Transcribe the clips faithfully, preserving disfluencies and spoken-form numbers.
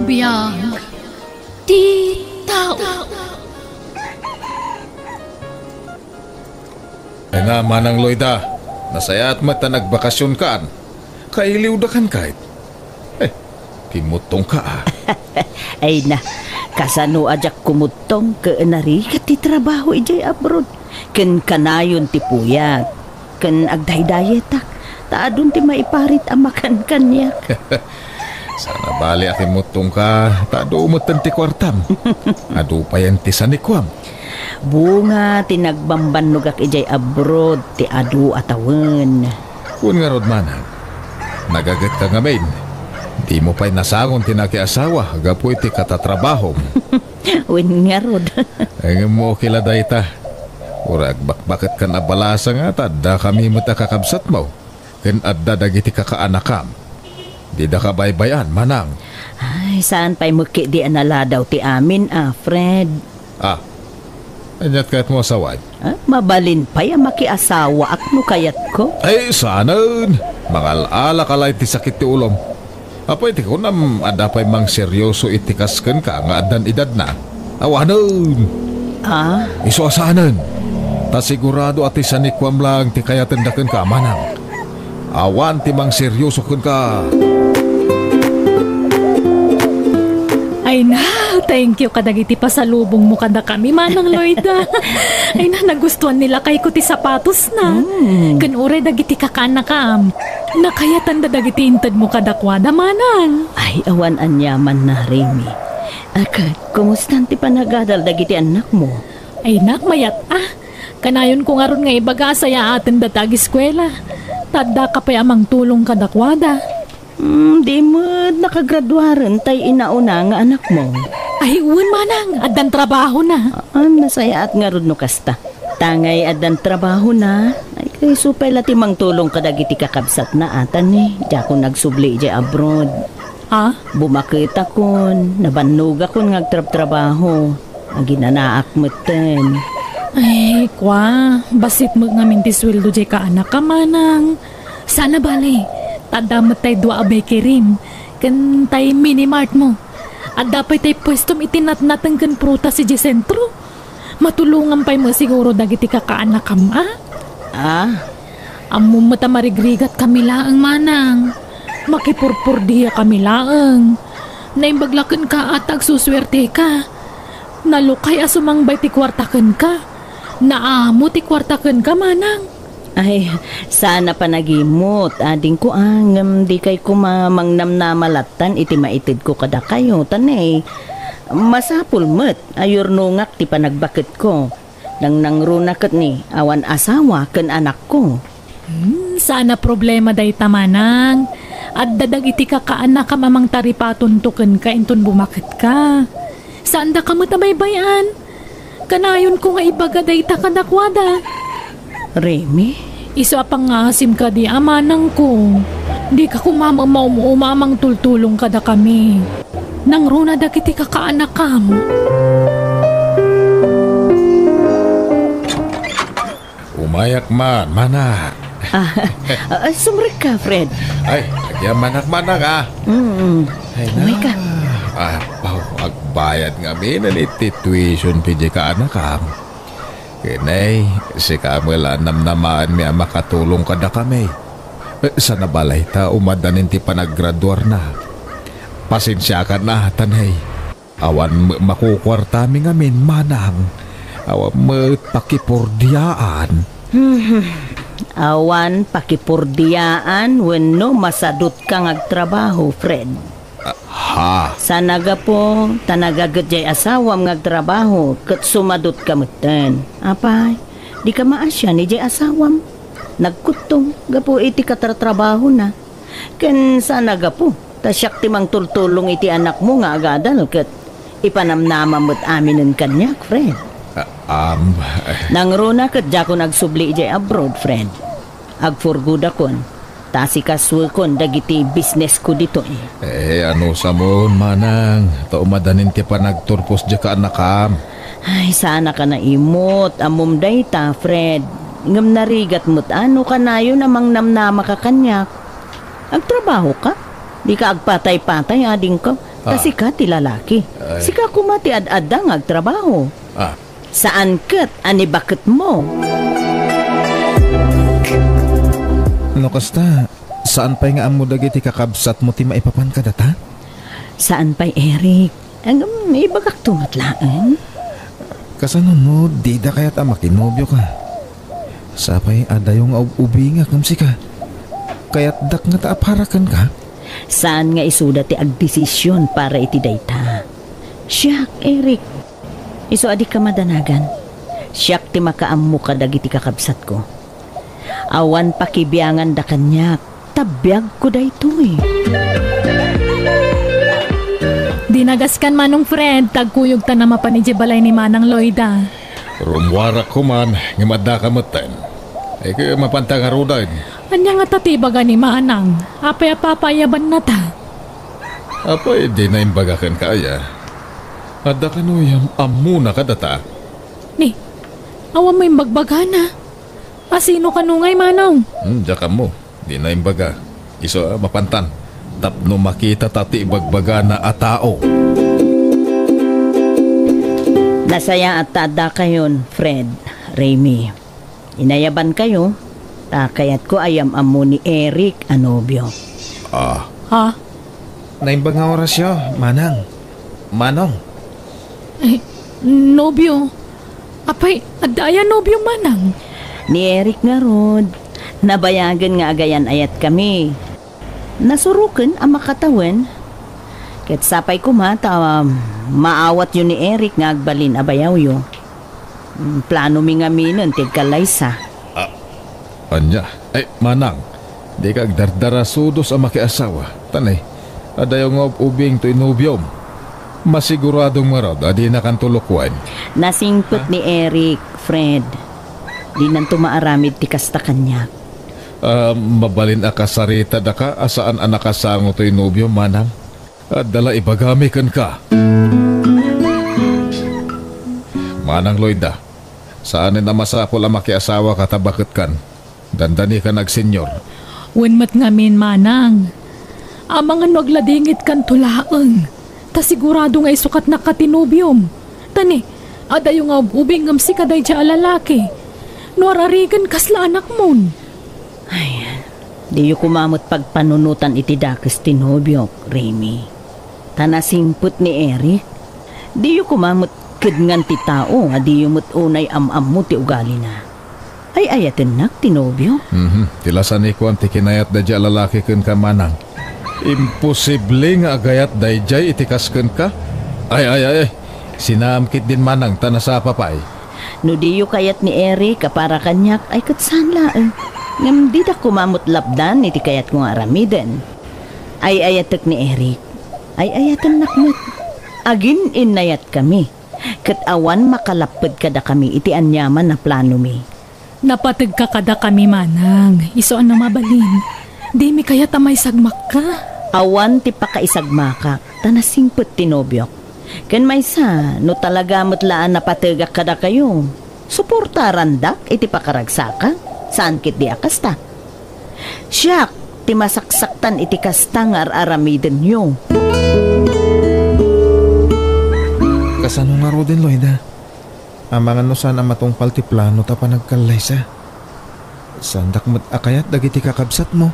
Biag ti tao. Ay na, Manang Loida, nasayaat met ta nagbakasionkan. Kailiwdakan kayt. Eh, kimuttongka, a. Ay na, kasano a diak kumuttong ket narigat ti trabaho idiay abroad? Ken kanayon ti puyat. Ken agdaydayetak, ta adun ti maiparit a makan kaniak. Sana bali a kimuttongka, ta adu metten ti kuartam. Adu payen ti sanikuam. Bunga ti nagbambannogak idiay abroad ti adu a tawen. Wen ngarud, Manang, nagagetka ngamin. Dimo pay nasangon ti nakiasawa gapu iti katatrabahom. Wen ngarud. Ngem okay la dayta. Uray agbakbaketkan a balasa nga ta addakami met a kakabsatmo, ken adda dagiti kakaanakam. Dida kabaybay-an, Manang. Ay, saan pay met ketdi a naladaw ti amin, a, Fred? Ah, aniat kayatmo a sawaen? Ah, mabalin pay a makiasawaak no kayatko? Ay, saanen! Mangal-alak a laeng ti sakit ti ulom. Apay ti kunam, adda pay mangseryoso iti kas kenka nga addan edadna? Awanen! Ah? Isu a saanen! Ta sigurado a ti sanikuam laeng ti kayatenda kenka, Manang. Awan ti mangseryoso kenka. Ay na, thank you kadagiti pasalubongmo kadakami, Manang Loida. Ay na, nagustuan ni lakayko ti sapatosna. Mm. Ken uray dagiti kakaanakam, nakayatanda dagiti intedmo kadakuada, Manang. Ay, awan aniamanna, Remy. A ket, kumustan ti panagadal dagiti annakmo? Ay, nak, mayat a. Kanayonko ngarud nga ibaga a sayaatenda ti agiskuela. Ta addaka pay a mangtulong kadakuada. Hmm, di met nakagraduaren tay inauna nga anakmo? Ay, wen, Manang, addan trabahona. Ah, nasayaat ngarud no kasta. Tangay addan trabahona, ay, kayso pay la ti mangtulong kadagiti kakabsatna, atan, eh, diakon agsubli idiay abroad. Ah? Bumaketakon, nabannogakon nga agtrabtrabaho. Aginanaak metten. Ay, kua, bassit met ngamin ti sueldo diay kaanakam, Manang. Saan a bale, ta adda met tay dua a bakery, ken tay mini mart mo. Adda pay tay puestom iti natnateng ken prutas idiay sentro. Matulongan pay met siguro dagiti kakaanakam, a? Ah? Ammom met a marigrigat kami laeng, Manang. Makipurpurdia kami laeng. Naimbag la kenka a ta agsusuerte ka. Nalukay a sumangbay ti kuarta kenka. Naamo ti kuarta kenka, Manang. Ay, saan a panagimut, adingko, a, ngem dikay koma mangnamnama lattan iti maitedko kadakayo, ta ne, masapul met a yurnongak ti panagbaketko. Nangnangruna ket ni, awan asawa ken anakko. Hmm, saan a problema dayta, Manang. Adda dagiti kakaanakam a mangtaripatonto kenka inton bumaketka. Saandaka met a baybay-an. Kanayonko nga ibaga dayta kadakuada. Remy? Isu a pangngaasim kadi a manangko. Dika koma maum-uma a mangtultulong kadakami. Nangruna dagiti kakaanakam. Umayak man, mana. Ah, ah, sumrekka, Fred. Ay, agyamanak, mana, a. Mm. Ay, na. Umayka. Ah, aw, agbayad ngamin iti tuition fee diay kaanakam. Ken ay, sika met la a namnamaenmi a makatulong kadakami. Eh, saan a bale ta umaddanin ti panaggraduarna. Pasensiakan a, tanay. Awan met makukuartami ngamin, manang. Awan met pakipurdiaan. Hmm. Awan pakipurdiaan wenno masadutka nga agtrabaho, Fred. Ah, ha? Saan a gapu ta nagaget diay asawam nga agtrabaho ket sumadutka metten. Apay, dika maasian idiay asawam. Nagkuttong gapu iti katratrabahona. Ken saan a gapu ta siak ti mangtultulong iti anakmo nga agadal ket ipanamnamam met aminen kaniak, Fred. Ah, am, eh. Nangruna ket diakon agsubli idiay abroad, Fred. Agfurgudakon, ta asikasuekon dagiti businessko ditoy. Eh, anusamon, manang, ta umadanin ti panagturpos diay kaanakam. Ay, saanaka naimut. Ammom dayta, Fred. Ngem narigat met a no kanayon a mangnamnamaka kaniak. Agtrabahoka? Dika agpatay-patay, adingko. Ta Ah. sika ti lalaki. Ay. Sika koma ti ad-adda nga agtrabaho. Ah. Saan ket a ni baketmo. No kasta, saan pay nga ammo dagiti kakabsatmo ti maipapan kadata? Saan pay, Eric. Ngem, ibagakto met laeng. Kasano no dida kayat a makinobioka? Sapay a dayo nga ub-ubingak ngem sika. Kayatdak ngata a para kenka? Saan nga isuda ti agdesisyon para iti dayta. Siak, Eric. Isu a dika madanagan. Siak ti makaammo kadagiti kakabsatko. Awan pakibianganda kaniak, ta biagko daytoy. Dinagaskan, Manong Fred, ta agkuyogtan a mapan idiay balay ni Manang Loida. Rummuarak koman, ngem addaka metten. Isu a mapanta ngaruden. Ania ngata ti ibaga ni Manang? Apay a papaayabannata? Apay, dina imbaga kenka aya? Adda kano yam-, ammona kadata? Ni, awan mo imbagbagana. A sino kano ngay, Manong? Hmm, diak ammo. Dina imbaga. Isu a mapantan. Tapno makitata ti ibagbagana a tao. Nasayaat ta addakayon, Fred, Remy. Inayabankayo, ta kayatko a yam-ammo ni Eric a nobio. Ah. Ha? Naimbag nga orasyo, Manang. Manong. Eh, nobio. Apay, adda aya nobio, Manang? Ni Eric ngarud, nabayagen nga agayan-ayatkami. Nasuroken a makatawen. Ket sapay koma ta maawatyo ni Eric nga agbalin a bayawyo. Mm, planomi ngaminen ti agkallaysa. Ah, ania? Ay, Manang, dika agdardarasudos a makiasawa. Tan, ay, adayo nga ub-ubing toy nobiom. Masiguradom ngarud a dinakanto lukuen. Nasingpet Ha? ni Eric, Fred. Dinanto maaramid ti kasta kaniak. Ah, mabalin a kasaritadaka a saan a nakasango toy nobiom, Manang? Adda la ibagami kenka. Manang Loida, saanen a masapul a makiasawaka ta baketkan. Dandanikan a agsenyor. Wen met ngamin, Manang. Amangan no agladingitkanto laeng, ta sigurado nga isukat naka ti nobiom. Tani, adayo nga ub-ubing ngem sika daydiay a lalaki. No ararigen, kasla anakmon. Ay, diyo koma met pagpanunotan iti dakes ti nobiok, Remy. Ta nasingpet ni Eric. Diyo koma met kedngan ti tao a diyo met unay am-ammo ti ugalina. Ay-ayatennak ti nobio. Mhm. Ti lasanikuan ti kinayat daydiay a lalaki kenka, Manang. Imposible nga agayat daydiay iti kas kenka. Ay, ay, ay, ay. Sinaam ketdin, Manang, ta nasapa pay. No diyo kayat ni Eric a para kaniak, ay ket saan laeng. Ngem didak koma met lapdan iti kayatko nga aramiden. Ay-ayatek ni Eric. Ay-ayatennak met. Agin-innayatkami. Ket awan makalapped kadakami iti aniaman a planomi. Napategka kadakami, Manang. Isu a no mabalin, dimi kayat a maisagmakka. Awan ti pakaisagmakak, ta nasingpet ti nobiok. Ken maysa, no talaga met la a napategak kadakayo, suportarandak iti pakaragsakan. Saan ketdi a kasta. Siak ti masaksaktan iti kasta nga ar-aramidenyo. Kasano ngaruden, Loida? Amangan no saan a matungpal ti plano ta panagkallaysa. Saandak met a kayat dagiti kakabsatmo.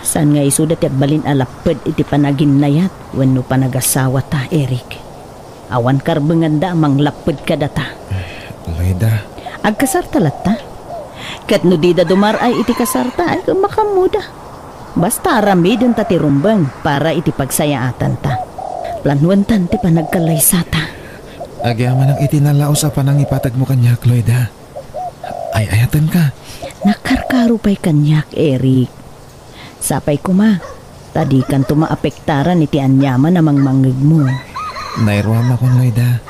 Saan nga isuda ti agbalin a lapped iti panaginnayat wenno panagasawata, Eric. Awan karbenganda a manglapped kadata. Loida. Agkasarta latta? Ket no dida dumar-ay iti kasarta, ay makaammoda. Basta aramidenta ti rumbeng para iti pagsayaatanta. Planuentan ti panagkallaysata. Agyamanak iti nalaus a panangipategmo kaniak, Loida. Ay-ayatenka. Nakarkaro pay kaniak, Eric. Sapay koma, ta dikanto maapektaran iti aniaman a mangmangngegmo. Nairuamakon, Loida.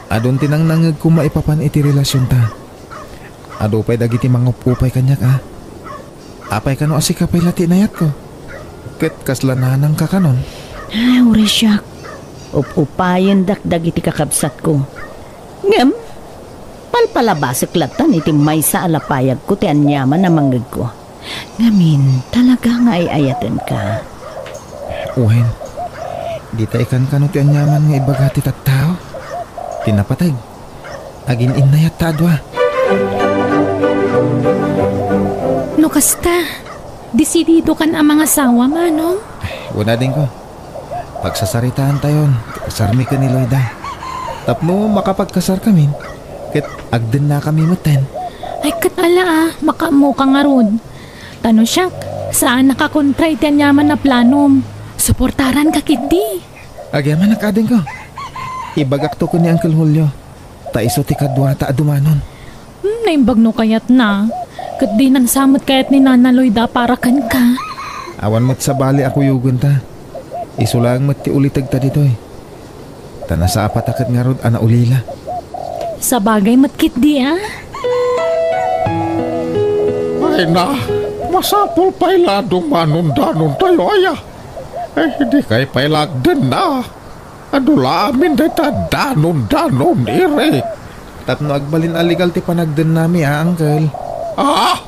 Adun ti nangnangngegko maipapan iti relasionta. Adu pay dagiti mangupupay kaniak, a. Apay kano a sika pay la ti inayatko? Ket kasla nanangka kanon? Ay, uray siak. Up-upayendak dagiti kakabsatko. Ngem, palpalabasek lattan iti maysa a lapayagko ti aniaman a mangngegko. Ngamin, talaga nga ay-ayatenka. Wen, Dita ikankano ti aniaman nga ibaga ti tattao? Ti napateg, agin-innayat ta a dua. No kasta, desididokan a mangasawa, Manong? Wen, adingko. Pagsasaritaantayon ti kasarmi ken ni Loida. Tapno makapagkasarkamin, ket agdennakami metten. Ay, ket ala a, makaammoka ngarud. Ta no siak, saanak a kontra iti aniaman a planom. Suportaranka ketdi. Agyamanak, adingko. Ibagakto ken ni Uncle Julio. Ta isu ti kaduata a dumanon. Hmm, naimbag no kayatna. Ket dinan sa met kayat ni Nana Loida a para kenka. Awan met sabali a kuyogenta. Isu laeng met ti ulitegta ditoy. Ta nasapata ket ngarud a naulila. Sabagay met ketdi a. Ay na, masapul pay la a dumanondanontayo aya. Eh, dikay pay la agdenna. Adu la amin dayta danondanon, Eric. Tapno agbalin a legal ti panagdennami a, Uncle. Ah!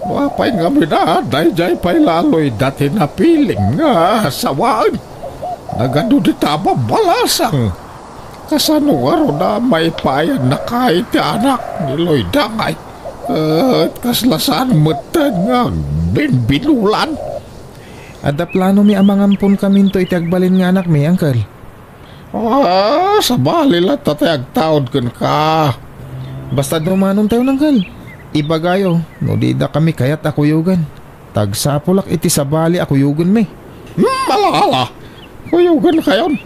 No apay ngamin a, daydiay pay la a Loida ti napilim nga asawaen. Nagadu dita a babbalasang. Kasano ngarud a maipaayannaka iti anak ni Loida ngay? Ket kasla saan metten nga agbinbinulan? Adda planomi a mangamponkaminto iti agbalin nga anakmi, Uncle. Ah, sabali latta ti agtaud kenka. Basta dumanontayo, Uncle. Ibagayo no didakami kayat a kuyogen. Ta agsapulak iti sabali a kuyogenmi. Hmm, ala, ala. Kuyogenkayon.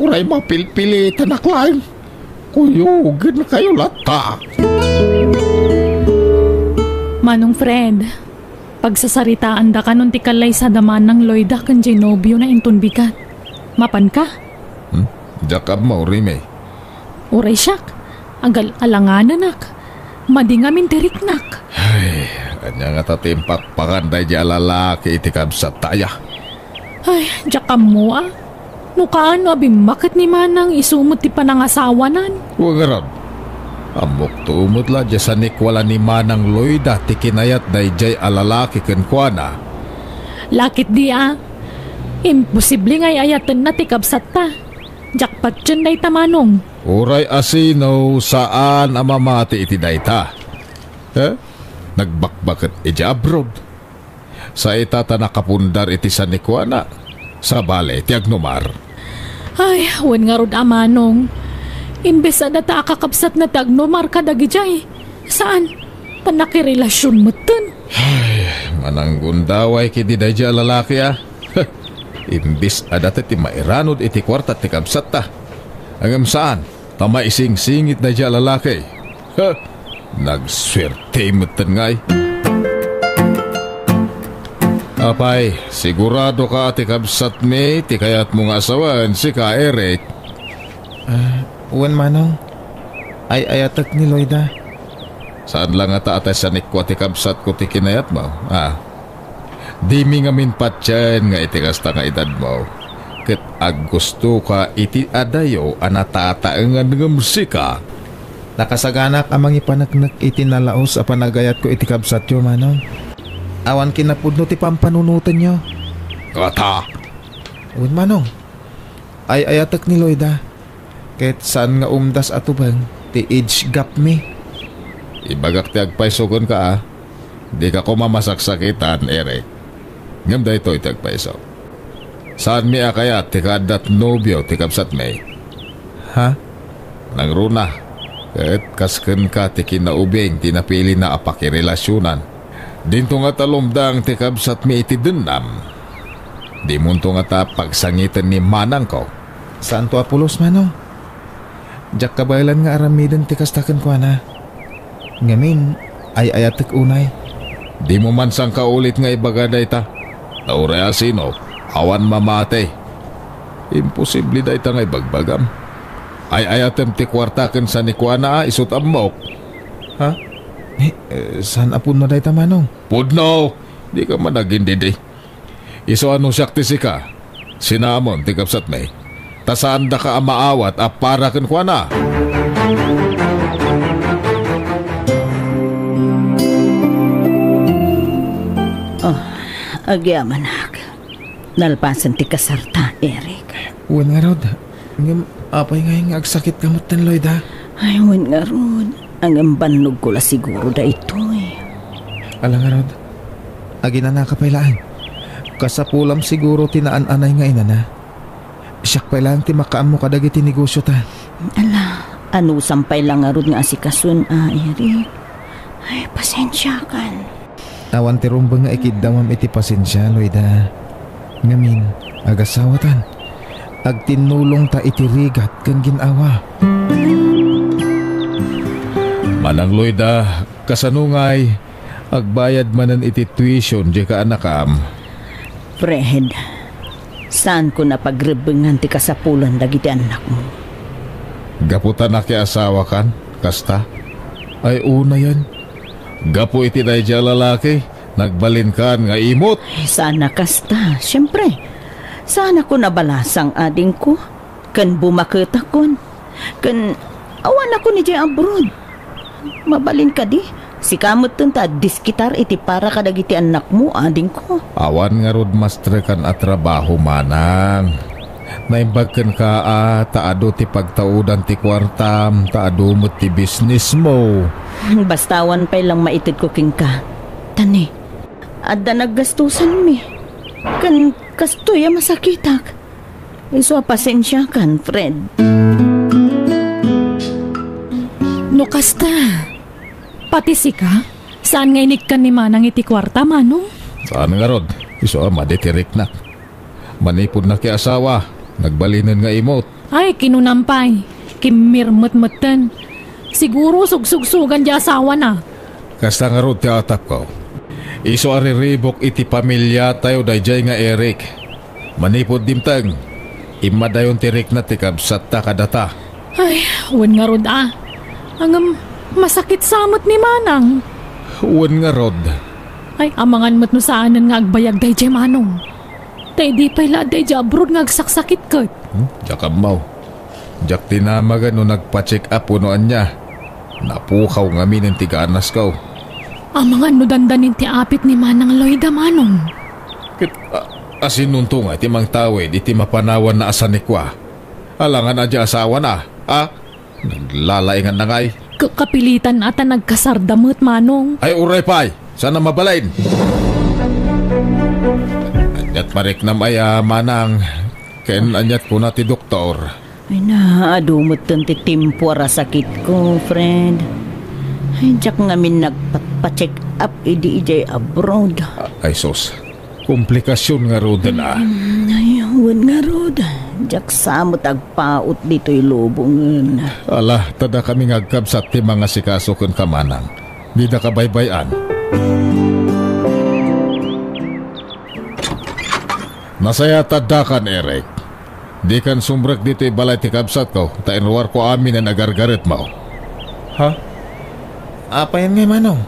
Uray mapilpilitanak laeng. Kuyogenkayo latta. Manong Fred, pagsasaritaandakanon ti kallaysa da Manang Loida ken diay nobiona inton bigat. Mapanka? Hmm? Diak ammo, Rime. Uray siak, agal-alangananak. Madi ngamin ti riknak. Ay, ania ngata ti impakpakan daydiay a lalaki iti kabsatta aya? Ay, diak ammo a. No kaano a bimmaket ni Manang isu met ti panangasawanan? Wen ngarud, ammokto met la diay sanikua la ni Manang Loida ti kinayat daydiay a lalaki kenkuana. Lakit di a. Imposible nga ay-ayatenna ti kabsatta. Diak patien dayta, Manong. Uray asino, saan a mamati iti dayta. Eh? Nagbakbaket idiay abroad. Sa ita ta nakapundar iti sanikuana, sabali ti agnumar. Ay, wen ngarud a, Manong. Imbes a data a kakabsatna ti agnumar kadagidiay. Saan? Ta nakirelasion metten. Ay, mananggundaway ketdi daydiay a lalaki a. Imbes a data ti mairanod iti kuarta ti kabsatta. Ngem saan, ta maisingsingit daydiay a lalaki. Ha! Nagsuerte metten ngay. Apay, sigurado ka a ti kabsatmi ti kayatmo nga asawaen, sika, Eric? Ah, wen, Manong. Ay-ayatek ni Loida. Saan la ngata a ti sanikua ti kabsatko ti kinayatmo, a? Dimi ngamin patien nga iti kasta nga edadmo, ket aggustoka iti adayo a natataengan ngem sika. Nakasaganak a mangipaneknek iti nalaus a panagayatko iti kabsatyo, Manong. Awan kinapudno ti pampanunotenyo. Kata! Wen, Manong. Ay-ayatek ni Loida. Ket saan nga umdas a tubeng ti age gap mi. Ibagak ti agpayso kenka, a. Dika koma masaksakitan, Eric. Ngem daytoy ti agpayso. Saanmi a kayat ti kaaddat nobio ti kabsatmi. Ha? Nangruna, ket kas kenka ti kinaubing ti napilina a pakirelasionan. Dinto ngata lumdang ti kabsatmi iti dennam. Dimonto ngata pagsangiten ni manangko. Saanto a pulos, Manong. Diak kabaelan nga aramiden ti kasta kenkuana. Ngamin, ay-ayatek unay. Dimo man sangkaulit nga ibaga dayta. Ta uray asino, awan mamati. Imposible dayta nga ibagbagam. Ay-ayatem ti kuarta ken sanikuana a isut' ammok. Ha? Eh, eh, saan a pudno dayta, Manong? Pudno! Dika man agindidi. Isu a no siak ti sika, sinamon ti kabsatmi, ta saandaka a maawat a para kenkuana. Oh, agyamanak. Nalpasen ti kasarta, Eric. Wen ngarud, ngem apay ngay nga agsakitka metten, Loida? Ay, wen ngarud, ngem bannogko la siguro daytoy. Ala ngarud, aginanaka pay laeng. Kasapulam siguro ti naan-anay nga inana. Siak pay laeng ti makaammo kadagiti negosiota. Ala, anusam pay la ngarud nga asikason a, Eric. Ay, pasensiakan. Awan ti rumbeng nga ikiddawam iti pasensia, Loida. Ngamin, agasawatan. Agtinnulongta iti rigat ken gin-awa. Manang Loida, kasano ngay, agbayad manen iti tuition diay kaanakam? Fred, saanko a pagrebbengan ti kasapulan dagiti annakmo. Gapu ta nakiasawakan, kasta? Ay, unayen. Gapu iti daydiay a lalaki, nagbalinkan nga imot. Ay, saan a kasta, siempre. Saanakon a balasang, adingko. Ken bumaketakon. Ken awanakon idiay abroad. Mabalin kadi, sika metten ta agdiskitar iti para kadagiti annakmo, adingko. Awan ngarud mastrekan a trabaho, manang. Naimbag kenka a ta adu ti pagtaudan ti kuartam, ta adu met ti bisnismo. Basta awan pay lang maitedko kenka. Tani, adda naggastusanmi. Ken kastoy a masakitak. Isu a pasensiakan, Fred. No kasta, pati sika, saan nga inikkan ni Manang iti kuarta, Manong? Saan ngarud, isu a madi ti riknak. Manipud nakiasawa, nagbalinen nga imot. Ay, kinunam pay, kimmirmet metten. Siguro sugsugsugan ti asawana. Kasta ngarud ti atapko. Isu a riribuk iti pamiliatayo daydiay nga Eric. Manipud dimteng, immadayon ti rikna ti kabsatta kadata. Ay, wen ngarud a. Ngem, masakit sa met ni Manang. Wen ngarud. Ay, amangan met no saanen nga agbayag daydiay, Manong. Ta idi pay la adda idiay abroad nga agsaksakit ket. Hmm? Diak ammo. Diak dinamagen no nagpa-check up wenno ania. Napukaw ngamin ti ganasko. Amangan no dandanin ti apit ni Manang Loida, Manong. Ket, a-, asinonto nga iti mangtawid iti mapanawanna a sanikua? Alangan a diay asawana, a? Naglalainganna ngay. Ka-, kapilitan a ta nagkasarda met, Manong. Ay, uray pay! Saan a mabalin! Aniat mariknam aya, Manang? Ken aniat kuna ti doktor? Ay na, adu metten ti temporal a sakitko, Fred. Ay, diak ngamin nagpatpa-check up idi idiay abroad. A-, ay sus, komplikasyon ngaruden a. Mm, ay, wen ngarud, diak sa met agpaut ditoy lubongen. Ala, ta dakami nga agkabsat ti mangasikaso kenka, Manang. Dida kabaybay-an. Nasayaat a addakan, Eric. Dikan sumrek ditoy balay ti kabsatko, ta inruarko aminen a gargaretmo. Ha? Apayen ngay, Manong?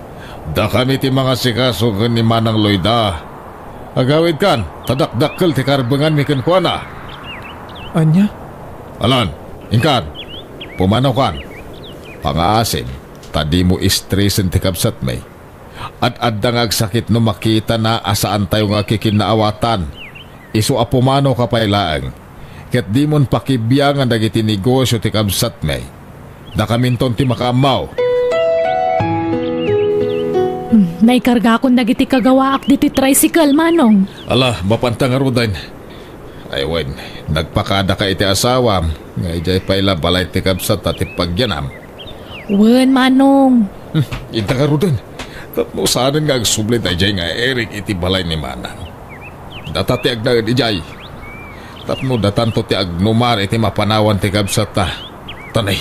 Dakami ti mangasikaso ken ni Manang Loida. Agawidkan, ta dakdakkel ti karbenganmi kenkuana. Ania? Alan, inkan, pumanakan. Pangaasim, ta dimo istresen ti kabsatmi. Ad-adda nga agsakit no makitana a saantayo nga agkikinnaawatan. Isu a pumanoka pay laeng, ket dimon pakibiangan dagiti negosio ti kabsatmi. Dakaminton ti makaammo. Hmm, naikargakon dagiti kagawaak ditoy tricycle, Manong. Ala, mapanta ngaruden. Ay wen, nagpakadaka iti asawam, nga idiay pay la balay ti kabsatta ti pagyanam. Wen, Manong. Hmm, inta ngaruden. Tapno saanen nga agsubli daydiay nga Eric iti balay ni Manang. Data ti agnaed idiay. Tapno datanto ti agnumar iti mapanawan ti kabsatta. Tanay,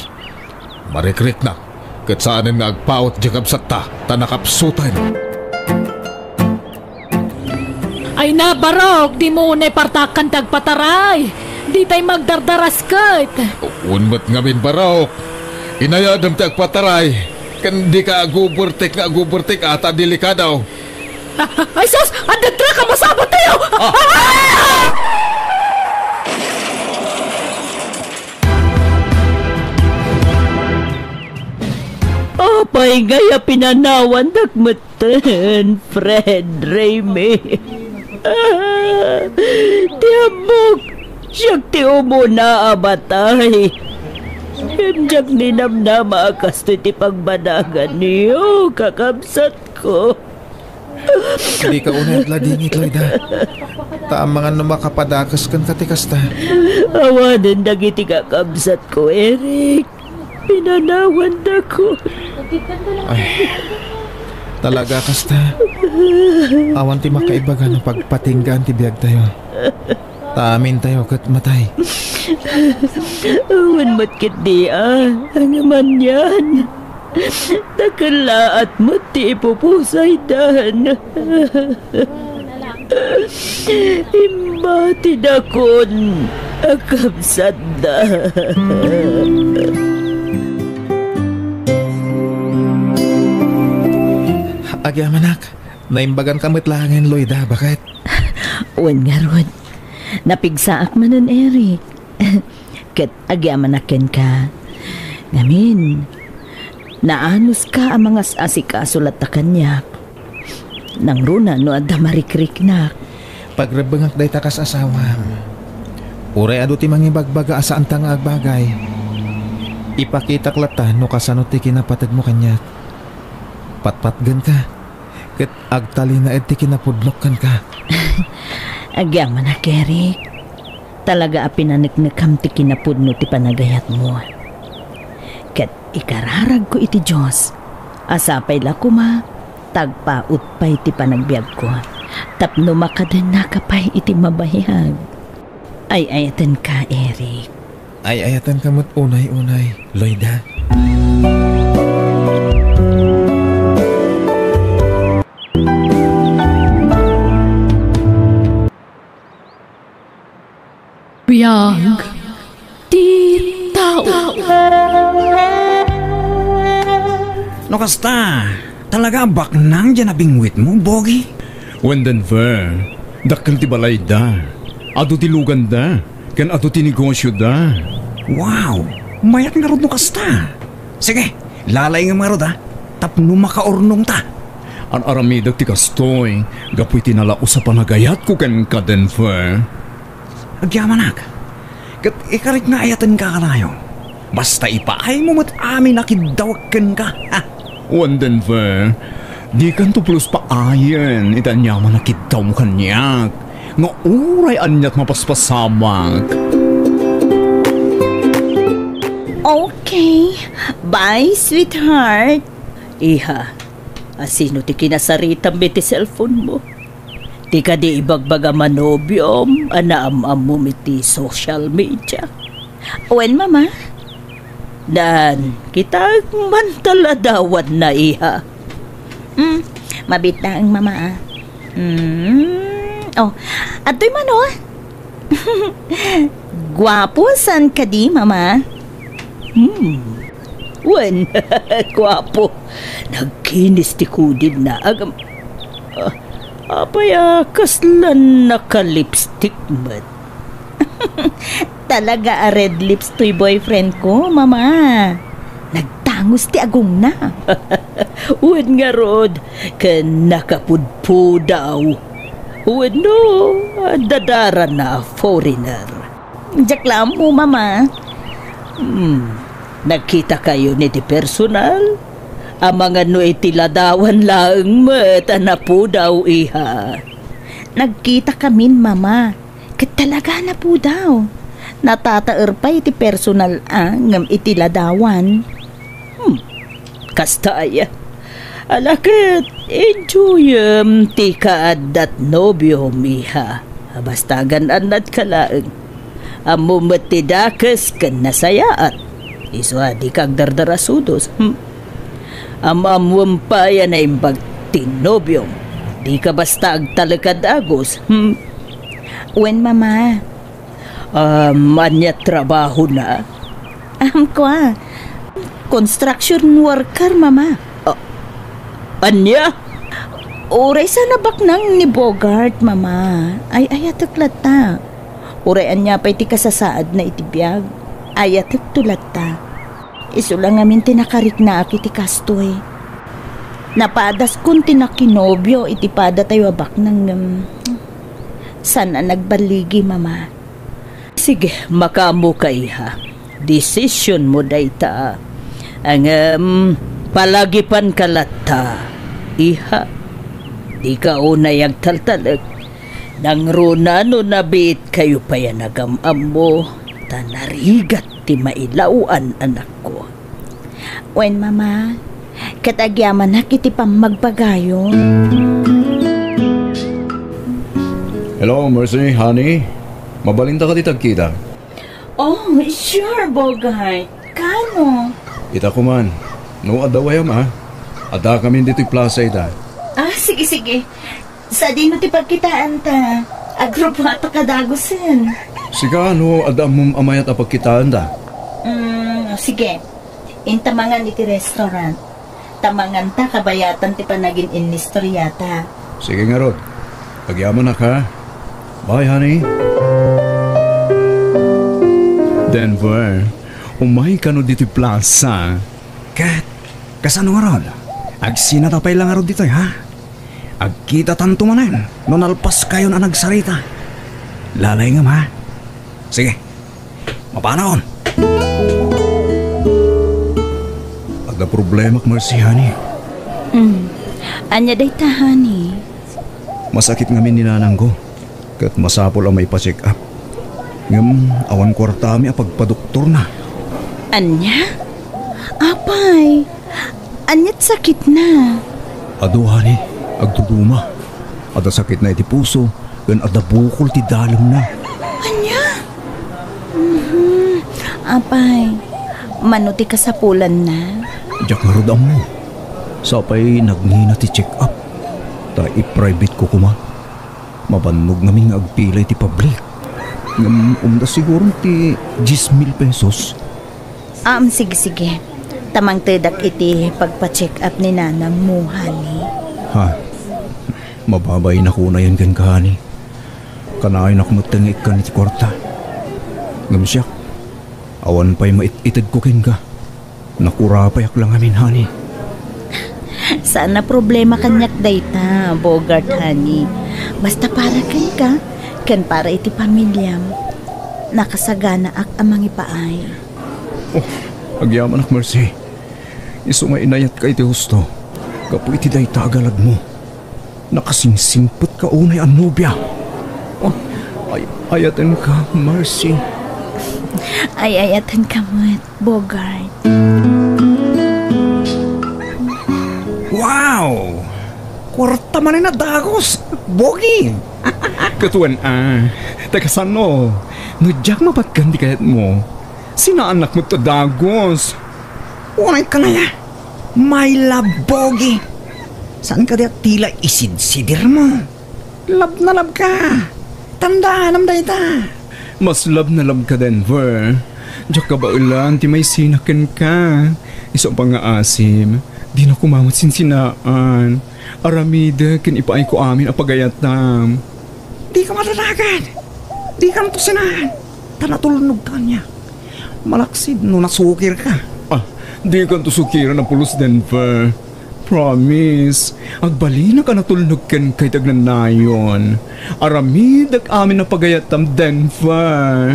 marikriknak, ket saanen nga agpaut diay kabsatta, ta nakapsuten. Ay na, Barok, dimo unay partakan ti agpataray. Ditay magdardarasket. Wen met ngamin, Barok. Inayadem ti agpataray. Ken dika agubertik nga agubertik a ta delikado. Ay sus! Adda truck a masabot tayo! Ah! Apay ngay a pinanawandak met ten, Fred, Raymi. Ah, ti ammok, Siak ti umuna a matay. Ngem diak ninamnama a kastoy ti pagbanaganyo, kakabsatko. Dika unay agladingit, Loida. Ta amangan no makapadakes kenka ti kasta. Awanen dagiti kakabsatko, Eric. Pinanawandakon. Ay, talaga kasta. Awan ti makaibaga no pagpatinggaan ti biagtayo. Ta amintayo ket matay. Awan met ketdi a, ngem anian. Dakellaat met ti ipupusaydan. Imbatidakon a kabsatda. Agyamanak, naimbaganka met laengen, Loida, baket? Wen ngarud, napigsaak manen, Eric. Ket agyamanak kenka. Ngamin, naanuska a mangas-asikaso latta kaniak. Nangruna no adda marikriknak. Pagrebbengak dayta kas asawam. Uray adu ti mangibagbaga a saanta nga agbagay, ipakitak latta no kasano ti kinapategmo kaniak. Patpatgenka, ket agtalinaed ti kinapudnok kenka. Agyamanak, Eric. Talaga a pinaneknekam ti kinapudno ti panagayatmo. Ket ikararagko iti Dios a sapay la koma ta agpaut pay ti panagbiagko tapno makadennaka pay iti mabayag. Ay-ayatenka, Eric. Ay-ayatenka met unay-unay, Loida. Biag ti tao. No kasta, talaga a baknang diay nabingwitmo, Bogi? Wen, Denver, dakkel ti balayda, adu ti luganda, ken adu ti negosioda. Wow! Mayat ngarud no kasta. Sige, lalaingem ngarud, a, tapno makaurnongta. Ar-aramidek ti kastoy gapu iti nalaus a panagayatko kenka, Denver. Agyamanak, ket ikarik nga ayatenka kanayon. Basta ipaaymo met amin a kiddawek kenka, ha? Wen, Denver, dikanto pulos paayen iti aniaman a kiddawmo kaniak, nga uray aniat mapaspasamak. Okay. Bye, sweetheart. Iha, asino ti kinasaritam iti cellphone mo? Ti kadi ibagbaga a nobiom a naam-ammom iti social media? Wen, Mama. Dan, kitaek man ta ladawanna, iha. Mm, mabiit laeng, Mama, a. Mm, oh, adtoy man, oh. Guapo saan kadi, Mama? Hmm. Wen, guapo. Nagkinis ti kudilna. Agam-, ah, apay a kasla nakalipstick met? Talaga a red lips toy boyfriend ko, Mama. Nagtangos ti agongna. Wen ngarud, ken nakapudpudaw. Wenno, adda darana a foreigner. Diak la ammo, Mama. Hmm, nagkitakayon iti personal? Amangan no iti ladawan laeng met a napudaw, iha? Nagkitakamin, Mama. Ket talaga a napudaw. Natataer pay iti personal a ngem iti ladawan. Hmm, kasta aya. Ala ket, enjoyem ti kaaddat nobiom, iha. Basta agan-annadka laeng. Ammom met ti dakes ken nasayaat. Isu a dika agdardarasudos. Hmm. Am-ammoem pay a naimbag ti nobiom. Dika basta agtalek a dagus. Hmm. Wen, Mama. Um, ania trabahona? Am, kua, construction worker, Mama. Ah, ania? Uray saan a baknang ni Bogart, Mama. Ay-ayatek latta. Uray ania pay ti kasasaadna iti biag, ayatekto latta. Isu la ngamin ti nakariknaak iti kastoy. Napadaskon ti nakinobio iti padatayo a baknang ngem saan a nagballigi, Mama. Sige, makaammoka, iha. Desisionmo dayta. Ngem, palagipanka latta, iha. Dika unay agtaltalek. Nangruna no nabiitkayo pay a nagam-ammo, ta narigat ti mailaw-an, anakko. Wen, Mama, ket agyamanak iti pammagpagayo. Hello, Mercy, honey. Mabalinta kadi ti agkita? Oh, sure, Bogart. Kano? Ita koman. No, adda wayam, a. Addakamin ditoy plaza ita. Ah, sige, sige. Sadino ti pagkitaanta? Agrupuatak a dagusen. Sika, no, adda ammom a mayat a pagkitaanta? Mm, sige. Intamangan iti restaurant. Tamanganta kabayatan ti panagin-innistoriata. Sige ngarud. Agyamanak, ha? Bye, honey. Denver, umay kano ditoy plaza. Ket, kasano ngarud? Agsinata pay la ngarud ditoy, ha? Agkitatanto manen no nalpaskayon a nagsarita. Lalayngem, ha? Sige. Mapanon. Adda problemak, Mercy, honey. Mm. Ania dayta, honey? Masakit ngamin ni nanangko. Ket masapul a maipa-check up. Ngem awan kuartami a pagpadoktorna. Ania? Apay, aniat sakitna? Adu, honey, agduduma. Adda sakitna iti puso, ken adda bukol ti dalemna. Ania? Mhm. Apay, mano ti kasapulanna? Diak ngarud ammo. Sapay nagngina ti check-up. Ta i-private ko koma. Mabannog ngamin nga agpila iti public. Ngem umda siguron ti diez mil pesos. Am, sige, sige. Ta mangtedak iti pagpa-check up ni nanangmo, honey. Ha? Mababain a kunayan kenka, honey. Kanayonak met nga ikkan iti kuarta. Ngem siak, awan pay mait-itedko kenka. Nakurapayak la ngamin, honey. Saan a problema kaniak dayta, Bogart, honey. Basta para kenka, ken para iti pamiliam. Nakasaganaak a mangipaay. Oh, agyamanak, Mercy. Isu nga inayatka iti husto gapu iti dayta a galadmo. Nakasingsingpetka unay a nobia. Oh, ay, ayatenka, Mercy. Ay, ayatenka met, Bogart. Wow! Kuarta manen a dagus, Bogi! Ket wen, a, ta kasano? No diak mapatgan ti kayatmo, sinaannak met a dagus. Unay ka na ya, my love, Bogi. Saan ka di a tila isidsidir mo? Love na love ka. Tandaanam dayta. Mas love na love ka, Denver. Diak kabaelan ti maisina kenka. Isu a pangngaasim, dina koma met sinsinaan. Aramidek ken ipaayko amin a pagayatam. Dika madadagan. Dikanto sinaan. Ta natulnog ka kaniak. Malaksid no nasukir ka. Ah, dikanto sukiran a pulos, Denver. Promise, agbalinak a natulnog kenka iti agnanayon. Aramidek amin a pagayatam, Denver.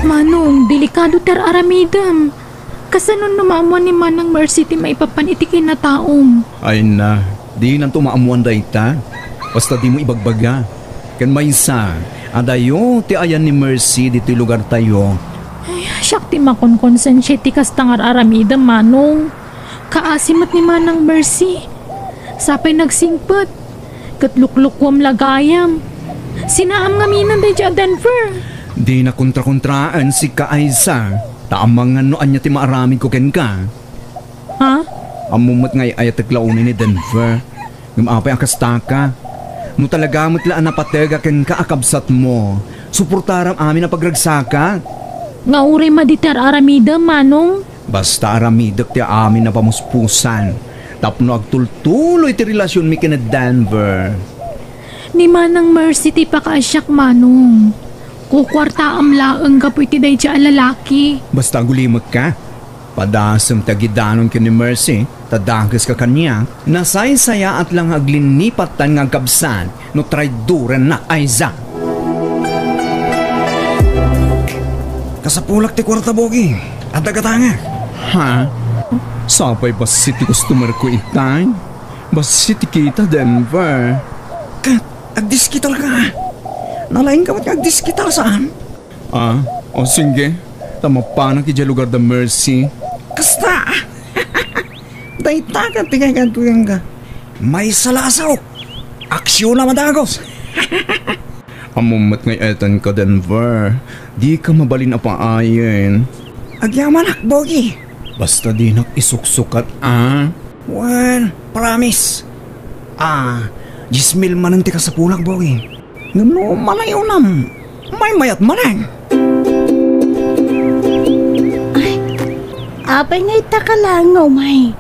Manong, delikado ti ar-aramidem. Kasano no maammuan ni Manang Mercy ti maipapan iti kinataom? Ay na, dinanto maammuan dayta. Basta dimo ibagbaga. Ken maysa, adayo ti ayan ni Mercy ditoy lugartayo. Ay, siak ti makonkonsensia iti kasta nga ar-aramidem, Manong. Kaasi met ni Manang Mercy. Sapay nagsingpet. Ket luklukkuam la gayam. Sinaam ngaminen daydiay a Denver. Dina kontrakontraen sika, Aiza. Ta amangan no ania ti maaramidko kenka. Ha? Ammom met nga ay-ayatek la unay ni Denver. Ngem apay a kastaka? No talaga met la a napatega kenka a kabsatmo, suportaram amin a pagragsaka. Nga uray madi ti ar-aramidem, Manong? Basta aramidek ti amin a pamuspusan tapno agtultuloy ti relasionmi ken ni Denver. Ni Manang Mercy ti pakaasiak, Manong. Kukuartaam laeng gapu iti daydiay a lalaki. Basta agulimekka. Padasem ti agidanon ken ni Mercy, ta dakeska kaniak, nasaysayaat la nga aglinnipattan nga agkabsat no traidorennak, Aiza. Kasapulak ti kuarta, Bogi. Adda gatangak. Ha? Sapay bassit ti customer ko itay? Bassit ti kita, Denver. Ket, agdiskital ka. Nalaing ka met nga agdiskital, saan? Ah, o sige. Ta mapanak idiay lugar da Mercy. Kasta! Dayta ket ti kaykanto kenka. Maysa la a sao. Aksyon a madagos. Ammom met nga ay-ayatenka, Denver. Dika mabalin a paayen. Agyamanak, Bogi. Basta dinak isuksukat, a? Well, promise. Ah, dies mil manen ti kasapulak, Bogi. Ngem no manayonam, maymayat manen. Ay, apay nga ita ka laeng nga umay?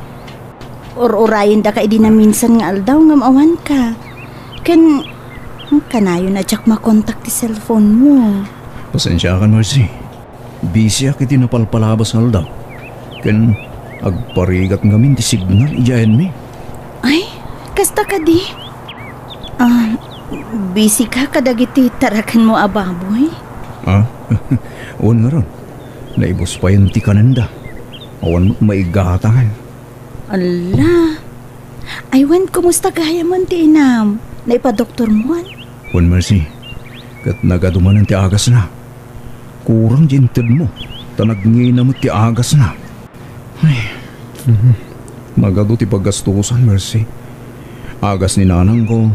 Ur-urayendaka idi naminsan nga aldaw ngem awanka. Ken, kanayon a diak makontak ti cellphone mo. Pasensiakan, Mercy. Busyak iti napalpalabas nga aldaw. Ken agparigat ngamin ti signal idiay ayanmi. Ay, kasta kadi? Ah, busy ka kadagiti tarakenmo a baboy? Ah, wen ngarud. Naibus payen ti kanenda. Awan met maigatang. Ala. Ay, wen, kumusta gayamen ti inam? Naipadoktormon? Wen, Mercy. Ket nagadu manen ti agasna. Kurang diay intedmo, ta nagngina met ti agasna. Ay, mhm. Nagadu ti paggastusan, Mercy. Agas ni nanangko,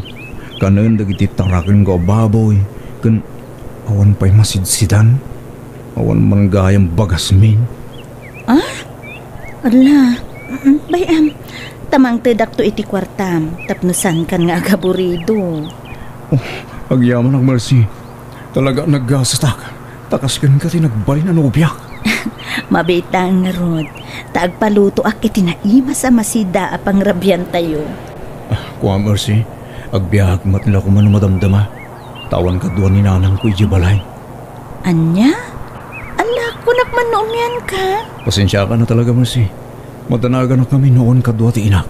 kanen dagiti tarakenko a baboy, ken awan pay masidsidan. Awan man gayam bagasmin. Ah? Ala, mm, bay-am, ta mangtedakto iti kuartam tapno saankan nga agaburido. Oh, agyamanak, Mercy. Talaga naggastak. Ta kas kenka ti nagbalin a nobiak. Mabiit laeng ngarud, ta agpalutoak iti naimas a masida a pangrabiantayo. Ah, kua, Mercy, agbiag met la koma no madamdama. Ta awan kadua ni nanangko idiay balay. Ania? Ala, kunak man no umianka? Pasensiakan a talaga, Mercy. Madanaganak ngamin no awan kadua ti inak.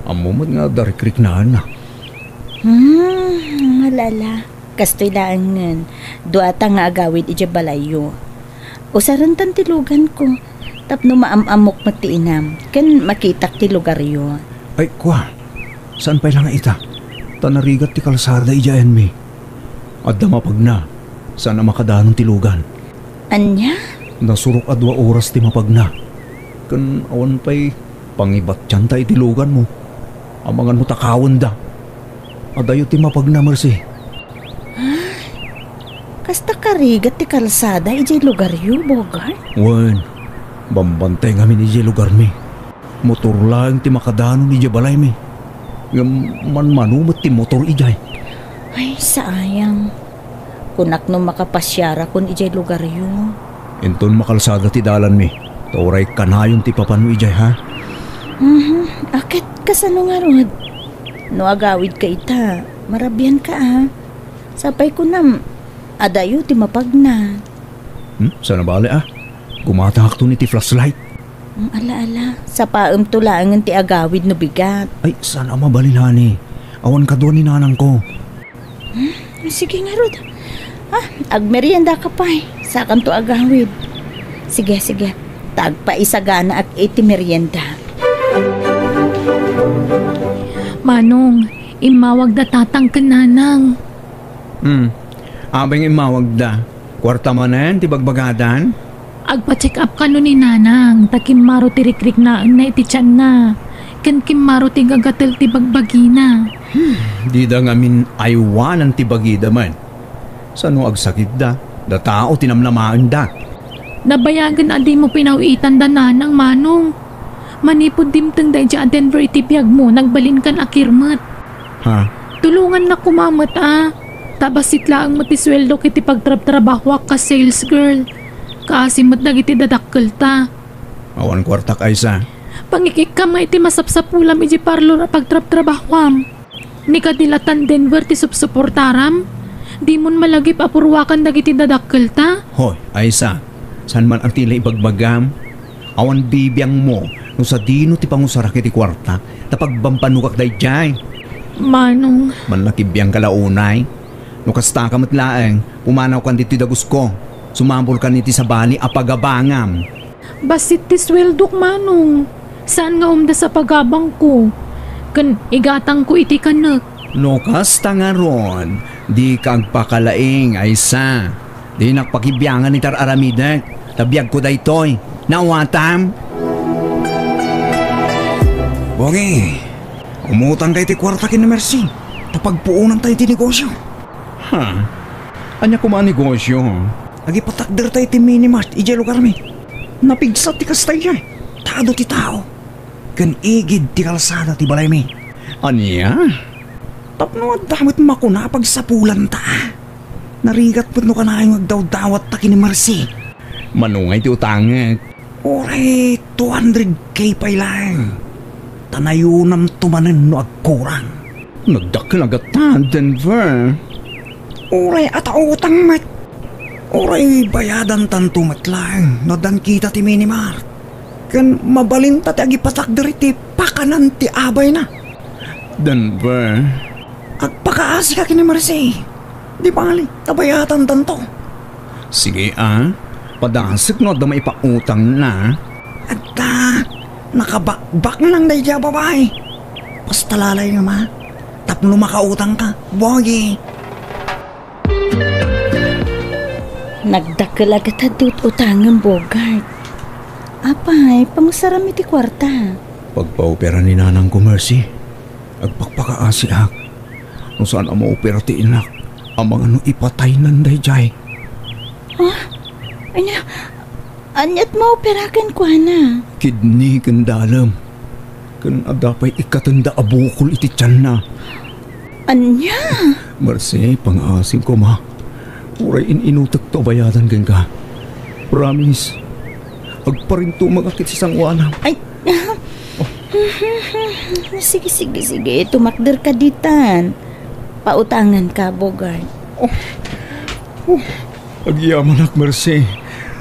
Ammom met nga adda rikriknaanna. Hmm, ala-ala. Kastoy laengen, duata nga agawid idiay balayyo. Usarentan ti luganko, tapno maam-ammok met ti inam, ken makitak ti lugaryo. Ay, kua, saan pay la nga ita? Ta narigat ti kalsada idiay ayanmi. Adda mapagna, saan a makadanon ti lugan. Ania? Nasurok a dua oras ti mapagna. Ken awan pay pangibatianta iti luganmo. Amangan no takawenda. Adayo ti mapagna, Mercy. Ay, kasta karigat ti kalsada idiay lugaryo, Bogart? Wen, bambantay ngamin idiay lugarmi. Motor laeng ti makadanon idiay balaymi. Ngem manmano met ti motor idiay. Ay, sayang. Kunak no makapasiarakon idiay lugaryo. Inton makalsada ti dalanmi, ta uray kanayon ti papanmo idiay, ha? Mhm. A, ket kasano ngarud? No agawidka ita, marabianka, a. Sapay kunam, adayo ti mapagna. Hmm? Saan a bale, a. Gumatangakton iti flashlight. Mm, ala, ala. Sapaemto laengen ti agawid no bigat. Ay, saan a mabalin, honey. Awan kadua ni nanangko. Hmm, sige ngarud. Ah, agmeriendaka pay. Sakanto agawid. Sige, sige. Ta agpaisaganaak iti merienda. Manong, immawagda tatang ken nanang. Hmm. Apay nga immawagda? Kuarta manen ti bagbagadan? Agpa-check up kano ni nanang, ta kimmaro ti rikriknaenna iti tianna, ken kimmaro ti gagatel ti bagbagina. Hmm, dida ngamin aywanan ti bagida man. Sano agsakitda? Da tao ti namnamaenda. Nabayagen a dimo pinaw-itanda nanang, Manong. Manipud dimtengda idiay Denver iti biagmo, nagbalinkan a kirmet. Ha? Tulongannak koma met a. Ta bassit laeng met ti sueldok iti pagtrabtrabahoak kas sales girl. Kaasi met dagiti dadakkelta. Awan kuartak, Aisa. Pangik-ikkam nga iti masapsapulam iti parlor a pagtrabtrabahoam. Ni kadi latan Denver ti supsuportaram? Dimon malagip a purwakan dagiti dadakkelta? Hoy, Aisa, saan man a ti la ibagbagam? Awan bibiangmo no sadino ti pangusarak iti kuarta, ta pagbambanogak daydiay. Manong. Mannakibiangka la unay? No kastaka met laeng, pumanawkan ditoy dagusko. Sumamburkan iti sabali a pagabangam. Bassit ti sueldok, Manong. Saan nga umdas a pagabangko. Ken igatangko iti kanek. No kasta ngarud, dika agpakalaing, Aisa. Dinak pakibiangan iti ar-aramidek. Ta biagko daytoy. Naawatam? Bongi, umutangka iti kuarta ken ni Mercy. Ta pagpuonanta iti negosyo. Ha? Ania koma a negosyo? Agipatakderta iti mini mart idiay lugarmi. Napigsa ti kasta idiay. Ta adu ti tao. Ken igid ti kalsada ti balaymi. Ania? Tapno adda met makuna a pagsapulanta. Narigat met no kanayon nga agdawdawatta ken ni Mercy. Mano nga iti utangek? Uray two hundred K pay laeng. Ta nayonamto manen no agkurang. Nagdakkel a gattan, Denver. Uray ata utang met. Uray bayadantanto met laeng no addan kita ti mini mart. Ken mabalinta ti agipatakder iti pakanan ti abayna. Denver. Agpakaasika ken ni Mercy. Di bali, ta bayadantanto. Sige a, padasek no adda maipautangna. Adda, nakabakbaknang daydiay a babai. Basta lalayem a, tapno makautangka, Bongi. Nagdakkel a gattan ti ut-utangem, Bogart. Apay, pangusaram iti kuarta. Pagpaopera ni nanangko, Mercy. Agpakpakaasiak. No saan a maopera ti inak, amangan no ipataynan daydiay. Ah? Ania? Aniat maopera kenkuana? Kidney ken dalem. Ken adda pay ikkatenda a bukol iti tianna. Ania? Mercy, pangaasim koma. Uray in-inutekto a bayadan kenka. Promise. Agparintumengak iti sangoanam. Ay. Sige, sige, sige. Tumakderka ditan. Pautanganka, Bogart. Oh. Oh. Agyamanak, Mercy.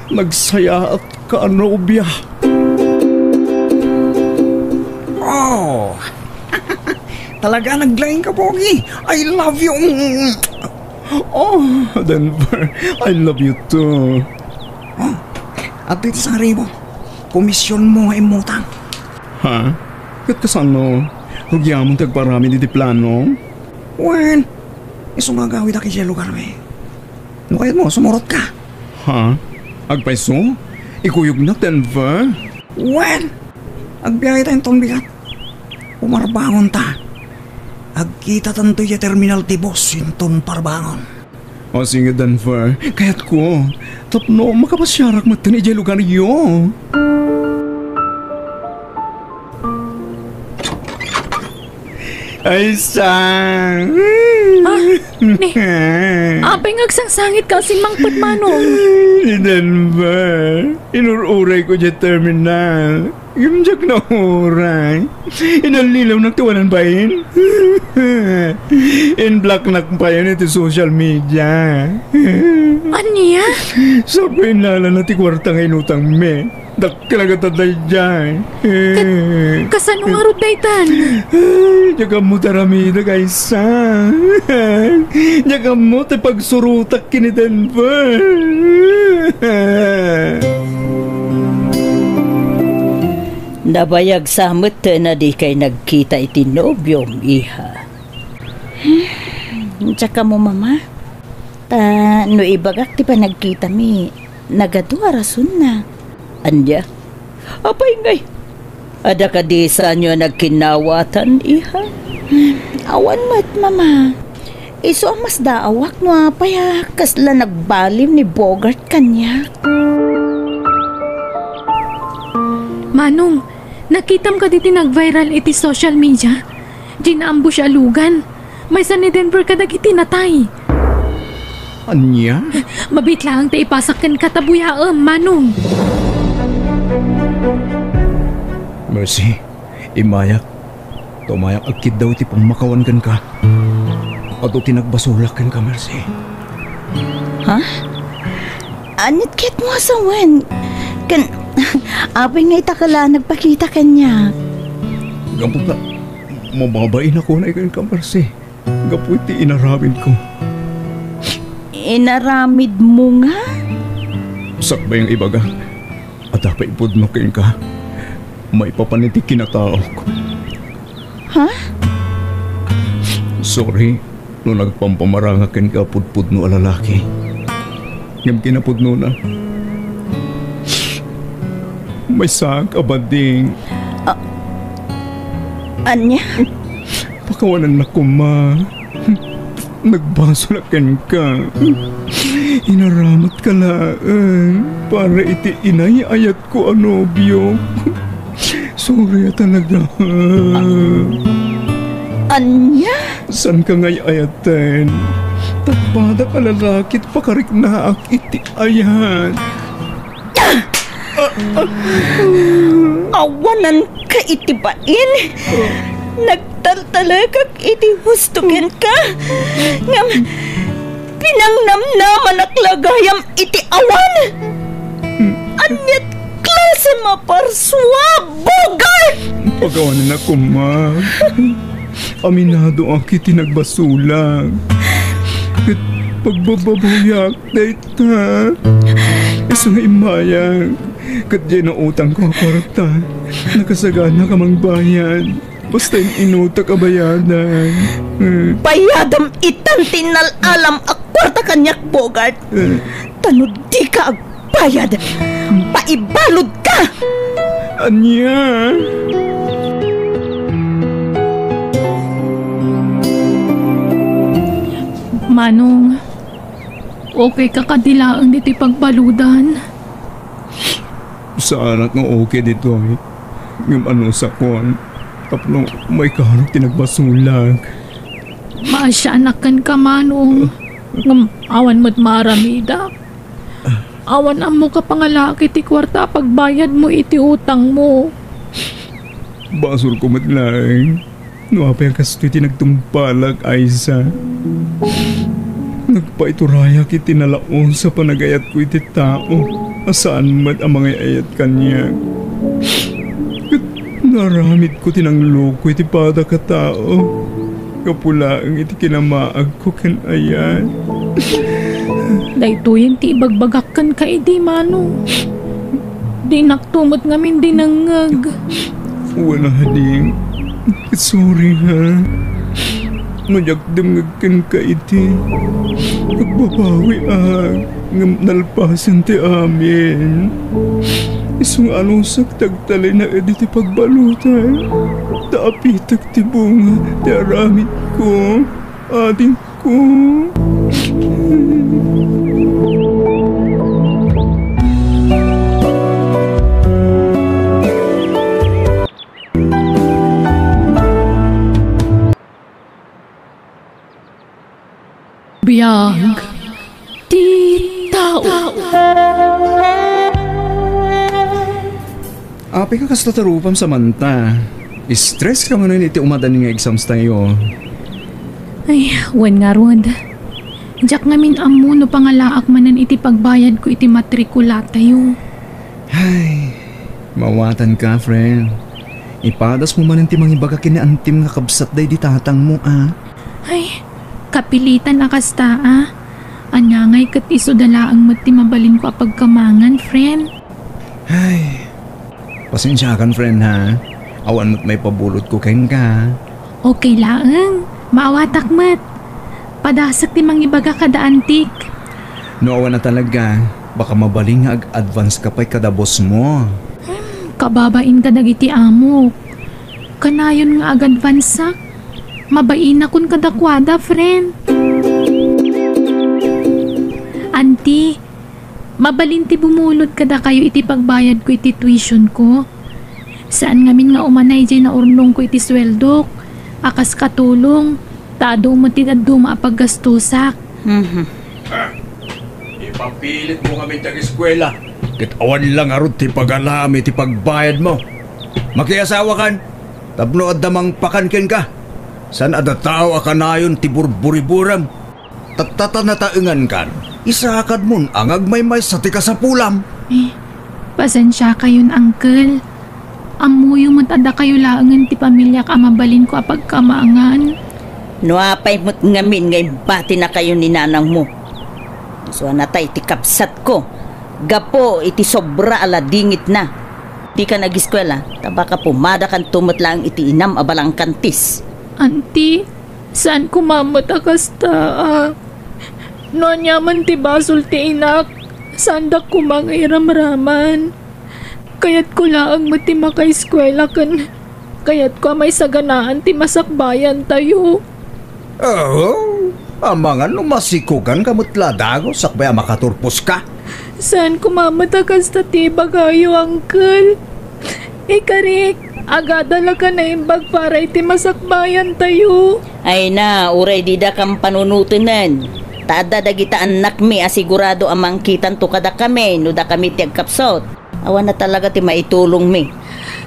Nagsayaatka a nobia. Oh. Talaga, naglaing ka, Pogi. I love you. Oh, Denver, I love you too. Oh, adtoy ti sangribo. Komisyon mo nga immutang. Ha? Ket kasano? Rugiamon ti agparamid iti plano? Wen, isu nga agawidak idiay lugarmi. No kayatmo, sumurotka. Ha? Agpayso? Ikuyognak, Denver? Wen, agbiagta inton bigat. Umarbangonta. Agkitatanto idiay terminal ti bus inton parbangon. O sige, Denver, kayatko. Tapno makapasiarak metten idiay lugaryo. Ay, sang. Ah, ni, apay nga agsangsangitka a simmangpet, Manong? Ni Denver, inur-urayko idiay terminal. Ngem diak nauray. Inallilawnak ti wanan bain. In-blocknak payen iti social media. Ania? Sakuenna ti kuarta nga inutangmi. Dakkel a gattan daydiay. Ket kasano ngarud daytan? Ay, diak ammo ti aramidek, Aisa. Diak ammo ti pagsurotak ken ni Denver. Nabayag sa metten a dikay nagkita iti nobiom, iha. Diak ammo, Mama. Ta no ibagak ti panagkitami, nagadu a rasonna. Ania? Apay ngay? Adda kadi saanyo a nagkinnawatan, iha? Awan met, Mama. Isu a masdaawak no apay a kasla nagbalin ni Bogart kaniak. Manong, nakitam kadi ti nag-viral iti social media? Diay naambush a lugan. Maysa ni Denver kadagiti natay. Ania? Mabiit laeng ta ipasak kenka ta buyaem, Manong. Mercy, immayak. Ta umayak agkiddaw iti pammakawan kenka. Adu ti nagbasolak kenka, Mercy. Ha? Aniat ket mo a sawen? Ken, apay nga ita ka la nagpakita kaniak? Gapu ta, mababain ako na ikan ka, Mercy. Gapu iti inaramidko. Inaramidmo nga? Sakbay nga ibaga, adda pay pudno kenka maipapan iti kinataok. Ha? Sorry no nagpampamaranga kenka a pudpudno a lalaki. Ngem kinapudnona, maysaak a bading. A-, ania? Pakawanennak koma. Nagbasolak kenka. Inaramatka laeng para iti inay-ayatko a nobio. Sorry a talaga. Ania? Saanka nga ay-ayaten? Tagbadak a lalaki ti pakariknaak iti ayat. Awananka iti bain. Nagtaltalekak iti husto kenka. Ngem pinangnamnamanak la gayam iti awan. Ania ti klase a maparsua, Bogart? Pakawanennak koma. Aminadoak iti nagbasolak. Ket pagbababawiak dayta. Isu nga immayak. Ket diay nautangko a kuarta, nakasaganaak a mangbayad. Basta in-inutak a bayadan. Eh. Bayadam itan ti innal-alam a kuarta kaniak, Bogart. Eh. Ta no dika ag- bayad. Paibaludka! Ania? Manong, okay ka kadi laeng ditoy pagbaludan? Saanak nga okay ditoy. Ngem anusakon tapno maikarog ti nagbasolak. Maasianak kenka, Manong. Ngem awan met maaramidak. Awan ammoka pangalaak iti kuarta a pagbayadmo iti utangmo. Basolko met laeng no apay a kastoy ti nagtungpalak, Aiza. Nagpaiturayak iti nalaus a panagayatko iti tao a saan met a mangay-ayat kaniak. Ket naaramidko ti nangloko iti padak a tao. Gapu laeng iti kinamaagko ken ayat. Daytoyen ti ibagbagak kenka idi, Manong. Dinakto met ngamin dinengngeg. Wen a, Ding. Sorry, ha. No diak dumngeg kenka idi, agbabawiak, ngem nalpasen ti amin. Isu nga anusak ti agtalinaed iti pagbaludan, ta apitek ti bunga ti aramidko, adingko. Biag ti tao. Apay nga kasta ti rupam, Samantha? Stress ka manen iti umadan nga exams tayo. Ay, wen ngarud. Diak ngamin ammo no pangalaak manen iti pagbayadko iti matrikulatayo. Ay, maawatanka, friend. Ipadasmo manen ti mangibaga ken ni antim nga kabsat daydi tatangmo, a. Ay, kapilitan a kasta, a. Ania ngay ket isuda laeng met ti mabalinko a pagkamangan, friend. Ay, pasensiakan, friend, ha? Awan met maipabulotko kenka. Okay laeng. Maawatak met. Padasek ti mangibaga kada antik. No awan a talaga, baka mabalin nga ag-advance ka pay kada boss mo. Hmm, kababain kadagiti amok. Kanayon nga ag-advanceak. Mabainakon kadakuada, friend. Anti, mabalin ti bumulod kadakayo iti pagbayadko iti tuitionko. Saan ngamin nga umanay diay naurnongko iti sueldok a kas katulong, ta adu met ti dadduma a paggastusak. Mhm. Ipapilitmo ngamin ti ageskuela, ket awan la ngarud ti pagalaam iti pagbayadmo. Makiasawakan, tapno adda mangpakan kenka. Saan a datao a kanayon ti burburiburem. Tatta ta nataengankan, isakadmon a nga agmaymaysa ti kasapulam. Eh, pasensiakayon, uncle. Ammoyo met a dakayo laengen ti pamiliak a mabalinko a pagkamangan. No apay met ngamin nga imbatinakayo ni nanangmo? Isuanatay ti kabsatko. gapu iti sobra a ladingitna. Dikan agiskuela, ta baka pumadakanto met laeng iti inam a balangkantis. Anti, saan koma met a kasta, a. No aniaman ti basol ti inak, saandak koma nga iramraman. Kayatko laeng met ti makaeskuela ken kayatko a maisaganaan ti masakbayantayo. Oo, amangan no masikuganka met la dagus sakbay a makaturposka. Saan koma met a kasta ti ibagayo, Uncle. Ikarik, agadalak a naimbag para iti masakbayantayo. Ay na, uray dida kam panunotenen. Ta adda dagita annakmi a sigurado a mangkitanto kadakami no dakami ti agkapsut. Awan na talaga ti maitulongmi.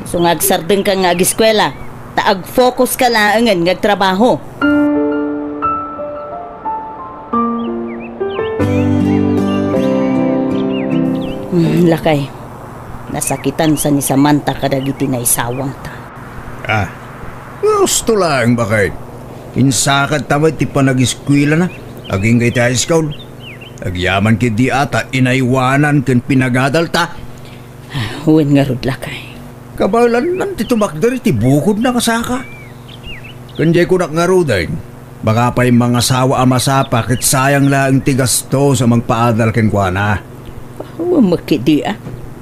Isu nga agsardengka nga agiskuela, ta agfokuska laengen nga agtrabaho. Hmm, lakay, nasakitansa ni Samantha kadagiti naisawangta. Ah, gusto laeng, bakay. Insakadta met ti panagiskuelana agingga iti high school. Agyaman ketdi a ta inaywanan ken pinagadalta. Wen ngarud, lakay. Kabaelannan ti tumakder iti bukodna, kasaka. Ken diay kunak ngaruden, baka pay mangasawa a masapa ket sayang laeng ti gastos a mangpaadal kenkuana. Wen met ketdi a.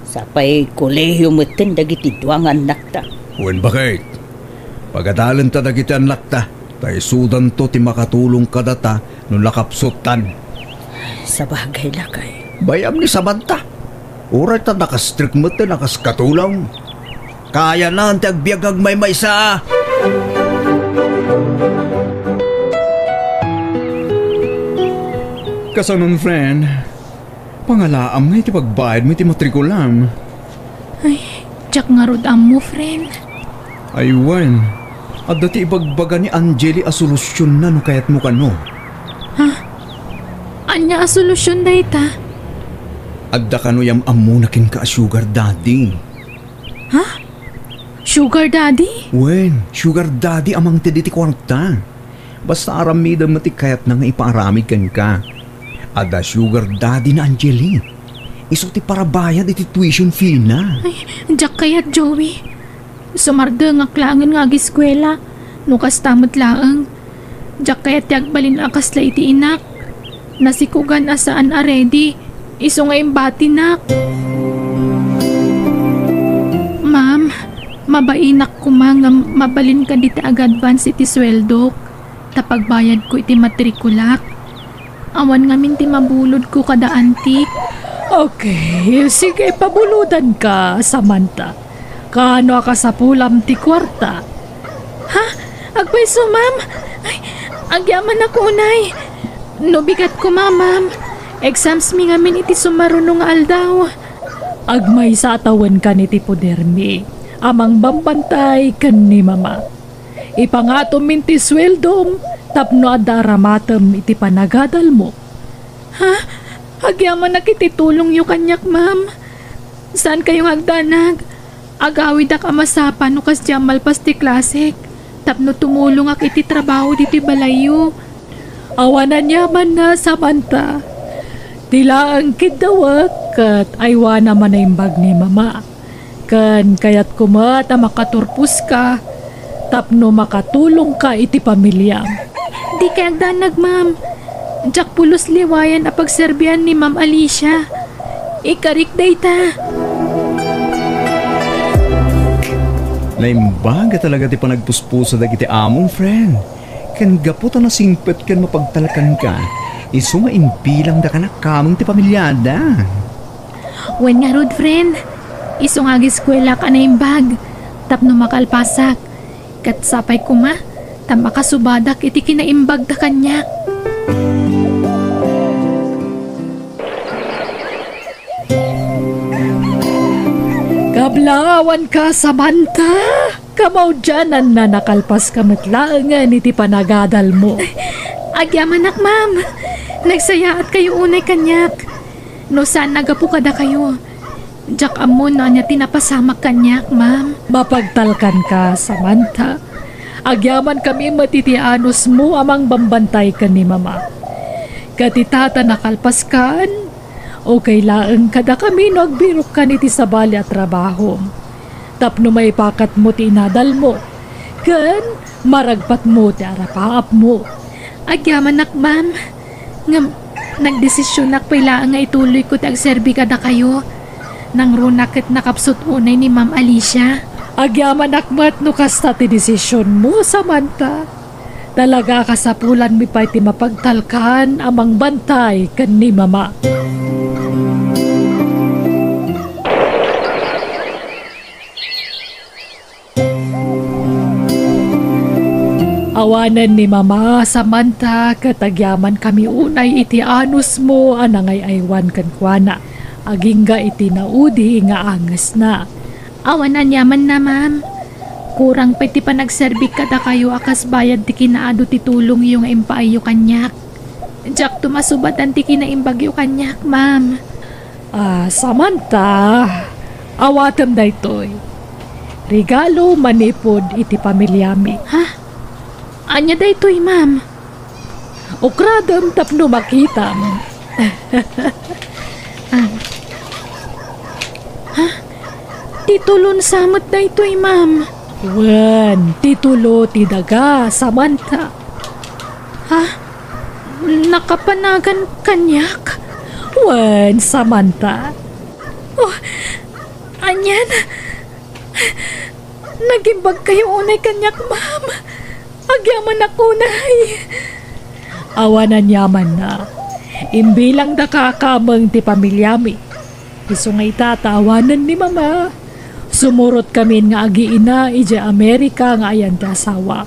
Sapay kolehio metten dagiti dua nga annakta. Wen, baket. Pagadalenta dagiti annakta, ta isudanto ti makatulong kadata no nakapsuttan. Sabagay, lakay. Bay-am ni Samantha. Uray ta nakastrek met a kas katulong. Kayanan ti agbiag nga agmaymaysa. Kasanon, friend? Pangalaam nga iti pagbayadmo iti matrikulam. Ay, diak ngarud ammo, friend. Ay wen, adda ti ibagbaga ni Angeli a solusionna no kayatmo kano. Ha? Ania a solusion dayta? Adda kano yam-ammona kenka a sugar daddy. Ha? Sugar daddy? Wen, sugar daddy a mangted iti kuarta. Basta aramidem met ti kayatna nga ipaaramid kenka. Adda sugar daddy na Angeli. Isu ti parabayad iti tuition fee na. Ay, diak kayat, Joey. Sumardengak laengen nga agiskuela. No kasta met laeng, diak kayat ti agbalin a kasla iti inak. Nasikugan a saan a ready. Isu nga imbatinak. Ma'am, mabainak koma nga mabalin kadi ti ag-advance iti sueldok. Ta pagbayadko iti matrikulak, awan ngamin ti mabulodko kada antik. Okay, sige, pabulodanka, Samantha. Kaano a kasapulam ti kuarta? Ha? Agpayso, ma'am? Ay, agyamanak unay. No bigat koma, ma'am. Exams mi ngamin iti sumaruno nga aldaw. Agmaysa a tawenkan iti podermi a mangbambantay ken ni Mama. Ipangatommin ti sueldom tapno adda aramatem iti panagadalmo. Ha? Agyamanak iti tulongyo kaniak, ma'am. Saankayo nga agdanag. Agawidak a masapa no kasdiay malpas ti klasek tapno tumulongak iti trabaho ditoy balayyo. Awan aniamanna, Samantha. Ti laeng kiddawek ket aywanam a naimbag ni Mama. Ken kayatko met a makaturposka tapno makatulongka iti pamiliam. Dikay agdanag, ma'am. Diak pulos liwayan a pagserbian ni Ma'am Alicia. Ikarik dayta. Naimbag a talaga ti panagpuspusa dagiti amom, friend. Ken gapu ta nasingpet ken mapagtalkanka, isu nga imbilangda kaniak kameng ti pamiliada. Wen ngarud, friend, isu nga agiskuelak a naimbag tapno makalpasak. Ket sapay koma ta makasubadak iti kinaimbagda kaniak. Kablawanka, Samantha! Kamaudiananna, nakalpaska met laengen iti panagadalmo. Agyamanak, ma'am. Nagsayaatkayo unay kaniak. No saan a gapu kadakayo, diak ammo no ania ti napasamak kaniak, ma'am. Mapagtalkanka, Samantha. Agyamankami met iti anusmo a mangbambantay ken ni Mama. Ket ita ta nakalpaskan, Ukay laeng kadakami no agbirokkan iti sabali a trabaho. Tapno maipakatmo ti inadalmo, ken maragpatmo ti arapaapmo. Agyamanak, ma'am. Ngem, nagdesisionak pay laeng nga ituloyko ti agserbi kadakayo. Nangruna ket nakapsut unay ni Ma'am Alicia. Agyamanak met no kasta ti desisionmo, Samantha. Talaga a kasapulanmi pay ti mapagtalkan a mangbantay ken ni Mama. Awanen ni Mama, Samantha, ket agyamankami unay iti anusmo a nangay-aywan kenkuana, agingga iti naudi nga angesna. Awan aniamanna, ma'am. Kurang pay ti panagserbik kadakayo a kas bayad ti kinaadu ti tulongyo nga impaayyo kaniak. Diakto masubatan ti kinaimbagyo kaniak, ma'am. Ah, Samantha, awatem daytoy. Regalo manipud iti pamilyami. Ha? Ania daytoy, ma'am? Ukradem tapno makitam. Ah. Ha? Titulon sa met daytoy, ma'am. Wen, titulo ti daga, Samantha. Ha? Nakapanagan kaniak? Wen, Samantha. Oh, anian? Nagimbagkayo unay kaniak, ma'am. Agyamanak unay. Awan aniamanna. Imbilangdaka a kameng ti pamilyami. Isu nga ita ta awanen ni Mama. Sumurotkamin nga agiina idiay Amerika nga ayan ti asawa.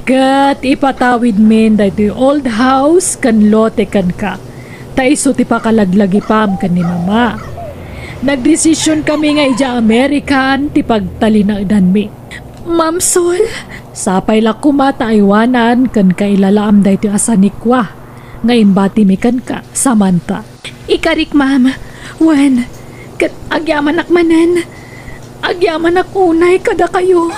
Ket ipatawidmin daytoy old house ken lote kenka, ta isu ti pakalaglagipam ken ni Mama. Nagdesisionkami nga idiay Amerikan ti pagtalinaedanmi. Ma'am Sol. Sapay la koma ta aywanan ken kailalaam daytoy a sanikua nga imbatimi kenka, Samantha. Ikarik, ma'am. Wen, ket agyamanak manen. Agyamanak unay kadakayo.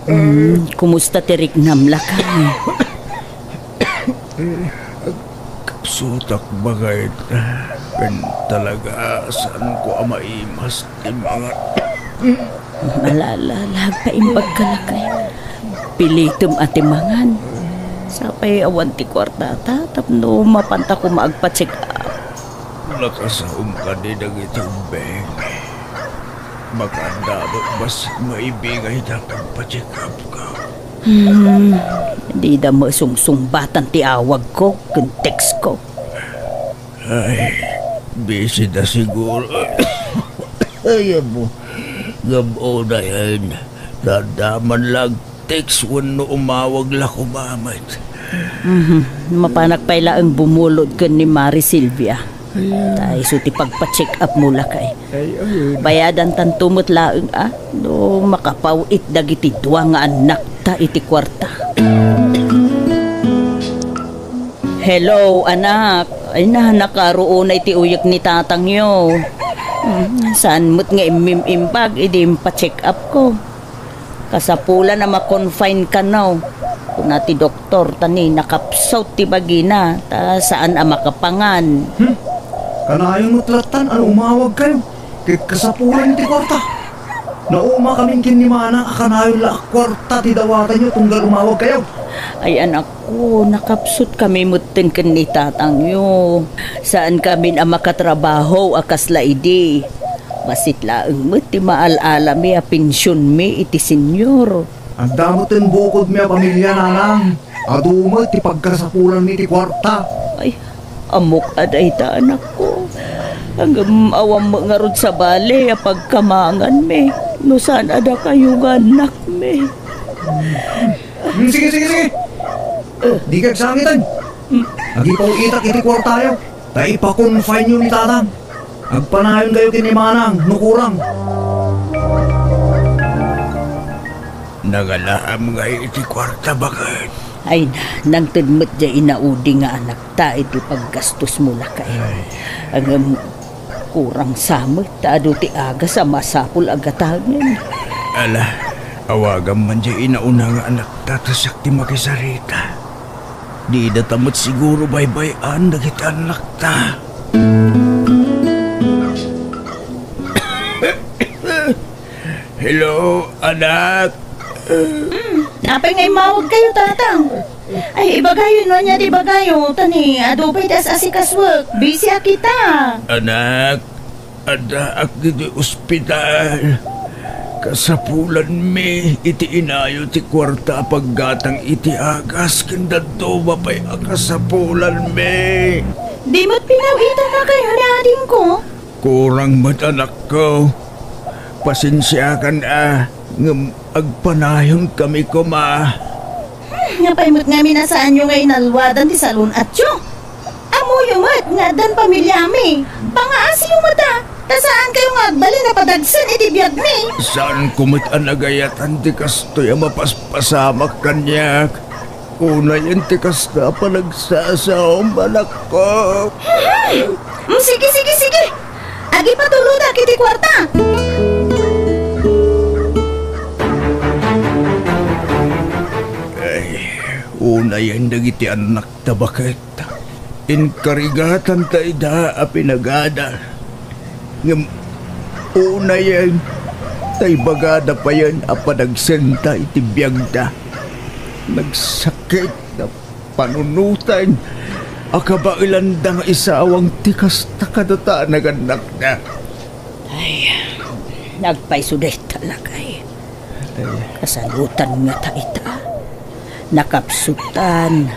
Mm, kumusta ti riknam, lakay? Kapsutak, baket. Ken talaga, saanko a maimas ti mangan. Malala, agpaimbag ka, lakay. Pilitem a ti mangan. Sapay awan ti kuartata tapno mapanta koma agpa-check up. Nakasaom kadi dagiti ubbing. Makaadda met bassit maibingayda ket pa-check up ka. Hmm, dida masungsungbatan ti awagko ken textko. Ay, busy da siguro. Ay, amo. Gab-o na yan. Tanda man lang text wenno umawag la koma met. Mhm. Mapanak pay laeng bumulod ken ni Mari Silvia. Ay, ah. Ta isu ti pagpa-check up mo, lakay. Ay, ay, ay. Bayadan tanto met laeng, a, no makapaw-it dagiti dua nga annakta iti kuarta. Hello, anak. Ay na, nakaruonay ti uyek ni tatangyo. Hmm, saan met nga immim-imbag idi impa-check up ko. Kasapulan a ma-confine kano. Kuna ti doktor, ta ni nakapsut ti bagina, ta saan a makapangan. Hmm? Kanayon met lattan a no umawag kayo, ket kasapulan ti kuarta. Nauma kamin ken ni Mana a kanayon la a kuarta ti dawatanyo tunggal umawag kayo. Ay, anak, O, nakapsut kami metten ken ni tatangyo. Saan kamin a makatrabaho a kasla idi. Bassit laeng met ti maal-alami a pensionmi iti senior. Adda metten bukodmi a pamilya, nanang. Adu met ti pagkasapulanmi ti kuarta. Ay, ammok a dayta, anakko. Ngem awan met ngarud sabali a pagkamanganmi no saan a dakayo nga annakmi. Hmm, sige, sige, sige. Di kayo agsangiten. Agipaw-itak iti kuartayo. Ta ipa-confine-yo ni tatang. Agpanayon kayo ken ni manang no kurang. Nagalaam ngay iti kuarta, baket? Ay na, nangted met diay inaudi nga anakta iti paggastosmo, lakay. Ay. Ngem, kurang sa met ta adu ti agas a masapul a gatangen. Ala, awagam man diay inauna nga anakta ta siak ti makisarita. Didata met siguro baybay-an dagiti annakta. Hello, anak. Apay nga immawagkayo, Tatang? Ay, ibagayo no ania ti ibagayo, ta ni adu pay ti as-asikasuek. Busy a kita. Anak, addaak iti ospital. Kasapulanmi iti inayo ti kuarta a paggatang iti agas ken dadduma pay a kasapulanmi. Di met pinaw-itannakayo ni adingko? Kurang met, anakko. Pasensiakan a, ngem agpanayonkami koma. Hmm, apay met ngamin a saanyo nga inalwadan ti salun-atyo? Ammoyo met nga addan pamiliami. Pangaasiyo met a, ta saankayo nga agbalin a padagsen iti biagmi. Saanko met a nagayatan ti kastoy a mapaspasamak kaniak. Unayen ti kasta a panagsasaom, anakko. Hmm, sige, sige, sige. Agipatulodak iti kuarta. Ay, unayen dagiti annakta baket. Inkarigatanta ida a pinagadal. Ngem unayen, ta ibagada payen a padagsenta iti biagda. Nagsakit a panunoten a kabaelanda nga isawang ti kasta kadata a nagannakda. Ay, nagpayso dayta, lakay. Ay. Kasalutan ngata ita. Nakapsutan,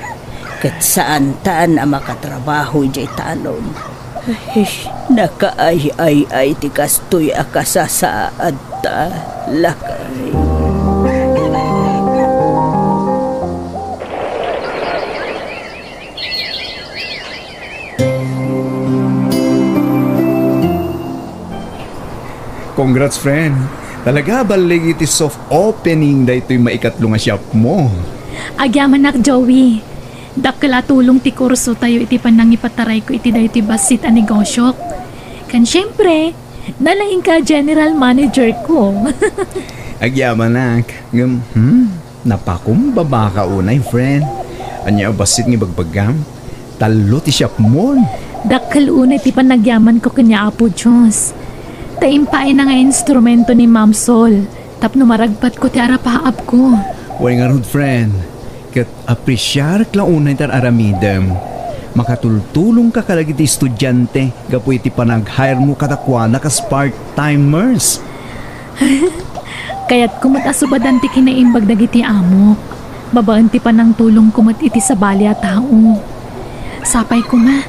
ket saantan a makatrabaho idiay talon. Ay, nakaay-ay-ay ti kastoy a kasasaadta, lakay. Congrats, friend. Talaga, ballig iti soft opening daytoy maikatlo nga shop mo. Agyamanak, Joey. Dakkel a tulong ti kursotayo iti panangipatarayko iti daytoy bassit a negosyok. Ken siempre, nalaingka a general manager ko. Agyamanak. Ngem, hmm, napakumbabaka unay, friend. Ania a bassit nga ibagbagam? Tallo ti shop mo. Dakkel unay ti panagyamanko ken ni Apo Dios. Ta impaayna nga instrumento ni Ma'am Sol tapno maragpatko ti arapaapko. Wen ngarud, friend, ket apresiarek la unay ti ar-aramidem. Makatultulongka kadagiti estudiante gapu iti panag-hire mo kadakuada kas part-timers. Kayatko met a subadan ti kinaimbag dagiti amok, babaen ti panangtulongko met iti sabali a tao. Sapay koma,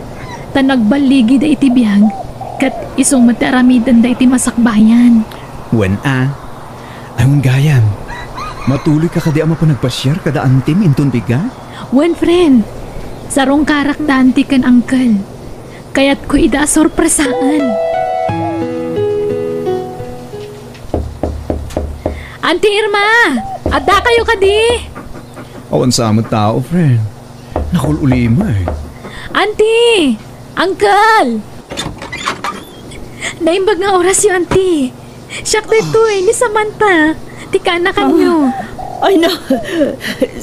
ta nagballigida iti biag, ket isu met ti aramidenda iti masakbayan. Wen a, ay, wen gayam, matuloyka kadi a mapan agpasiar kada antim inton bigat? Wen, friend, sarungkarak da anti ken uncle. Kayatko ida a sorpresaan. Auntie Irma! Addakayo kadi? Awan sa met tao, friend. Nakul-ulimay. Auntie! Uncle! Naimbag nga orasyo, Auntie. Siak daytoy, ni Samantha. Ti kaanakanyo. Ah, ay na,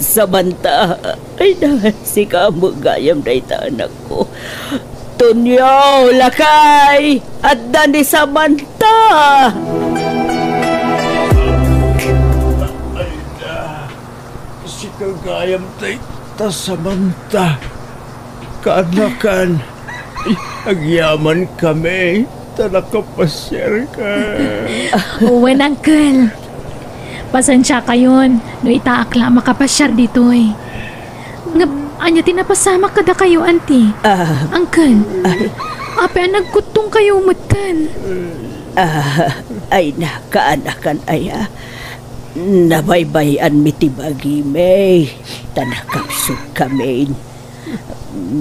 Samantha. Ay na, sika met gayam dayta, anakko. Tonyo, lakay! Adda ni Samantha! Sika gayam dayta, Samantha. Kaanakan, agyamankami, ta nakapasiarka. Wen, uncle. Pasensiakayon no itaak la a makapasiar ditoy. Ngem, ania ti napasamak kadakayo, auntie? Ah. Uncle, apay a nagkuttongkayo metten? Ah, ay na, kaanakan aya. Nabaybay-anmi ti bagimi, ta nakapsutkamin.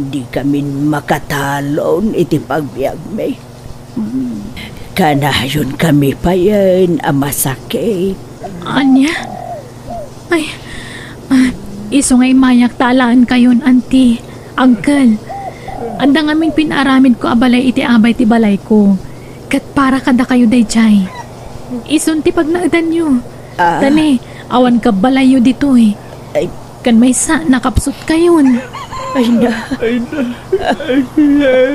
Dikamin makatalon iti pagbiagmi. Kanayonkami payen a masakit. Ania? Ay, ah, isu nga immayak ta alaenkayon, auntie, uncle. Adda ngamin pinaaramidko a balay iti abay ti balayko. Ket para kadakayo daydiay. Isun ti pagnaedanyo. Ah. Tani, awan kabbalayyo ditoy. Ay. Kan maysa, nakapsutkayon. Ay na. Ay na. Ay, ay.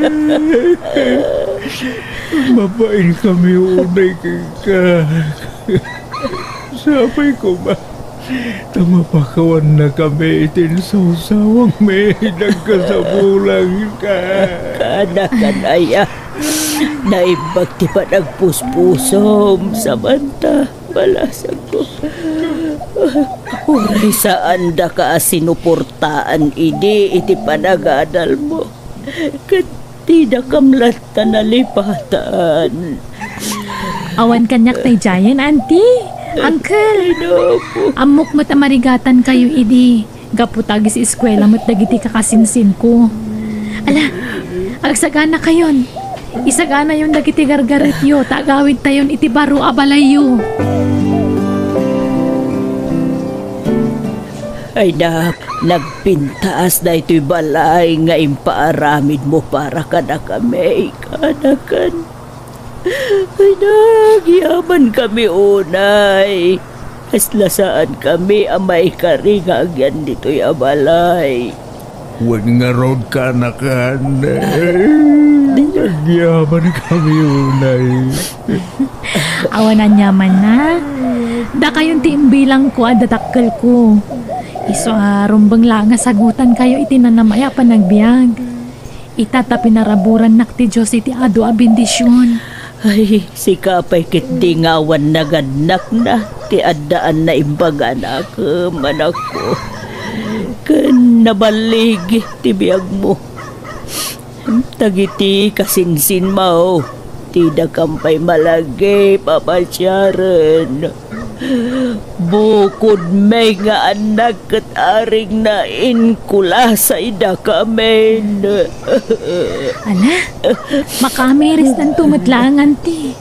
Mabain kami unay kenka. Sapay koma. Ta mapakawanna kami iti insawsawangmi, nagkasabulanka. Kaanakan aya, naimbag ti panagpuspusom, Samantha, balasangko. Uray saandaka a sinuportaan idi iti panagadalmo. Ket didakam latta nalipatan. Awan kaniak daydiayen, Auntie, Uncle. Ay, naku. Ammok met a marigatankayo idi gapu ta agiseskuela met dagiti kakasinsinko. Ala, agsaganakayon. Isaganayon dagiti gargaretyo ta agawidtayon iti baro a balayyo. Ay, nak, nagpintas daytoy balay nga impaaramidmo para kadakami, kaanakan. Ay, nak, yaman kami unay. Kasla saan kami a maikari nga agyan ditoy a balay. Wen ngarud, kaanakan. Agyaman kami unay. Awan aniamanna. Dakayon ti imbilangko a dadakkelko. Isu a rumbeng la nga sagutankayo iti nanamay a panagbiag. Ita ta pinaraburannak ti Dios iti adu a bendision. Ay, sika pay ketdi nga awan nagannakna ti addaan naimbag a nakem, anakko. Ken naballig ti biagmo. Dagiti kasinsinmo, didakam pay malagip a pasiaren. Bukodmi nga annak ket arigna, inkulasayda kamin. Ala, makaamirisdanto met laeng, Auntie.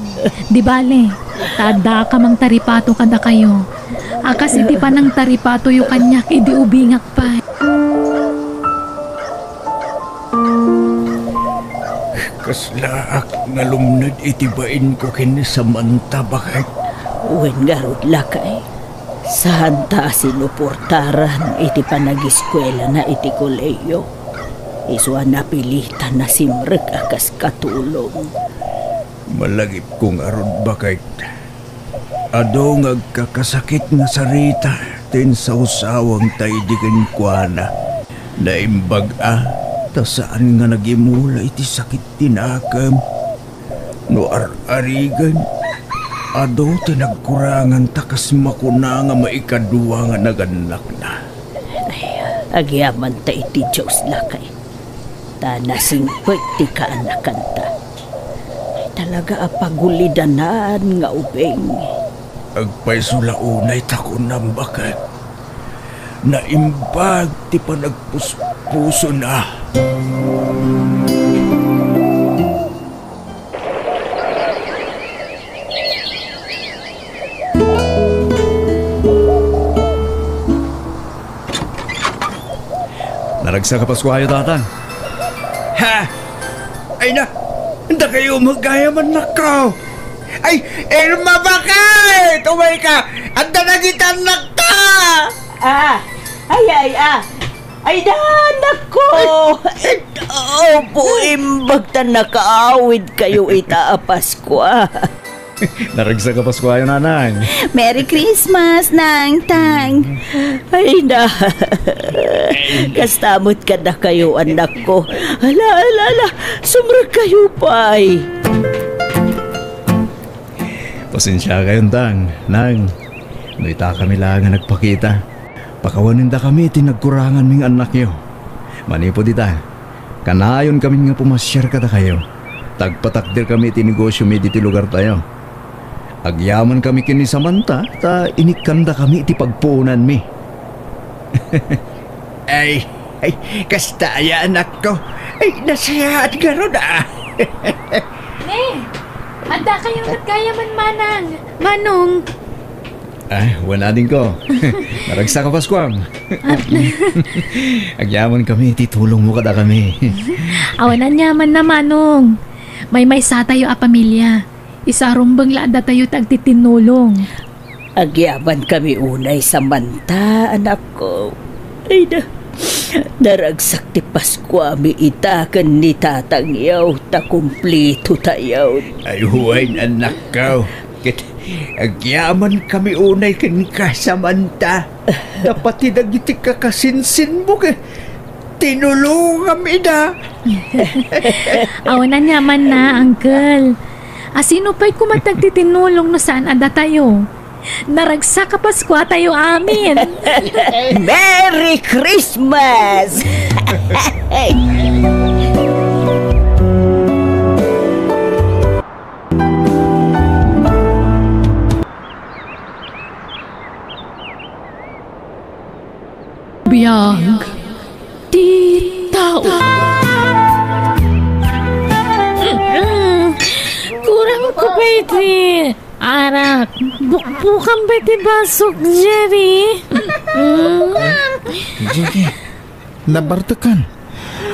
Di bale, ta adda a kamangtaripato kadakayo. A kas iti panangtaripatoyo kaniak idi ubingak pay. Kaslaak nga lumned iti bainko ken ni Samantha, baket. Wen ngarud, lakay, saanta a sinuportaran iti panagiskuelana iti kolehiyo. Isu a napilitan a simrek a kas katulong. Malagipko ngarud, baket. Adu nga agkakasakit nga sarita ti insawsawangta idi kenkuana. Naimbag a, ta saan nga nagimula iti sakit ti nakem. No ar-arigen, adu ti nagkurangan ta kas makuna nga maikadua nga nagannakna. Ay, agyamanta iti Dios, lakay. Ta nasingpet ti kaanakanta. Talaga a pagulidanan nga ubing. Agpayso la unay ta kunam, baket. Naimbag ti panagpuspusona. Naragsak a Paskuayo, Tatang. Ha? Ay na, dakayo met gayam, annakko. Ay, Irma, baket! Umayka! Adda dagiti annakta! Ah, ay, ay, ah. Ay, da, annakko! Ay, ay. Apo, imbag ta nakaawidkayo ita a Paskua. Naragsak a Paskuayo, Nanang. Merry Christmas, Nang, Tang. Ay na. Kasta met kadakayo, annakko. Ala, ala, ala. Sumrekkayo pay. Pasensiakayon, Tang, Nang. No itakami laeng a nagpakita, pakawanendakami ti nagkuranganmi nga annakyo. Manipud ita, kanayon kami nga pumasiar kadakayo. Ta agpatakderkami iti negosyomi ditoy lugartayo. Agyamankami ken ni Samantha ta inikkandakami iti pagpuonanmi. Ay, ay, kasta aya, anakko. Ay, nasayaat ngarud, ah. Ne, adda kayo met gayam, Manang. Manong. Ah, wen, adingko. Naragsak a Paskuam. Agyamankami iti tulongmo kadakami. Awan aniamanna, Manong. Maymaysatayo a pamilia. Isarumbeng la datayo ti agtitinnulong. Agyamankami unay Samantha, anakko. Ay na, naragsak ti Paskuami ita ken ni tatangyo ta kumplitotayo. Ay, wen, anakko. Ket agyamankami unay kenka, Samantha. Ta pati dagiti kakasinsinmo ket tinulongam ida. Awan aniamanna, uncle. Asino pay koma ti agtitinnulong no saan a datayo? Naragsak a Paskuatayo amin. Merry Christmas! Biag ti tao. Kurang ko pay ti arak. Bukbukan pay ti basok, Jerry. Jinky, nabartekkan.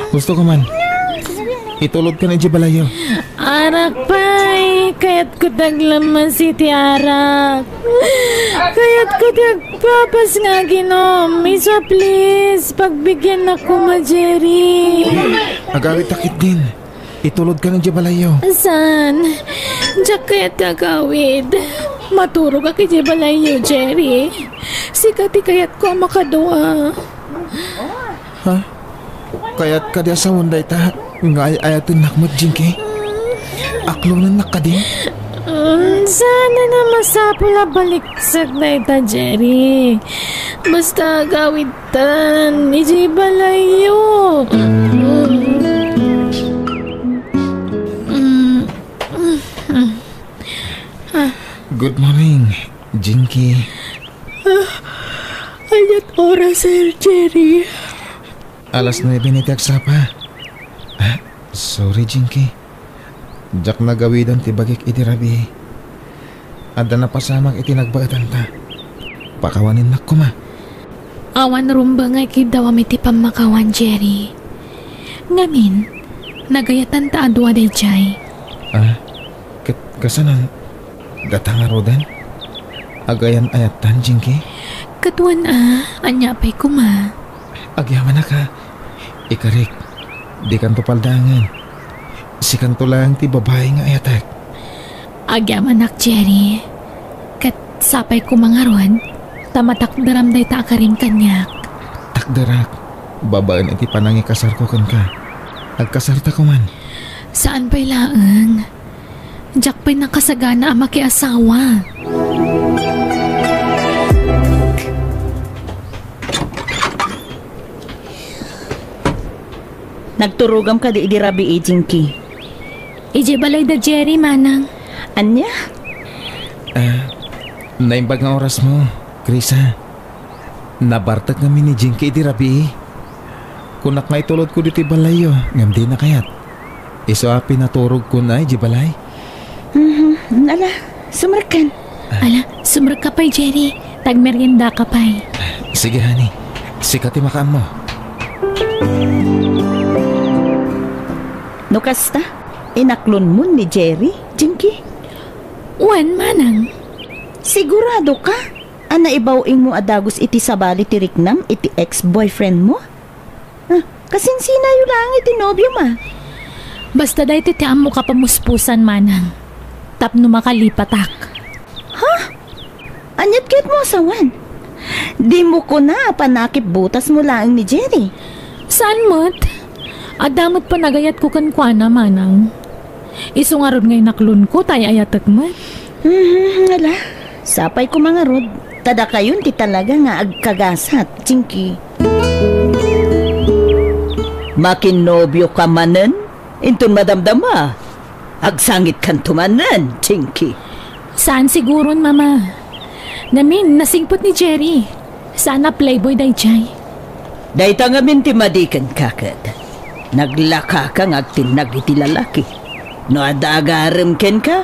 Gusto ko man. Itulodkan idiay balayyo. Arak pay, kayatko ti aglammas iti arak. Kayatko ti agpapas nga aginom. Isu a, please, pagbigiannak koma, Jerry. Agawidta ketdin. Itulodkan idiay balayyo. Saan? Diak kayat ti agawid. Maturogak idiay balayyo, Jerry. Sika ti kayatko a makadua. Ha? Kayat kadi a sawen dayta nga ay-ayatennak met, Jinky? Aklonennak kadi? Mm, saan a masapul a baliksak dayta, Jerry. Basta agawidtan idiay balayyo. Mm. Good morning, Jinky. Ania't oras, Sir Jerry? Alas nuebe ni ti agsapa. Ah, sorry, Jinky. Diak nagawidan ti bagik idi rabii. Adda napasamak iti nagbaetanta. Pakawanennak koma. Awan rumbeng nga ikiddawam iti pammakawan, Jerry. Ngamin, nagayatanta a dua daydiay. Ah, ket kasanon? Data ngaruden? Agayan-ayattan, Jinky? Ket wen a, ania pay koma? Agyamanak a. Ikarik, dikanto paldaangen. Sikanto laeng ti babai nga ayatek. Agyamanak, Jerry. Ket sapay koma ngarud, ta matakderam dayta a karim kaniak. Takderak, babaen iti panangikasarko kenka. Agkasarta koman. Saan pay laeng. Diak pay nakasagana a makiasawa. Nagturogam kadi idi rabii, Jinky? Idiay balay da Jerry, manang. Ania? Ah, naimbag nga orasmo, Krisa. Nabartek ngamin ni Jinky idi rabii. Kunak nga itulodko ditoy balayyo, ngem dina kayat. Isu a pinaturogkon idiay balay. Mhm. Ala, sumrekkan. Ala, sumrekka pay, Jerry. Tagmeriendaka pay. Sige, honey. Sika ti makaammo. No kasta, inaklonmon ni Jerry, Jinky? Wen, manang. Siguradoka a naibaw-ingmo a dagus iti sabali ti riknam iti ex-boyfriendmo? Ah, kasinsinayo laeng iti nobiom a. Basta daytoy ti ammok a pamuspusan, manang, tapno makalipatak. Ha? Ania't kayatmo a sawen? Dimo kuna a panakipbutasmo laeng ni Jerry? Saan met? Adda met panagayatko kenkuana, manang. Isu ngarud nga inaklonko ta ay-ayatek met. Mhm, ala, sapay koma ngarud, ta dakayon ti talaga nga agkagasat, Jinky. Makinnobioka manen, inton madamdama. Agsangitkanto manen, Jinky. Saan siguron, Mama. Ngamin, nasingpet ni Jerry. Saan a playboy daydiay. Dayta ngamin ti madi kenka ket. Naglakaka nga agtinnag iti lalaki. No adda agarem kenka,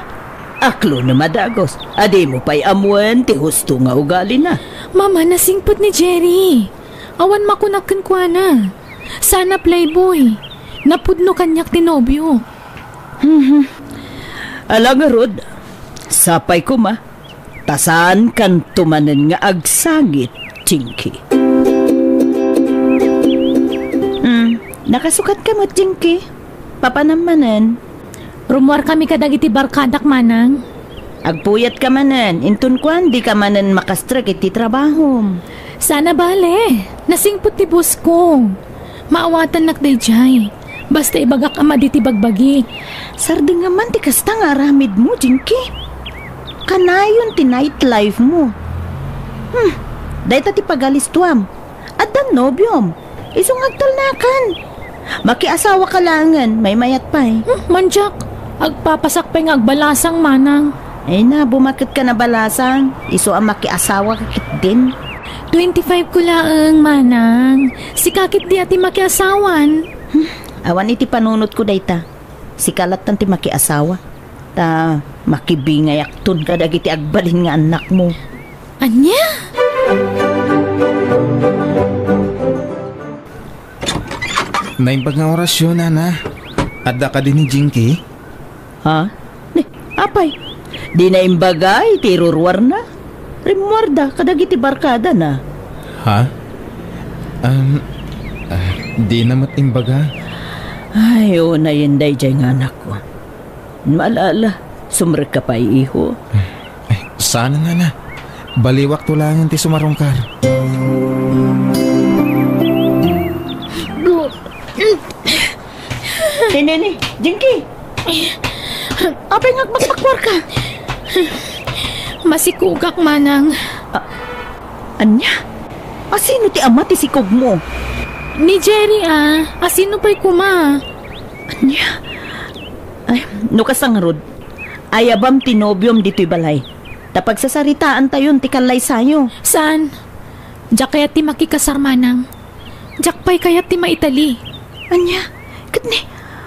aklonem a dagus a dimo pay ammoen ti husto nga ugalina. Mama, nasingpet ni Jerry. Awan makunak kenkuana. Saan a playboy. Napudno kaniak ti nobio. Mhm. Ala ngarud, Sapay koma, ta saankanto manen nga agsangit, Jinky. Hmm, nakasukatka met, Jinky. Papanam manen. Rummuarkami kadagiti barkadak, Manang. Agpuyatka manen, inton kuan, dika manen makastrek iti trabahom. Saan a bale, nasingpet ti boss ko. Maawatannak daydiay. Basta ibagak a madi ti bagbagi. Sardengam man ti kasta nga aramidmo, Jinky. Kanayon ti nightlife mo. Hmm, dayta ti pagalistuam. Addan nobiom. Isu nga agtalnakan. Makiasawaka laengen, maymayat pay. Hmm, mandiak. Agpapasak pay nga agbalasang, Manang. Ay na, bumaket ka na balasang. Isu a makiasawaka ketdin. Twenty-five ko laeng, Manang. Sika ketdi a ti makiasawan. Hmm, awan iti panunotko dayta. Sika lattan ti makiasawa. Ta makibingayakton kadagiti agbalin nga annakmo. Ania? Naimbag nga orasyon, Nana. Adda kadi ni Jinky? Ha? Ni, apay, di naimbag iti iruruarna? Rimmuarda kadagiti barkadana. Ha? Um, ah, di na met imbaga. Ay, unayen daydiay nga anakko. Ala, ala, sumrekka pay, iho. Ay, saan, Nana. Baliwakto laengen ti sumarungkar. Ni, ni, ni, Jinky! Apay nga agpakpakuarka? Masikugak, Manang. A-, ania? Asino ti ama ti sikugmo? Ni Jerry, a. Asino pay koma? Ania? Ay, no kasta ngarud, ayabam ti nobiom ditoy balay. Ta pagsasaritaantayon ti kallaysayo. Saan? Diak kayat ti makikasar, Manang. Diak pay kayat ti maitali. Ania? Ket ni,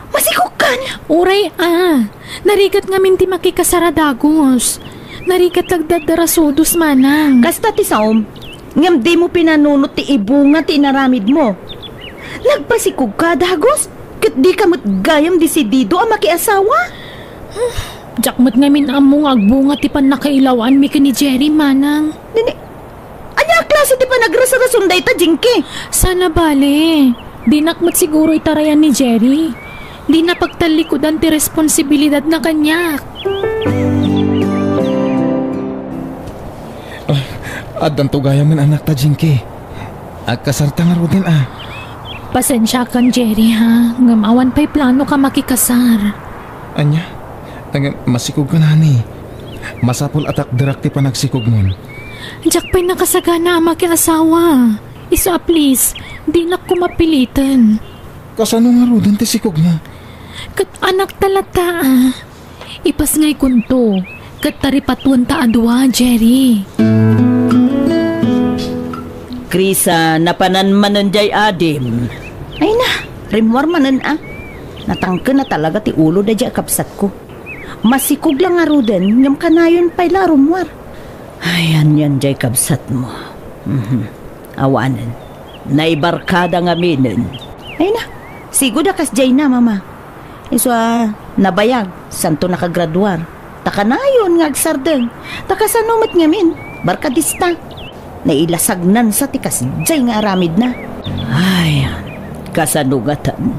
masikugkan? Uray, a. Narigat ngamin ti makikasar a dagus. Narigat agdardarasudos, Manang. Kasta ti saom, ngem dimo pinanunot ti ibunga ti inaramidmo. Nagpasikugka a dagus, ket dika met gayam desidido a makiasawa? Diak met ngamin ammo nga agbunga ti pannakailawanmi ken ni Jerry, Manang. Nini, Ania a klase ti panagrasrason dayta, Jinky? Saan a bale. Dinak met siguro itarayan ni Jerry. Dina pagtallikudan ti responsibilidadna kaniak. Ah, addanto gayam nga anakta, Jinky. Agkasarta ngaruden, a. Pasensiakan, Jerry, ha? Ngem awan pay planoka makikasar. Ania? Ngem masikugka, Nana. Masapul a takderak ti panagsikugmon. Diak pay nakasagana a makiasawa. Isu a please, dinak koma piliten. Kasano ngaruden ti sikugmo? Ket anakta latta, a. Ipasngaykonto, ket taripatuenta a dua, Jerry. Krisa, napanan manen diay adim. Ay na, rimmuar manen a. Natangken a talaga ti ulo daydiay a kabsatko. Masikog la ngaruden, ngem kanayon pay la a rummuar. Ay, anian diay kabsatmo? Mhm. Awanen. Naibarkada ngaminen. Ay na, sigud a kasdiay na, Mama. Isu a nabayag, santo nakagraduar. Ta kanayon nga agsardeng. Ta kasano met ngamin, barkadista. Nailasagnansa ti kasdiay nga aramidna. Ay, kasano ngatan?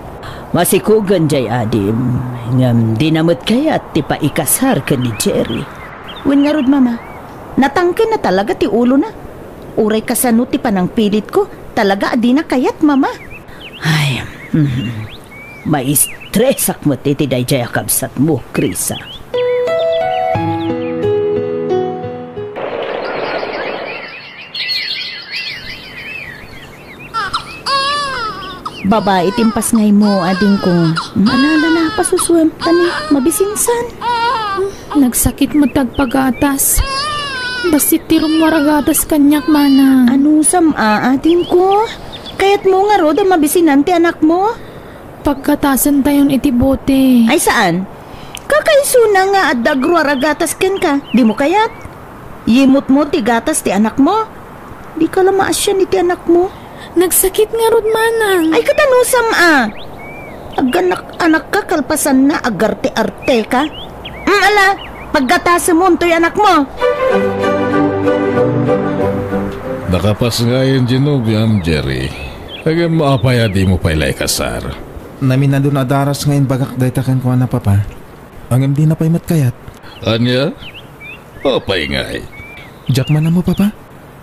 Masikogen diay adim, ngem dina met kayat ti paikasar ken ni Jerry. Wen ngarud, Mama, natangken na talaga ti ulona. Uray kasano ti panangpilitko, talaga a dina kayat, Mama. Ay, mhm. Maistresak met iti daydiay a kabsatmo, Krisa. Babai ti impasngaymo, adingko. Ala, ala, ala, pasusuem, ta ni, mabisinsan. Nagsakit met ti agpagatas. Bassit ti rummuar a gatas kaniak, Manang. Anusam a, adingko? Kayatmo ngarud a mabisinan ti anakmo? Paggatasentayon iti bote. Ay, saan? Kakaisuna nga adda agruar a gatas kenka. Dimo kayat? Yimutmo ti gatas ti anakmo. Dika la maasian iti anakmo. Nagsakit ngarud, Manang. Ay, ket anusam a? Aganak-anakka kalpasanna, agarte-arteka. Mm, ala, Aggatasem toy anakmo. Nakapas ngayen ti nobiam, Jerry. Ngem apay a dimo pay la ikasar? Naminadun a daras nga imbagak dayta kenkuana, Papa. Ngem dina pay met kayat. Ania? Apay ngay? Diak man ammo, Papa.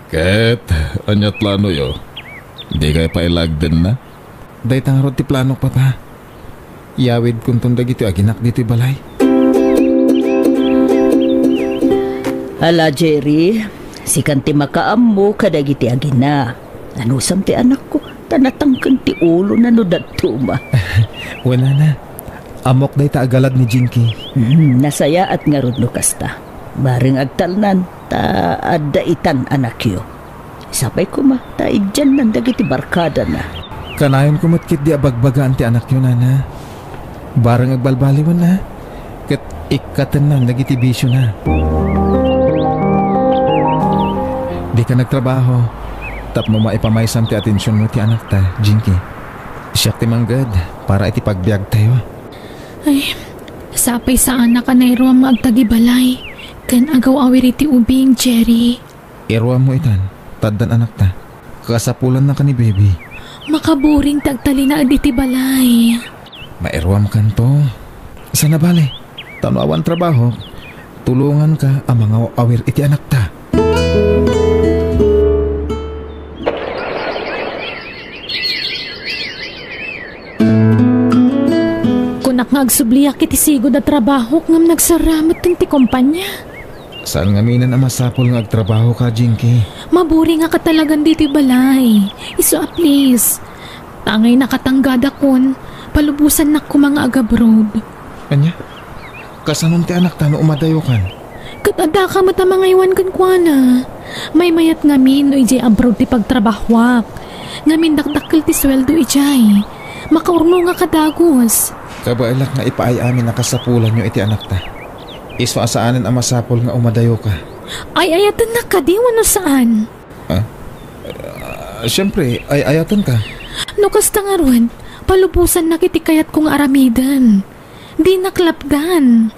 Ket ania planoyo? Dikay pay la agdenna? Dayta ngarud ti planok, Papa. Iyawidkonton dagiti aginak ditoy balay. Ala, Jerry, sikan ti makaammo kadagiti agina. Anusam ti anakko, ta natangken ti ulona no dadduma. Wen, nana, ammok dayta a galad ni Jinky. Hmm, nasayaat ngarud no kasta. Bareng agtalnan, ta adda itan anakyo. Sapay koma ta idiannan dagiti barkadana. Kanayonko met ketdi a bagbagaan ti anakyo, nana. Bareng agbalbaliwenna, ket ikkatennan dagiti bisiona. Dika nagtrabaho tapno maipamaysam ti atensionmo ti anakta, Jinky. Siak ti mangged para iti pagbiagtayo. Ay, sapay saanak a nairuam nga agtagibalay ken agaw-awir iti ubing, Jerry. Iruammo itan, ta addan anakta. Kasapulannaka ni baby. Makaburing ti agtalinaed iti balay. Mairuamkanto. Saan a bale, ta no awan trabaho, tulonganka a mangaw-awir iti anakta. Kunak nga agsubliak iti sigud a trabahok ngem nagsarrameten ti kompania. Saan ngamin a masapul nga agtrabahoka, Jinky. Maburingak talagan ditoy balay. Isu a please. Ta angay nakatanggada kun, palubosannak koma nga agabroad. Ania? Kasanon ti anakta no umadayokan? Ket addaka met a mangaywan kenkuana. Maymayat ngamin no idiay abroad ti pagtrabahoak. Ngamin dakdakkel ti sueldo idiay. Makaurnongak a dagus. Kabaelak nga ipaay amin a kasapulanyo iti anakta. Isu a saanen a masapul nga umadayoka. Ay-ayatennak kadi wenno saan? Ah? Ah, siempre, ay-ayatenka. No kasta ngarud, palubosannak iti kayatko nga aramiden. Dinak lapdan.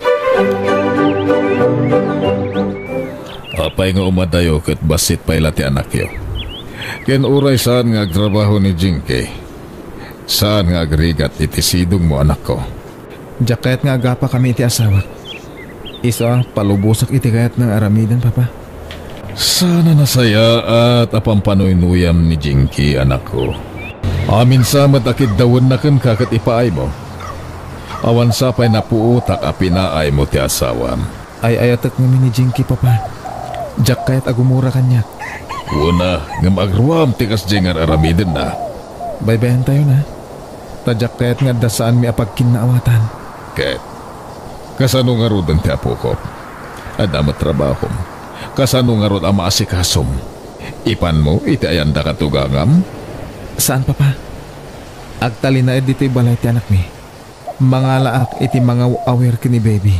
Apay nga umadayo ket bassit pay la ti anakyo? Ken uray saan nga agtrabaho ni Jinky, saan nga agrigat iti sidongmo, anakko. Diak kayat nga agapakami iti asawak. Isu a palubosak iti kayatna nga aramiden, Papa. Saan a nasayaat a pampanuynuyam ni Jinky, anakko. Amin sa met a kiddawenna kenka ket ipaaymo. Awan sa pay napuotak a pinaaymo ti asawam. Ay-ayatek ngamin ni Jinky, Papa. Diak kayat a gumura kaniak. Kuna, ngem agruam ti kasdiay nga ar-aramidenna. Baybayantayon, a. Ta diak kayat nga adda saanmi a pagkinnaawatan. Ket kasano ngaruden ti apokok? Adda met trabahom. Kasano ngarud a maasikasom? Ipanmo iti ayanda ket tugangam? Saan, Papa. Agtalinaed ditoy balay ti anakmi. Mangalaak iti mangaw-awir ken ni baby.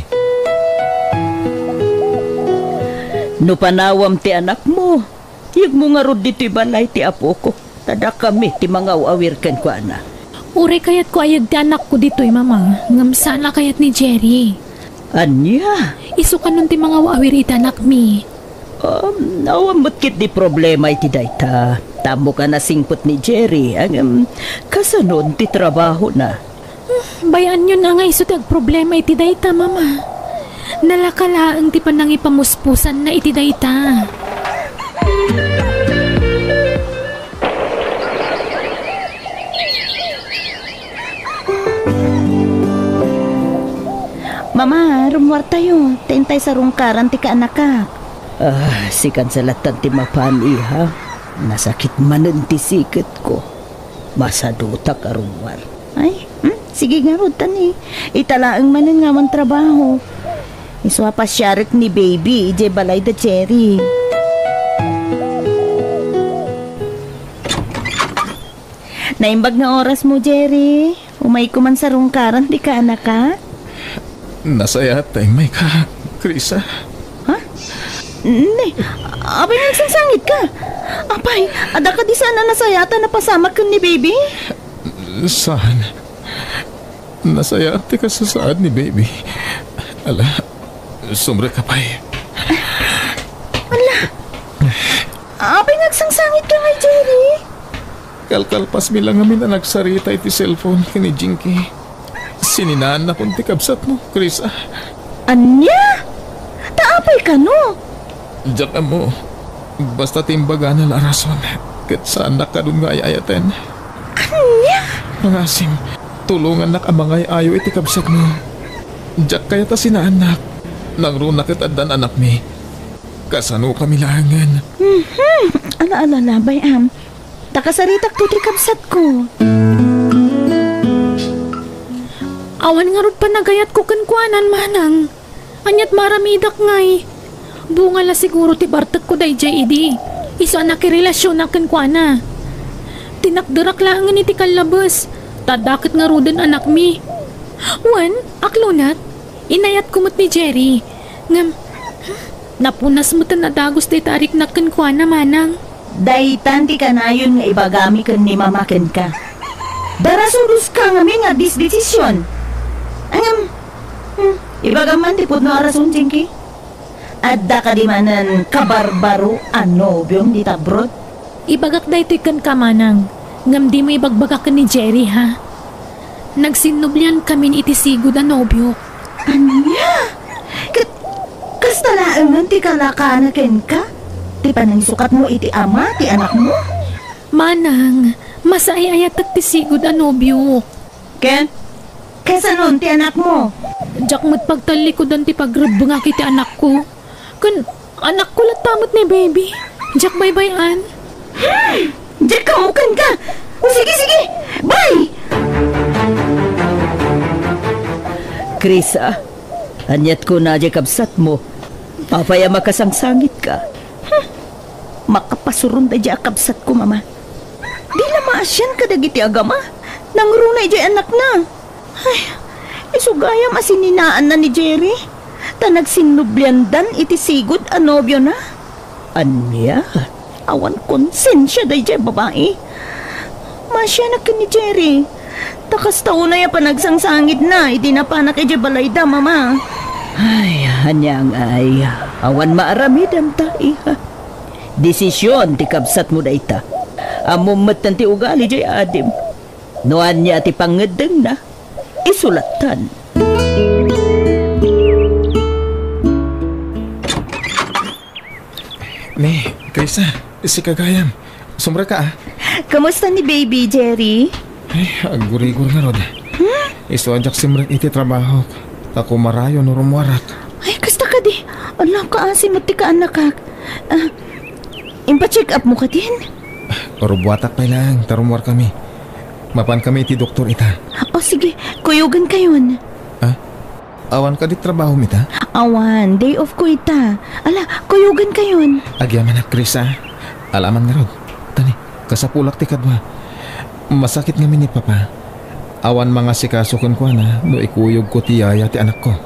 No panawam ti anakmo, yegmo ngarud ditoy balay ti apokok, ta dakami ti mangaw-awir kenkuana. Uray kayatko a yeg ti anakko ditoy, Mama, ngem saan a kayat ni Jerry. Ania? Isu kanon ti mangaw-awir iti anakmi. Um, awan met ketdi problema iti dayta. Ta ammok a nasingpet ni Jerry, ngem kasanon ti trabahona? Hmm, bay-anyon a nga isu ti agproblema iti dayta, Mama. Nalaka laeng ti panangipamuspusanna iti dayta. Mama, rummuartayo. Ta intay sarungkaran ti kaanakak. Ah, sikan sa lattan ti mapan, iha. Nasakit manen ti siketko. Masadutak a rummuar. Ay, hmm? Sige ngarud, tani. Ita laeng manen nga awan trabaho. Isu a pasiarek ni baby idiay balay da Jerry. Naimbag nga orasmo, Jerry. Umayko man sarungkaran ti kaanakak. Nasayaat ta immayka, Krisa. Ha? Ne, apay nga agsangsangitka? Apay, adda kadi saan a nasayaat a napasamak ken ni baby? Saan. Nasayaat ti kasasaad ni baby. Ala, Sumrek ka pay. Ala! Apay nga agsangsangit ka ngay, Jerry? Kalkalpasmi la ngamin a nagsarita iti cellphone ken ni Jinky. Sininaannakon ti kabsatmo, Krisa. Ania? Ta apay kano? Diak ammo. Basta ti imbagana la a rason, ket saannak kadun nga ay-ayaten. Ania? Pangasim, tulongannak a mangay-ayo iti kabsatmo. Diak kayat a sinaannak. Nangruna ket addan anakmi. Kasanokami laengen. Mhm. Ala, ala, ala, bay-am. Ta kasaritakto ti kabsatko. Awan ngarud panagayatko kenkuana, manang. Ania't maaramidak ngay? Bunga la siguro ti bartekko daydiay idi. Isu a nakirelasionak kenkuana. Tinakderak laengen iti kallabes, ta adda ket ngaruden anakmi. Wen, aklonat, inayatko met ni Jerry. Ngem, napunas meten a dagus dayta a riknak kenkuana, manang. Daytan ti kanayon nga ibagami ken ni Mama kenka. Darasudoska ngamin nga disdesision. Ngem, hmm, ibagam man ti pudno a rason, Jinky. Adda kadi manen kabarbaro a nobiom dita abroad? Ibagak daytoy kenka, manang, ngem dimo ibagbaga ken ni Jerry, ha? Nagsinnubliankamin iti sigud a nobiok. Ania? Ket kasta laengen ti kalakaana kenka? Ti panangisukatmo iti ama ti anakmo? Manang, masaay-ayatek ti sigud a nobiok. Ken? Kasanon ti anakmo? Diak met pagtallikudan ti pagrebbengak iti anakko. Ken anakko latta met ni baby. Diak baybay-an. Hmm! Diak kammukenka! O sige, sige! Bye! Krisa, ania't kuna diay kabsatmo? Apay a makasangsangitka? Hmm. Makapasuron daydiay a kabsatko, Mama. Di la maasian kadagiti agama. Nangruna idiay anakna. Ay, isu gayam a sininaanna ni Jerry. Ta nagsinnubliandan iti sigud a nobiona. Ania? Awan konsensia daydiay babai. Maasianak ken ni Jerry. Ta kasta unay a panagsangsangitna idi napanak idiay balayda, Mama. Ay, ania ngay? Awan maaramidenta, iha. Desision ti kabsatmo dayta. Ammom metten ti ugali diay adim. No ania ti pangngeddengna, isu lattan. Ni, Krisa, sika gayam. Sumrek ka, ah. Kumusta ni baby, Jerry? Ay, aggurigur ngarud. Hmm? Isu a diak simrek iti trabahok. Ta kumarayo no rummuarak. Ay, kasta kadi. Ala, kaasi met ti kaannakak. Ah, impacheck up mo kadin? Rummuatak pay laeng, ta rummuarkami. Mapankami iti doktor ita. O sige, kuyogan kayon. Ah? Awan kadi trabahom ita? Awan, day off ko ita. Ala, kuyogan kayon. Agyamanak, Krisa. Alaman ngarud. Tani, kasapulak ti kadua. Masakit ngamin ni Papa. Awan mangasikaso kenkuana no ikuyogko ti yaya ti anakko.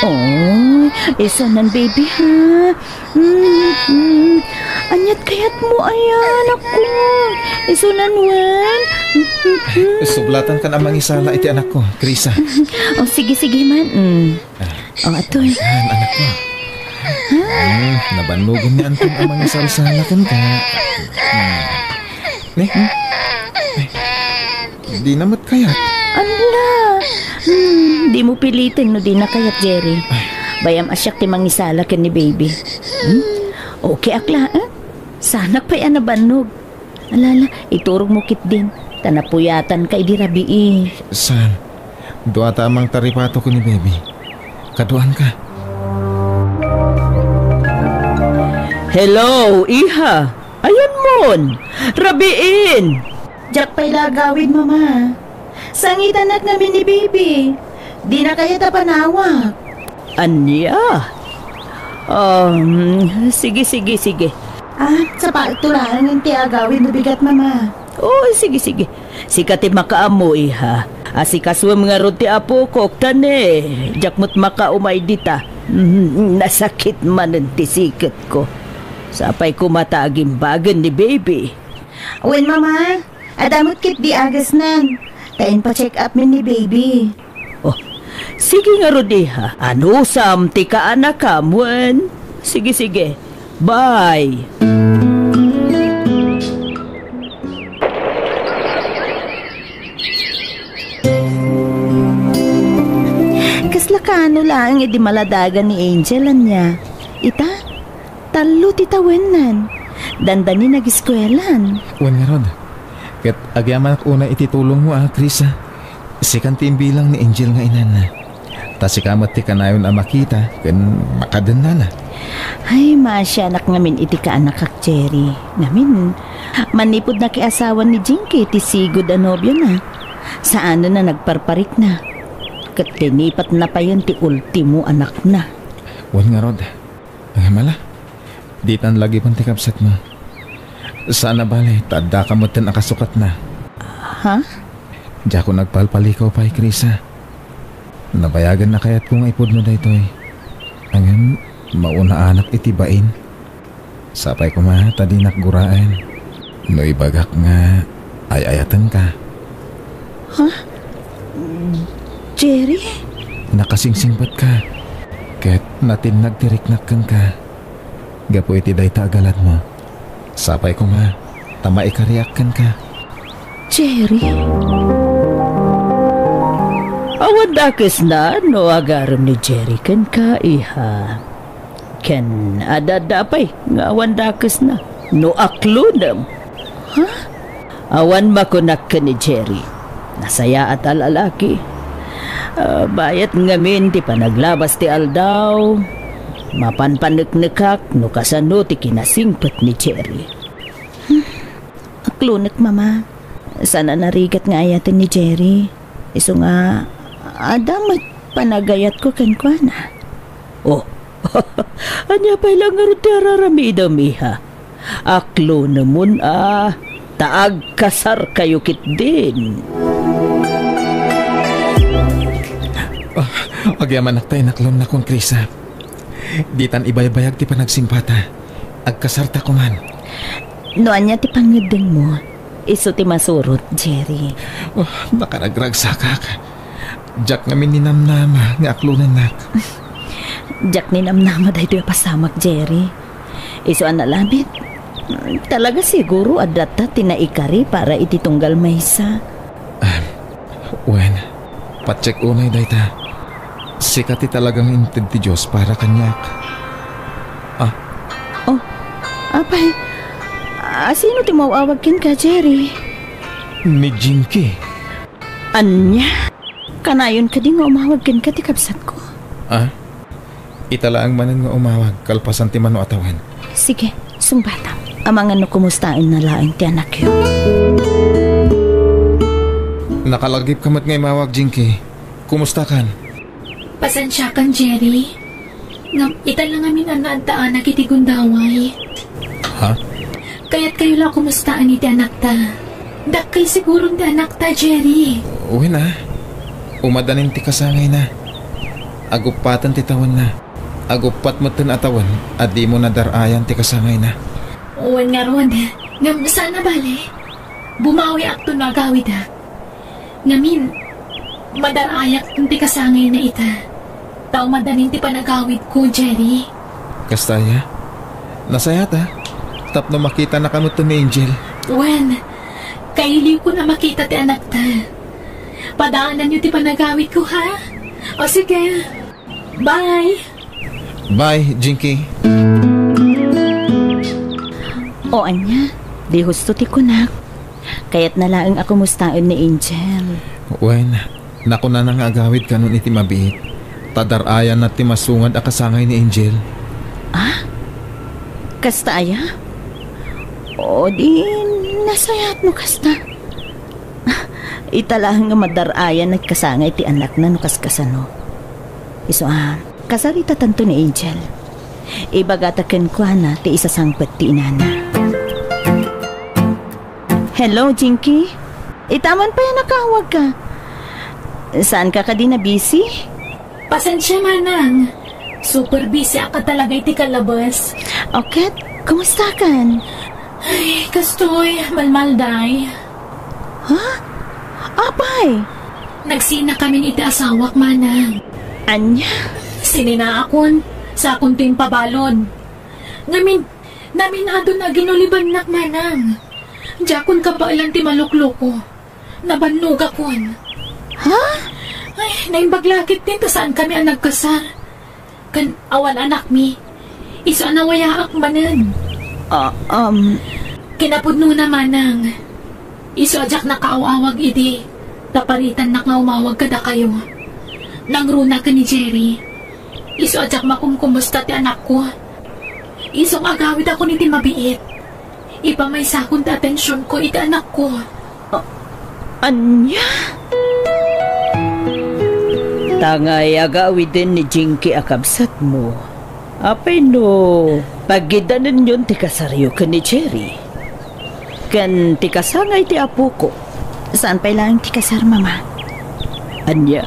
Oh, isunan, baby, ha? Mm, mm. Ania't kayatmo, aya, anakko? Isunan wen? Mm, mm, mm. Sublatan kan a mangisala iti anakko, Krisa. Oh, sige, sige man. Mm. Ah, oh, atoy. Ayan, anakko. Hmm, nabannogen ni Anton a mangisalsala kenka. Hmm. Ne? Hmm? Dina met kayat. Ala! Hmm, dimo piliten no dina kayat, Jerry. Ay. Bay-am a siak ti mangisala ken ni baby. Hmm? Okay ak la, eh? Saanak pay a nabannog. Ala, ala, iturogmo ketdin, ta napuyatanka idi rabii. Saan? Dua ta a mangtaripato ken ni baby. Kaduanka. Hello, iha. Ayanmon? Rabiin! Diak pay la agawid, Mama. Sangitanak ngamin ni baby. Dina kayat a panawak. Ania? Um, sige, sige, sige. Ah, sapaek to laeng ti agawid no bigat, Mama. Oh, sige, sige. Sika ti makaammo, iha. Asikasuem ngarud ti apokok, ta ne, diak met makaumay dita. Mm, nasakit manen ti siketko. Sapay koma ta agimbagen ni baby. Wen, Mama, adda met ketdi agasnan. Ta inpa-check up mi ni baby. Oh, sige ngarud, iha. Anusam ti kaanakam wen? Sige, sige. Bye. Kasla kaano laeng idi maladagan ni Angel, ania? Ita, tallo ti tawennan. Dandani nagiskuelan. Wen ngarud, ket agyamanak unay iti tulongmo a, Chris, a. Sikan ti imbilang ni Angel nga inana. Ta sika met ti kanayon a makita ken makadennana. Ay, maasianak ngamin iti kaanakak, Jerry. Ngamin, manipud nakiasawan ni Jinky ti sigud a nobiona, saanen a nagparparikna. Ket tinipatna payen ti ultimo anakna. Wen ngarud, Ngem ala, ditan lagipen ti kabsatmo. Saan a bale, ta addaka metten a kasukatna. Ha? Diakon agpalpalikaw pay, Chris, a. Nabayagen a kayatko nga ipudno daytoy. Ngem, maunaanak iti bain. Sapay koma ta dinak guraen no ibagak nga ay-ayatenka. Ha? Jerry? Nakasingsingpetka, ket natinnag ti riknak kenka. Gapu iti dayta a galadmo, sapay koma ta maikariak kenka. Jerry? Awan dakesna no agarem ni Jerry kenka, iha. Ken adda pay nga awan dakesna no aklonem. Ha? Awan makunak ken ni Jerry. Nasayaat a lalaki. Ah, bayat ngamin ti panaglabas ti aldaw. Mapan paneknekak no kasano ti kinasingpet ni Jerry. Hmm. Aklonek, Mama. Saan a narigat nga ayaten ni Jerry. Isu nga, adda met panagayatko kenkuana. Oh, ania pay la ngarud ti araramidem, iha? Aklonemon a, ta agkasarkayo ketdin. Ah, agyamanak ta inaklonnakon, Chris, a. Ditan ibaybayag ti panagsimpata. Agkasarta koman. No ania ti pangngeddengmo, isu ti masurot, Jerry. Oh, nakaragragsakak. Diak ngamin ninamnama nga aklonennak. Diak ninamnama daytoy a pasamak, Jerry. Isu a nalabit, talaga siguro adda ta ti naikari para iti tunggal maysa. Ah, wen, patchek unay dayta. Sika ti talaga nga inted ti Dios para kaniak. Ah. Oh, apay, a, sino ti maw-awag kenka, Jerry? Ni Jinky. Ania? Kanayon kadi nga umawag kenka ti kabsatko? Ah? Ita laeng manen nga umawag kalpasan ti mano a tawen. Sige, sungbatam. Amangan no kumustaenna laeng ti anakyo. Nakalagipka met nga imawag, Jinky. Kumustakan? Pasensiakan, Jerry. Ngem ita la ngamin a naaddaanak iti gundaway. Ha? Kayatkayo la a kumustaen iti anakta. Dakkel siguron ti anakta, Jerry. Wen a. Umadanin ti kasangayna. Aguppaten ti tawenna. Aguppat metten a tawen a dimo nadar-ayan ti kasangayna. Wen ngarud, ngem saan a bale. Bumawiakto no agawidak. Ngamin, madar-ayak ti kasangayna ita. Ta umadanin ti panagawidko, Jerry. Kasta aya? Nasayaat a. Tapno makitanaka metten ni Angel. Wen, kailiwkon a makita ti anakta. Padaananyo ti panagawidko, ha? O sige. Bye. Bye, Jinky. O ania, di husto ti kunak. Kayatna laeng a kumustaen ni Angel. Wen, nakunana nga agawid kanon iti mabiit. Ta dar-ayanna ti masungad a kasangay ni Angel. Ah? Kasta aya? O di, nasayaat no kasta. Ita laeng nga madar-ayan nagkasangay ti anakna no kaskasano. Isu a, kasaritatanto ni Angel. Ibagata kenkuana ti isasangpet ti inana. Hello, Jinky? Ita man pay a nakaawagka. Saanka kadi nabisi? Pasensia, manang. Super busy ak talaga iti kalabas. O ket, kumustakan? Ay, kastoy, malmalday. Ha? Apay! Nagsinakamin iti asawak, manang. Ania? Sininaakon, sakon ti impabalon. Ngamin, naminadon a ginulibannak, manang. Diakon kabaelan ti malukloko. Nabannogakon. Ha? Ay, naimbag la ketdin ta saankami a nagkasar. Ken awan anakmi. Isu a nawayaak manen. Ah, um. Kinapudnona, manang. Isu a diak nakaaw-awag idi, ta paritannak nga umawag kadakayo. Nangruna ken ni Jerry. Isu a diak makumkumusta ti anakko. Isu nga agawidakon iti mabiit. Ipamaysakon ti atensionko iti anakko. A-, ania? Tangay agawiden ni Jinky a kabsatmo. Apay no paggidanenyon ti kasaryo ken ni Jerry? Ken ti kasangay ti apoko? Saan pay laeng ti kasar, Mama? Ania?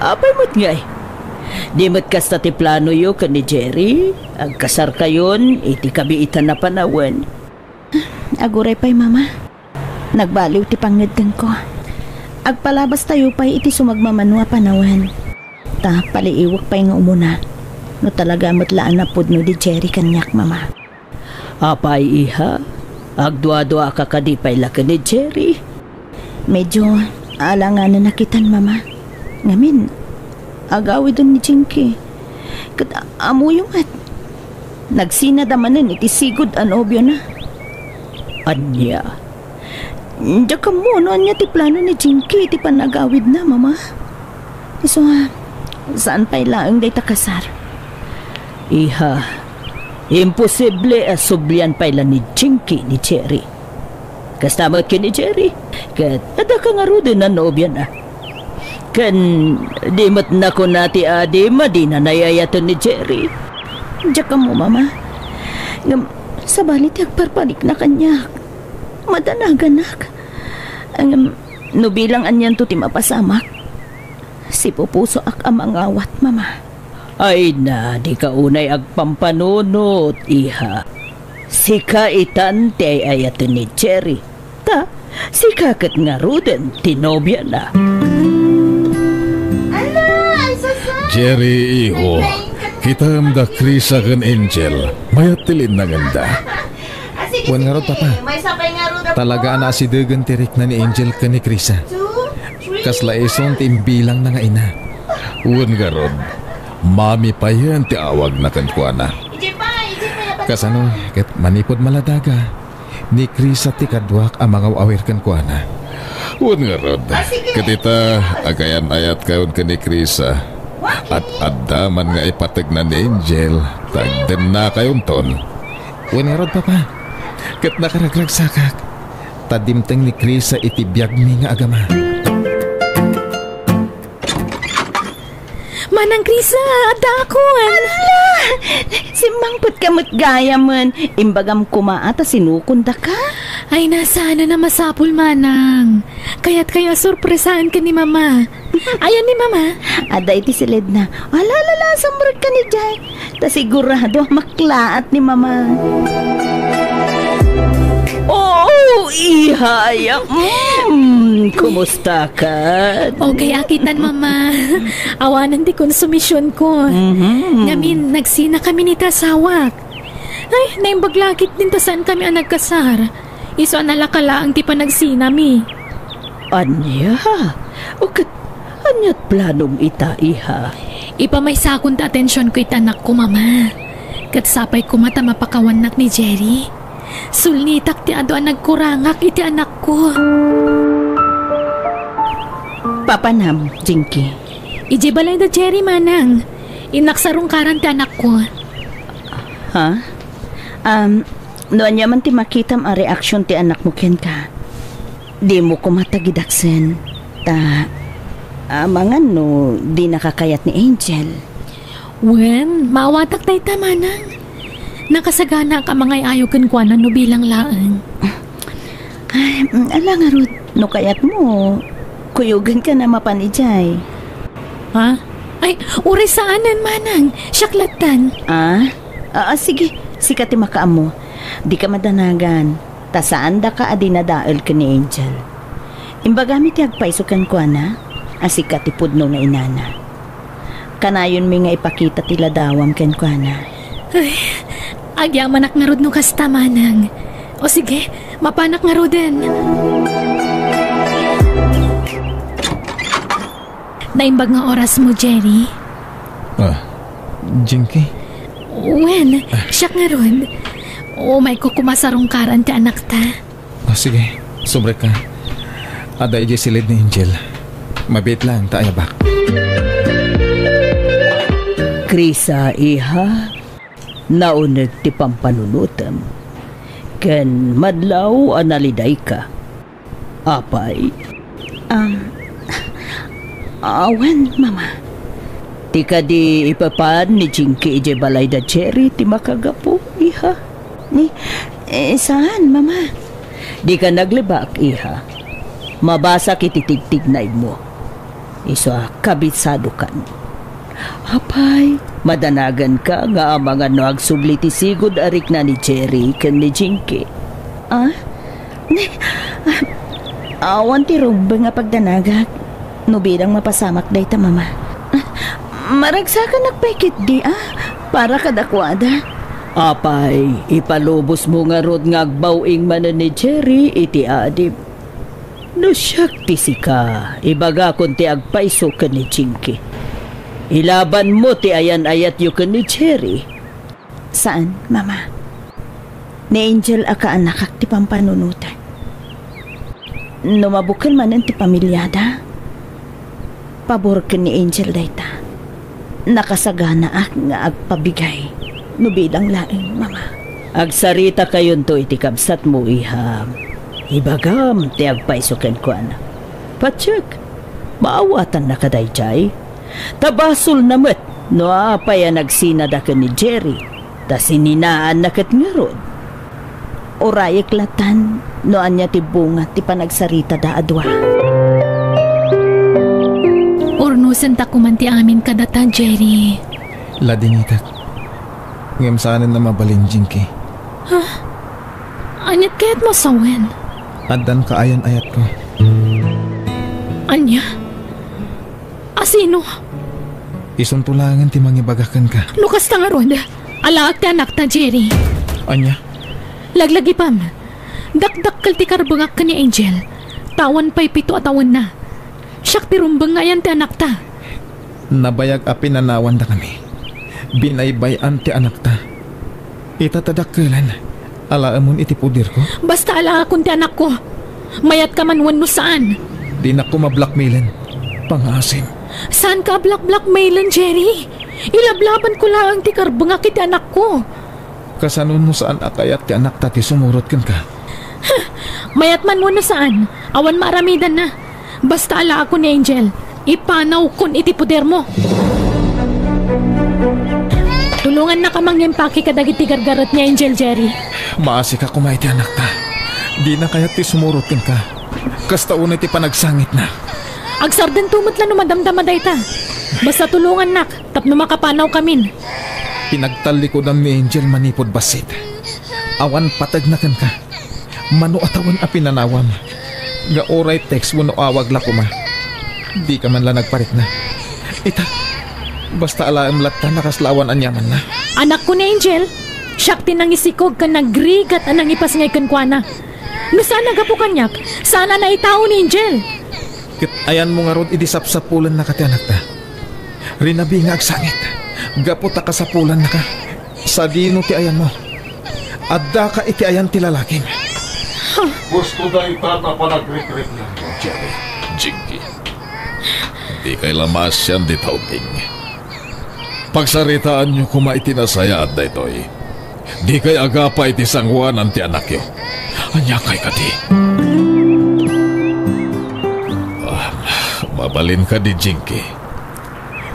Apay met ngay? Di met kasta ti planoyo ken ni Jerry? Agkasarkayon iti kabiitan a panawen? Aguray pay, Mama. Nagbaliw ti pangngeddengko. Agpalabastayo pay iti sumagmamano a panawen. Ta paliiwek pay nga umuna no talaga met la a napudno di Jerry kaniak, Mama. Apay, iha? Agduaduaka kadi pay la ken ni Jerry? Medyo alanganan a kitan, Mama. Ngamin, agawiden ni Jinky. Ket a-, ammoyo met. Nagsinada manen iti sigud a nobiona. Ania? Diak ammo no ania ti plano ni Jinky iti panagawidna, Mama. Isu a, saan pay laeng dayta kasar? Iha, imposible a sublian pay la ni Jinky ni Jerry. Kasta met ken ni Jerry, ket adda ka ngaruden a nobiana. Ken di met nakuna ti adim a dina ay-ayaten ni Jerry. Diak ammo, Mama. Ngem, sabali ti agparparikna kaniak. Madanaganak. Ngem, no bilang anianto ti mapasamak, sipupusoak a mangawat, Mama. Ay na, dika unay agpampanunot, iha. Sika itan ti ay-ayaten ni Jerry. Ta, sika ket ngaruden ti nobiana. Jerry, iho, kitam da Krisa ken Angel. Mayat ti linnangenda. Wen ngarud, Papa. Talaga a naasidegen ti rikna ni Angel ken ni Krisa. Kasla isun ti imbilangna nga ina. Wen ngarud, Mami payen ti awagna kenkuana. Kasano ket manipud maladaga, ni Krisa ti kaduak a mangaw-awir kenkuana. Wen ngarud, ket ita, agayan-ayatkayon ken ni Krisa. Ad-adda man nga ipategna ni Angel, tagdennakayonton. Wen ngarud, Papa, ket nakaragragsakak, ta dimteng ni Krisa iti biagmi nga agama. Manang Krisa, addaakon! Ala! Simmangpetka met gayamen. Imbagam koma a ta sinukondaka. Ay, saan a masapul, Manang. Kayatkayo a sorpresaen ken ni Mama. Ayan ni Mama? Adda iti siledna. Ala, ala, ala, sumrekka ni Jay. Ta sigurado a maklaat ni Mama. Oo, iha, ya. Mm, kumusta ka? Okay a kitan, Mama. Awanen ti konsumisionko. Mhm. Ngamin, nagsinakamin iti asawak. Ay, naimbag la ketdin ta saankami a nagkasar. Isu a nalaka laeng ti panagsinami. Ania? O ket, ania't planom ita, iha? Ipamaysakon ti atensionko iti anakko, Mama. Ket sapay koma ta mapakawannak ni Jerry. Sulnitak ti adu a nagkurangak iti anakko. Papanam, Jinky? Idiay balay da Jerry, Manang. Innak sarungkaran ti anakko. Ha? Um, no ania man ti makitam a reaksion ti anakmo kenka, dimo koma tagidaksen. Ta, amangan no dinaka kayat ni Angel. Wen, maawatak dayta, Manang. Nakasaganaak a mangay-ayo kenkuana no bilang laeng. Ay, mm, ala ngarud, no kayatmo, kuyogenka na mapan idiay. Ha? Ay, uray saanen, Manang. Siak lattan. Ah? Ah, ah, sige. Sika ti makaammo. Dika madanagan. Ta saandaka a dinadael ken ni Angel. Imbagami ti agpayso kenkuana a sika ti pudno nga inana. Kanayonmi nga ipakita ti ladawam kenkuana. Ay, agyamanak ngarud no kasta, manang. O sige, mapanak ngaruden. Naimbag nga orasmo, Jerry. Ah, Jinky? Wen, siak ngarud. Umayko koma sarungkaran ti anakta. Ah, sige, subrek ka. Adda idiay silid ni Angel. Mabiit lang ta ayabak. Krisa, iha, nauneg ti pampanunotem. Ken madlaw a nalidayka. Apay? Ah, awan, Mama. Ti kadi ipapan ni Jinky idiay balay da Jerry ti makagapu, iha? Ni, eh, saan, Mama? Dika naglibak, iha. Mabasak iti tigtignaibmo. Isu a kabisadokan. Apay, madanaganka nga amangan no agsubli ti sigud a rikna ni Jerry ken ni Jinky. Ah? Ne, ah, awan ti rumbeng a pagdanagak. No bilang mapasamak dayta, Mama. Ah, maragsakanak pay ketdi, ah, para kadakuada. Apay, ipalubosmo ngarud nga agbaw-ing manen ni Jerry iti adim. No siak ti sika, ibagakon ti agpayso ken ni Jinky. Ilabanmo ti ayan-ayatyo ken ni Jerry. Saan, Mama. Ni Angel a kaanakak ti pampanunotan. No mabukel manen ti pamiliada, pabor ken ni Angel dayta. Nakasaganaak nga agpabigay no bilang laeng, Mama. Agsaritakayon iti kabsatmo, iha. Ibagam ti agpayso kenkuana. Patiek, maawatannaka daydiay. Ta basolna met no apay a nagsinada ken ni Jerry, ta sininaanna ket ngarud. Urayek latan no ania ti bunga ti panagsaritada a dua. Urnosentakoman ti amin kadata, Jerry. Ladingitek. Ngem saanen a mabalin, Jinky. Ha? Aniat kayatmo a sawen? Addan kaayan-ayatko. Ania? A sino? Isunto laengen ti mangibaga kenka. No kasta ngarud, alaek ti anakta, Jerry. Ania? Laglagipem. Dakdakkel ti karbengak ken ni Angel. Ta awan pay pito a tawenna. Siak ti rumbeng nga ayan ti anakta. Nabayag a pinanawandakami. Binaybay-an ti anakta. Ita ta dakkelen, alaemon iti poderko? Basta alaekon ti anakko. Mayatka man wenno saan. Dinakko mablackmailen. Pangaasim. Saanka a black-blackmailen, Jerry. Ilablabanko laeng ti karbengak iti anakko. Kasano no saan a kayat ti anakta ti sumurot kenka? Mayat man wenno saan, awan maaramidanna. Basta alaekon ni Angel, ipanawkon iti podermo. Tulongannaka mangimpake kadagiti gargaret ni Angel, Jerry. Maasika koma iti anakta. Dina kayat ti sumurot kenka. Kasta unay ti panagsangitna. Agsardento met la no madamdama dayta. Basta tulongannak tapno makapanawkamin. Pinagtallikudam ni Angel manipud bassit. Awan pategna kenka. Mano a tawen a pinanawam, nga uray text wenno awag la koma, dika man la nagparikna. Ita, basta alaem latta a kasla awan aniamanna. Anakko ni Angel, siak ti nangisikog ken nagrigat a nangipasngay kenkuana. No saan a gapu kaniak, saan a naitao ni Angel. Ket ayanmo ngarud idi sapsapulennaka ti anakta. Rinabi nga agsangit, gapu ta kasapulannaka. Sadino ti ayanmo? Addaka iti ayan ti lalakim. Gusto dayta ta panagrikriknanyo, Jerry. Jinky, dikay la maasian dita ubing. Pagsaritaanyo koma iti nasayaat daytoy. Dikay agapa iti sangoanan ti anakyo. Aniakay kadi? Ah, mabalin kadi, Jinky?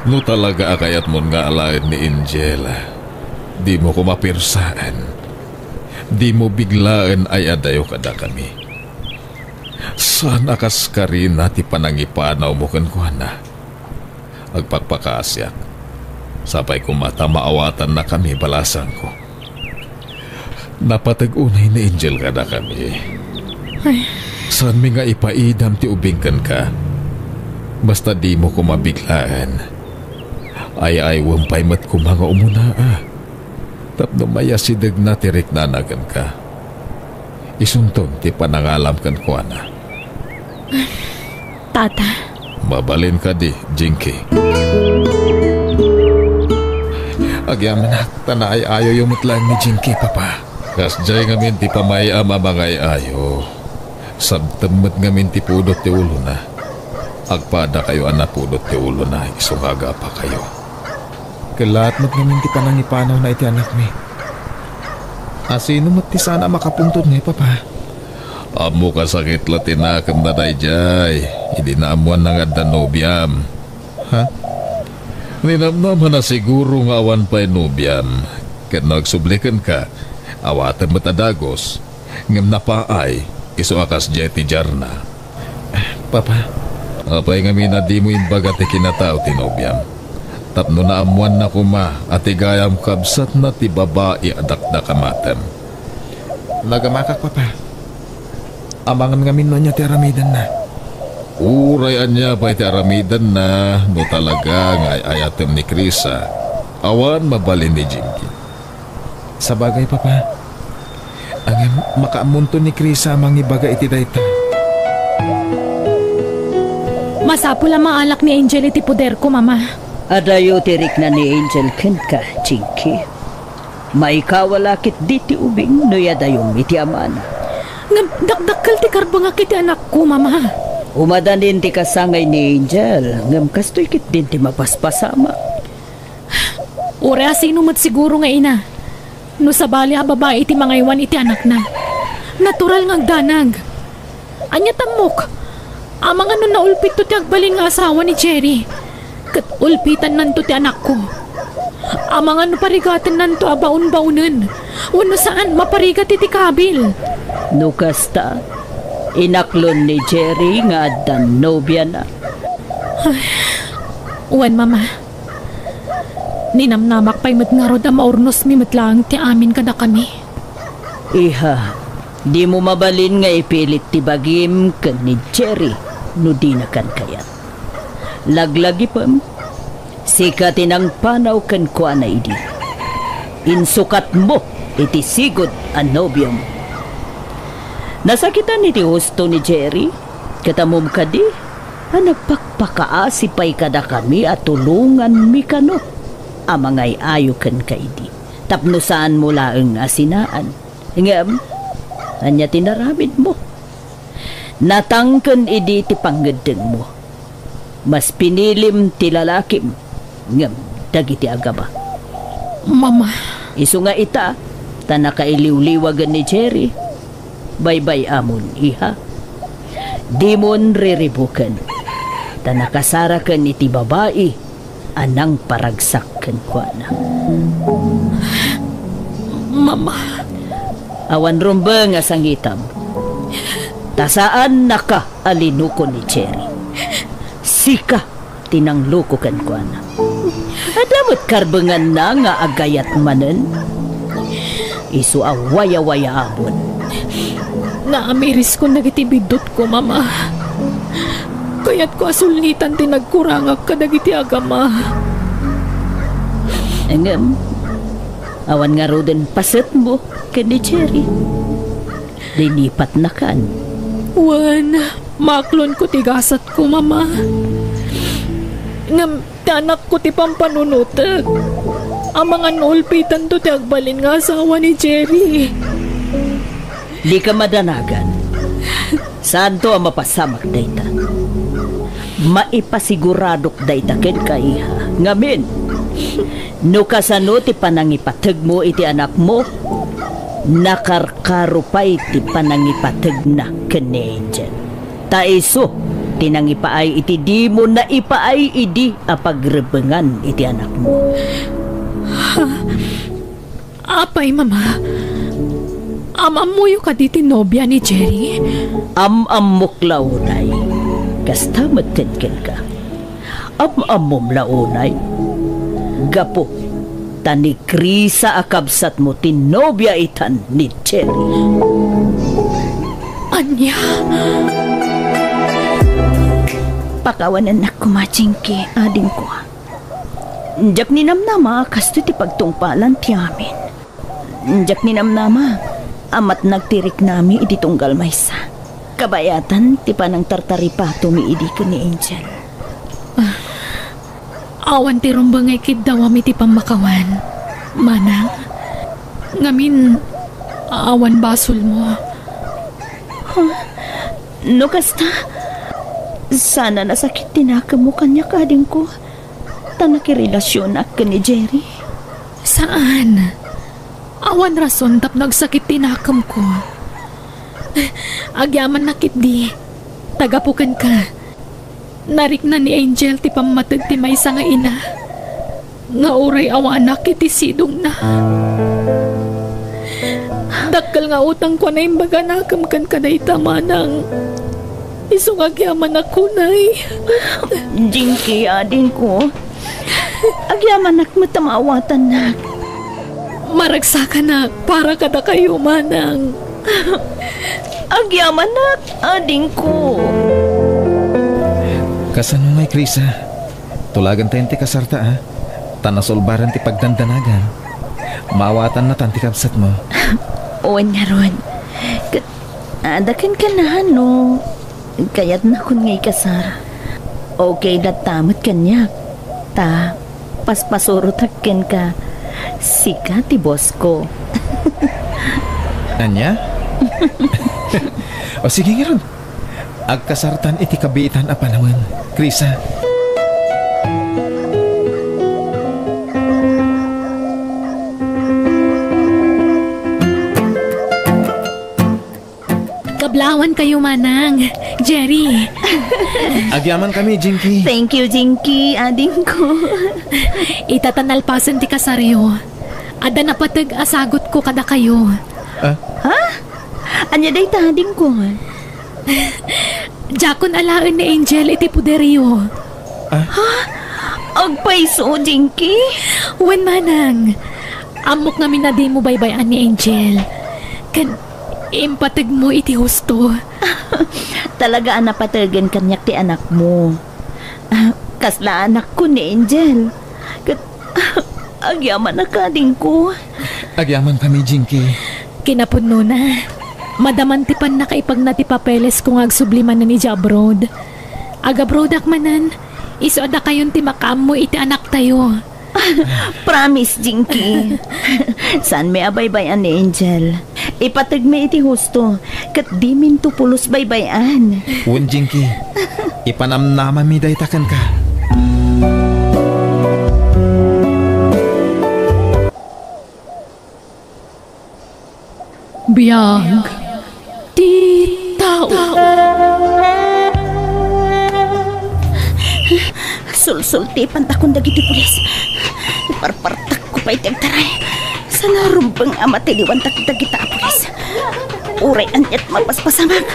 No talaga a kayatmon nga alaen ni Angel, dimo koma pirsaen. Dimo biglaen ay-adayo kadakami. Saan a kas karina ti panangipanawmo kenkuana. Agpakpakaasiak. Sapay koma ta maawatannakami balasangko. Napateg unay ni Angel kadakami. Ay, Saanmi nga ipaidam ti ubing kenka. Basta dimo koma biglaen. Ay-aywem pay met koma nga umuna, a. Tapno mayasidegna ti riknana kenka. Isunton ti panangalam kenkuana. Tata. Mabalin kadi, Jinky? Agyamanak, ta naay-ayoyo met laeng ni Jinky, Papa. Kasdiay ngamin ti pamay-am a mangay-ayo. Sabtem met ngamin ti pudot ti ulona. Agpadakayo a napudot ti ulona isu nga agapakayo. Kellaat met ngamin ti panangipanawna iti anakmi. Asino met ti saan a makapuntod ngay, Papa? Ammok a sakit la ti nakemna daydiay idi naammoanna nga adda nobiam. Ha? Ninamnama na siguro nga awan pay nobiam, ket no agsubli kenka, awatem met a dagus, ngem napaay, isu a kasdiay ti diarna. Papa. Apay ngamin a dimo imbaga ti kinatao ti nobiam? Tapno naammoanna koma a ti gayam kabsatna ti babai a dakdakamatem. Nagamakak, Papa. Amangan ngamin no ania ti aramidenna. Uray ania pay ti aramidenna, no talaga nga ay-ayatem ni Krisa, awan mabalin ni Jinky. Sabagay, Papa. Ngem makaammonto ni Krisa a mangibaga iti dayta. Masapul a maalak ni Angel iti poderko, Mama. Adayo ti rikna ni Angel kenka, Jinky. Maikaw a la ketdi ti ubing no iyadayom iti amana. Ngem dakdakkel ti karbengak iti anakko, Mama. Umadanin ti kasangay ni Angel, ngem kastoy ketdin ti mapaspasamak. Uray asino met siguro nga ina, no sabali a babai ti mangaywan iti anakna. Natural nga agdanag. Ania tammok? Amangan no naulpitto ti agbalin nga asawa ni Jerry, ket ulpitannanto ti anakko. Amangan no parigatennanto a baon-baonen, wenno saan, maparigat iti kabil. No kasta, inaklon ni Jerry nga addan nobiana. Ay, wen, Mama. Ninamnamak pay met ngarud a maurnosmi met laeng ti amin kadakami. Iha, dimo mabalin nga ipilit ti bagim ken ni Jerry no dina kan kayat. Laglagipem, sika ti nangpanaw kenkuana idi. Insukatmo iti sigud a nobiom. Nasakitan iti husto ni Jerry, ket ammom kadi a nagpakpakaasi pay kadakami a tulonganmi kano a mangay-ayo kenka idi, tapno saanmo laeng a sinaan. Ngem, ania ti naramidmo? Natangken idi ti pangngeddengmo. Mas pinilim ti lalakim ngem dagiti agama. Mama. Isu nga ita, ta nakailiwliwagen ni Jerry. Baybay-amon, iha. Dimon riribuken, ta nakasaraken iti babai a nangparagsak kenkuana. Mama. Awan rumbeng a sangitam. Ta saannaka a linuko ni Jerry. Sika ti nangloko kenkuana. Adda met karbenganna nga agayat manen. Isu a wayawayaamon. Naamiriskon dagiti biddutko, Mama. Kayatko a sulnitan ti nagkurangak kadagiti agama. Ngem, awan ngaruden pasetmo ken ni Jerry. Linipatnakan. Wen, maaklonko ti gasatko, Mama. Ngem ti anakko ti pampanunotek. Amangan no ulpitanto ti agbalin nga asawa ni Jerry. Dika madanagan. Saanto a mapasamak dayta. Maipasiguradok dayta kenka, iha. Ngamin, no kasano ti panangipategmo iti anakmo, nakarkaro pay ti panangipategna ken ni Angel. Ta isu ti nangipaay iti dimo naipaay idi a pagrebengan iti anakmo. Apay, Mama? Am-ammoyo kadi ti nobia ni Jerry? Am-ammok la unay. Kasta met ken kenka. Am-ammom la unay. Gapu ta ni Krisa a kabsatmo ti nobia itan ni Jerry. Ania? Pakawanennak koma, Jinky, adingko. Diak ninamnama a kastoy ti pagtungpalan ti amin. Diak ninamnama a matnag ti riknami idi tunggal maysa. Kabayatan ti panangtartaripatomi idi ken ni Angel. Ah, awan ti rumbeng nga ikiddawam iti pammakawan, Manang. Ngamin, awan basolmo. Huh? No kasta, saan a nasakit ti nakemmo kaniak, adingko, ta nakirelasionak ken ni Jerry? Saan. Awan rason tapno agsakit ti nakemko. Agyamannak ketdi, ta gapu kenka, narikna ni Angel ti pammateg ti maysa nga ina nga uray awanak iti sidongna. Dakkel nga utangko a naimbag a nakem kenka dayta, Manang. Isu nga agyamanak unay. Jinky, adingko. Agyamanak met a maawatannak. Maragsakanak para kadakayo, Manang. Agyamanak, adingko. Kasano ngay, Krisa? Tulagentayon ti kasarta, a? Ta nasulbaren ti pagdandanagan. Maawatannatan ti kabsatmo. Wen ngarud. Ket, adda kenka no kayatnakon nga ikasar. Okay latta met kaniak. Ta, paspasurotak kenka. Sika ti boss ko. Ania? O sige, ngarud. Agkasartan iti kabiitan a panawen, Krisa. Kablawan kayo, Manang. Jerry. Agyamankami, Jinky. Thank you, Jinky, adingko. Ita ta nalpasen ti kasaryo, adda napateg a sagutko kadakayo. Ah? Ha? Ania dayta, adingko? Diakon alaen ni Angel iti poderyo. Ah? Ha? Agpayso, Jinky? Wen, Manang. Ammok ngamin a dimo baybay-an ni Angel. Ken impategmo iti husto. Talaga a napategen kaniak ti anakmo. Ah, kasla anakko ni Angel. Ket, agyamanak, adingko. Agyamankami, Jinky. Kinapudnona, madaman ti pannakaipagna ti papelesko nga agsubli manen idiay abroad. Agabroadak manen, isu a dakayon ti makaammo iti anaktayo. Promise, Jinky. Saanmi a baybay-an ni Angel. Ipategmi iti husto, ket diminto pulos baybay-an. Wen, Jinky, ipanamnamami dayta kenka. Biag ti tao. Sulsultipantakon dagiti pulis. Iparpartakko pay ti agtaray. Saan a rumbeng a matiliwantak dagita a pulis. Uray aniat mapaspasamak.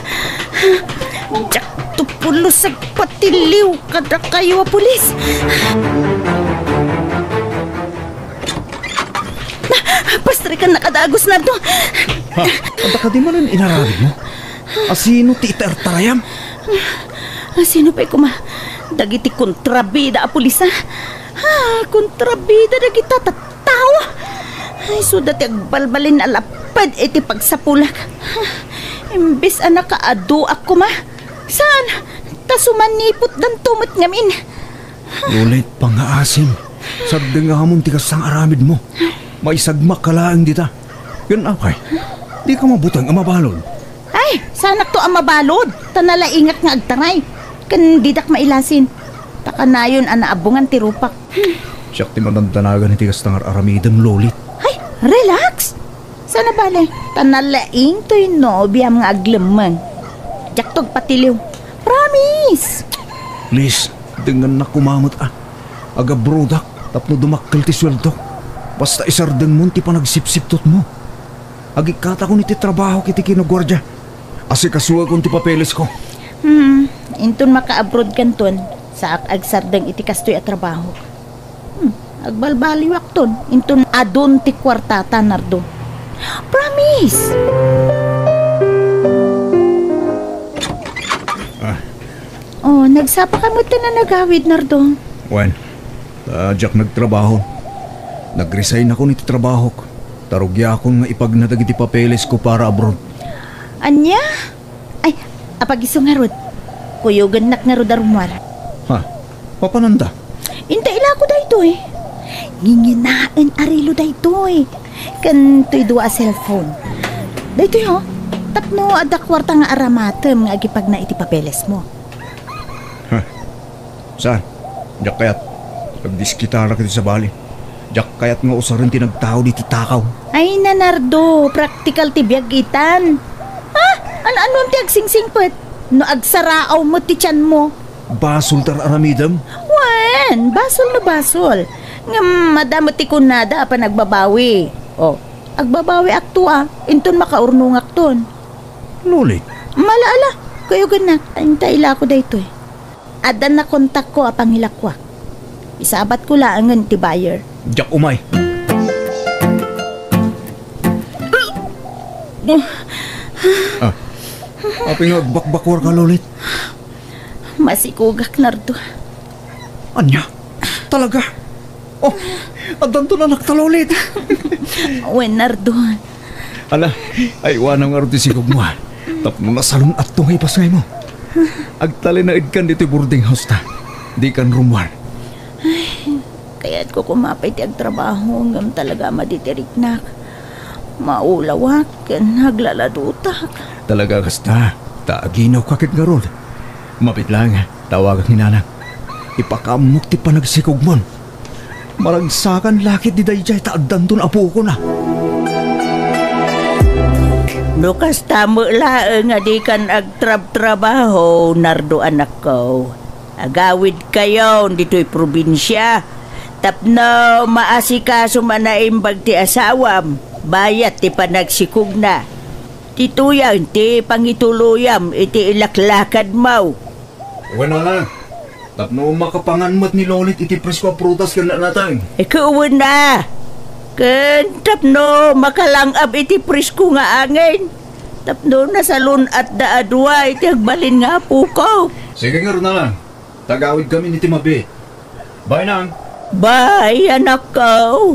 Diakto pulos agpatiliw kadakayo a pulis. Pastrikannaka dagus, Nardo. Ha? Adda kadi manen inaramidmo? Asino ti itartarayam? Asino pay koma? Dagiti kontrabida a pulis, a? Ha, kontrabida dagita tattao. Ay, isuda ti agbalbalin a lapped iti pagsapulak. Imbes a nakaaduak koma. Saan? Ta sumanipotdanto met ngamin. Lolit, pangngaasim. Sardeng amon ti kasta nga aramidmo. Maisagmak ka laeng dita. Ken apay, dika mabuteng a mabalud. Ay, saanakto a mabalud, ta nalaingak nga agtaray. Ken didak mailasin. Ta kanayon a naabungan ti rupak. Siak ti madandanagan iti kasta nga ar-aramidem, Lolit. Ay, relax! Saan a bale, ta nalaing toy nobiam nga aglemmeng. Diakto agpatiliw. Promise! Please, dengngannak koma met, a. Agabroadak tapno dumakkel ti sueldok. Basta isardengmon ti panagsipsiptutmo. Agikkatakon iti trabahok iti kinaguardia. Asikasuekon ti papelesko. Hmm, inton makaabroadkanton, saak agsardeng iti kastoy a trabaho. Hmm, agbalbaliwakton, inton adun ti kuartata, Nardo. Promise! Oh, nagsapa ka met ta nagawid, Nardo. Wen, ta diak nagtrabaho. Nag-resign ako iti trabahok. Ta rugiakon nga ipagna dagiti papeles ko para abroad. Ania? Ay, apagiso ngarud. Kuyogennak ngarud a rummuar. Ha? Mapananda? Inta ilako daytoy. Nginginaen a relo daytoy. Ken toy dua a cellphone. Daytoy, ho. Tapno adda kuarta nga aramatem nga agipagna iti papeles mo. Ha? Saan? Diak kayat. Agdiskitarak iti sabali. Diak kayat nga usaren ti nagtao ditoy takaw. Ay, Nardo, praktikal ti biag itan. Ha? Ano-ano ti agsingsingpet? No agsaraaw met ti tianmo. Basol ti ar-aramidem? Wen, basol no basol. Ngem adda met ti kunada a panagbabawi. Oh, agbabawiakto a, inton makaurnongakton. Lulit. Mala-ala, kuyogennak. Inta ilako daytoy. Adda nakontakko a pangilakuak. Isabatko laengen ti buyer. Diak umay. Ah, apay nga agbakbakuarka, Lulit? Masikugak, Nardo. Ania? Talaga? Oh, addanton anakta, Lulit. Wen, Nardo. Ala, aywanam ngarud ti sikugmo, a. Tapno nasalun-atto nga ipasngaymo. Agtalinaedkan ditoy boarding house ta. Dikan rummuar. Ay, kayatko koma pay ti agtrabaho, ngem talaga a maditiriknak. Maulawak, ken aglaladutak. Talaga kasta, ta aginawka ket ngarud. Mabiit laeng, tawagak ni Nanang. Ipakaammok ti panagsikugmon. Maragsakan la ketdi daydiay ta addanton apokon a. No kasta met laeng a dikan agtrabtrabaho, Nardo anakko, agawidkayon ditoy probinsia tapno maasikasom a naimbag ti asawam bayat ti panagsikugna. Ditoyen ti pangituloyam iti ilaklakadmo. Wen, Nana, tapno makapangan met ni Lolit iti presko a prutas ken natnateng. Ikaw wen a. Ken tapno makalang-ab iti presko nga angin. Tapno nasalun-atda a dua iti agbalin nga apoko. Sige ngarud, Nana. Tagawidkamin iti mabiit. Bye, Nang. Bye, anakko.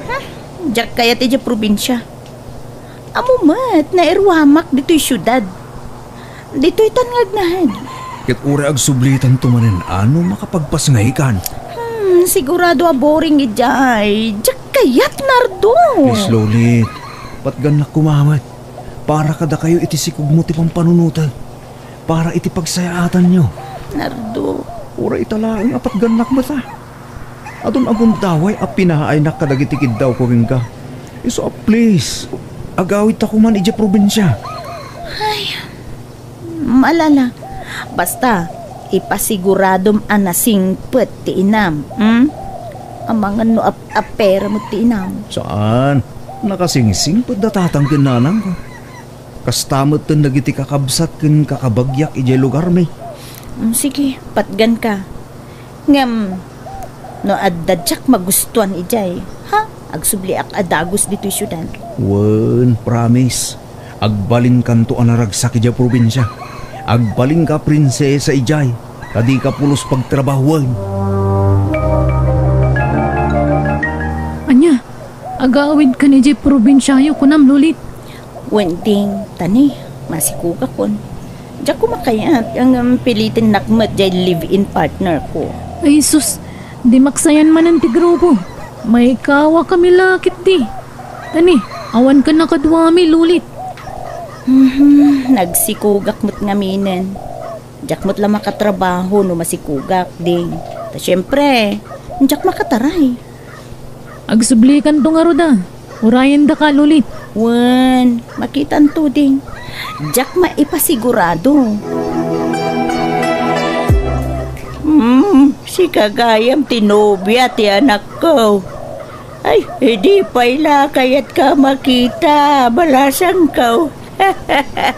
Hmm, diak kayat idiay probinsia. Ammom met, nairuamak ditoy siudad. Ditoytan nga agnaed. Ket uray agsublitanto manen a no makapagpasngaykan. Hmm, sigurado a boring idiay. Diak kayat, Nardo. Please, Lolit. Patgannak koma met. Para kadakayo iti sikugmo ti pampanunotek. Para iti pagsayaatanyo. Nardo. Uray ita laeng a patgannak met a. Adun a gundaway a pinaaynak kadagiti kiddawko kenka. Isu a please, agawidta koman idiay probinsia. Ay, mala-ala. Basta, ipasiguradom a nasingpet ti inam, hmm? Amangan no ap-, apera met ti inam. Saan? Nakasingsingpet da tatang ken nanangko. Kasta metten dagiti kakabsat ken kakabagiak idiay lugarmi. Mm, sige, patganka. Ngem, no adda diak magustuan idiay, ha? Agsubliak a dagus ditoy siudad. Wen, promise. Agbalinkanto a naragsak idiay probinsia. Agbalinka a prinsesa idiay, ta dika pulos pagtrabahoen. Ania? Agawidkan idiay probinsiayo, kunam, Lolit? Wen, Ding, ta ni, masikugakon. Diak koma kayat, ngem pilitennak met diay live-in partner ko. Ay sus, di maksayan manen ti grupo. Maikawakami la ketdi. Ta ni, awan kan a kaduami, Lolit. Mhm, nagsikugak met ngaminen. Diak met la makatrabaho no masikugak, Ding. Ta siempre, diak makataray. Agsublikanto ngarud a. Urayendaka, Lolit. Wen, makitanto, Ding. Diak maipasigurado. Hmm, sika gayam ti nobia ti anakko. Ay, idi pay la kayatka makita, balasangko.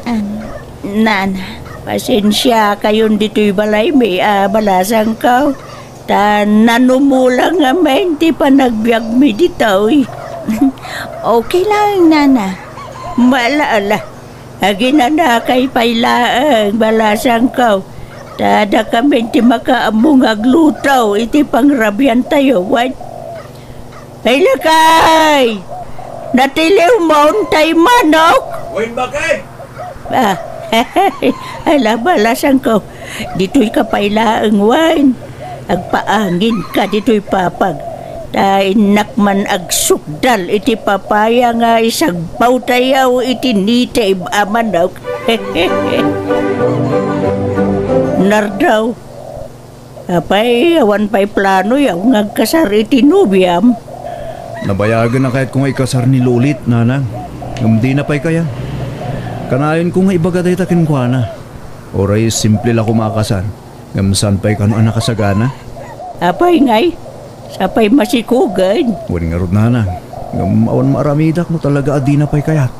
An, Nana, pasensiakayon ditoy balaymi a balasangko. Ta nanumulang ngamin ti panagbiagmi ditoy. Okay lang, Nana. Mala-ala. Aginanakay pay laeng, balasangko. Ta adda kamin ti makaammo nga agluto iti pangrabiantayo, wen? Ay, lakay! Natiliwmo tay manok? Wen, bakit? Ah, ala, balasangko. Ditoyka pay laeng, wen? Agpaanginka ditoy papag. Ta innak man agsukdal iti papaya nga isagbaw tayo iti native a manok. Nardo, apay, awan pay planoyo nga agkasar iti nobiam? Nabayagen a kayatko nga ikasar ni Lolit, nanang. Ngem dina pay kayat. Kanayonko nga ibaga dayta kenkuana. Uray simple la koma a kasar. Ngem saan pay kano a nakasagana? Apay ngay, sapay masikugen? Wen ngarud, nanang, ngem awan maaramidak no talaga a dina pay kayat.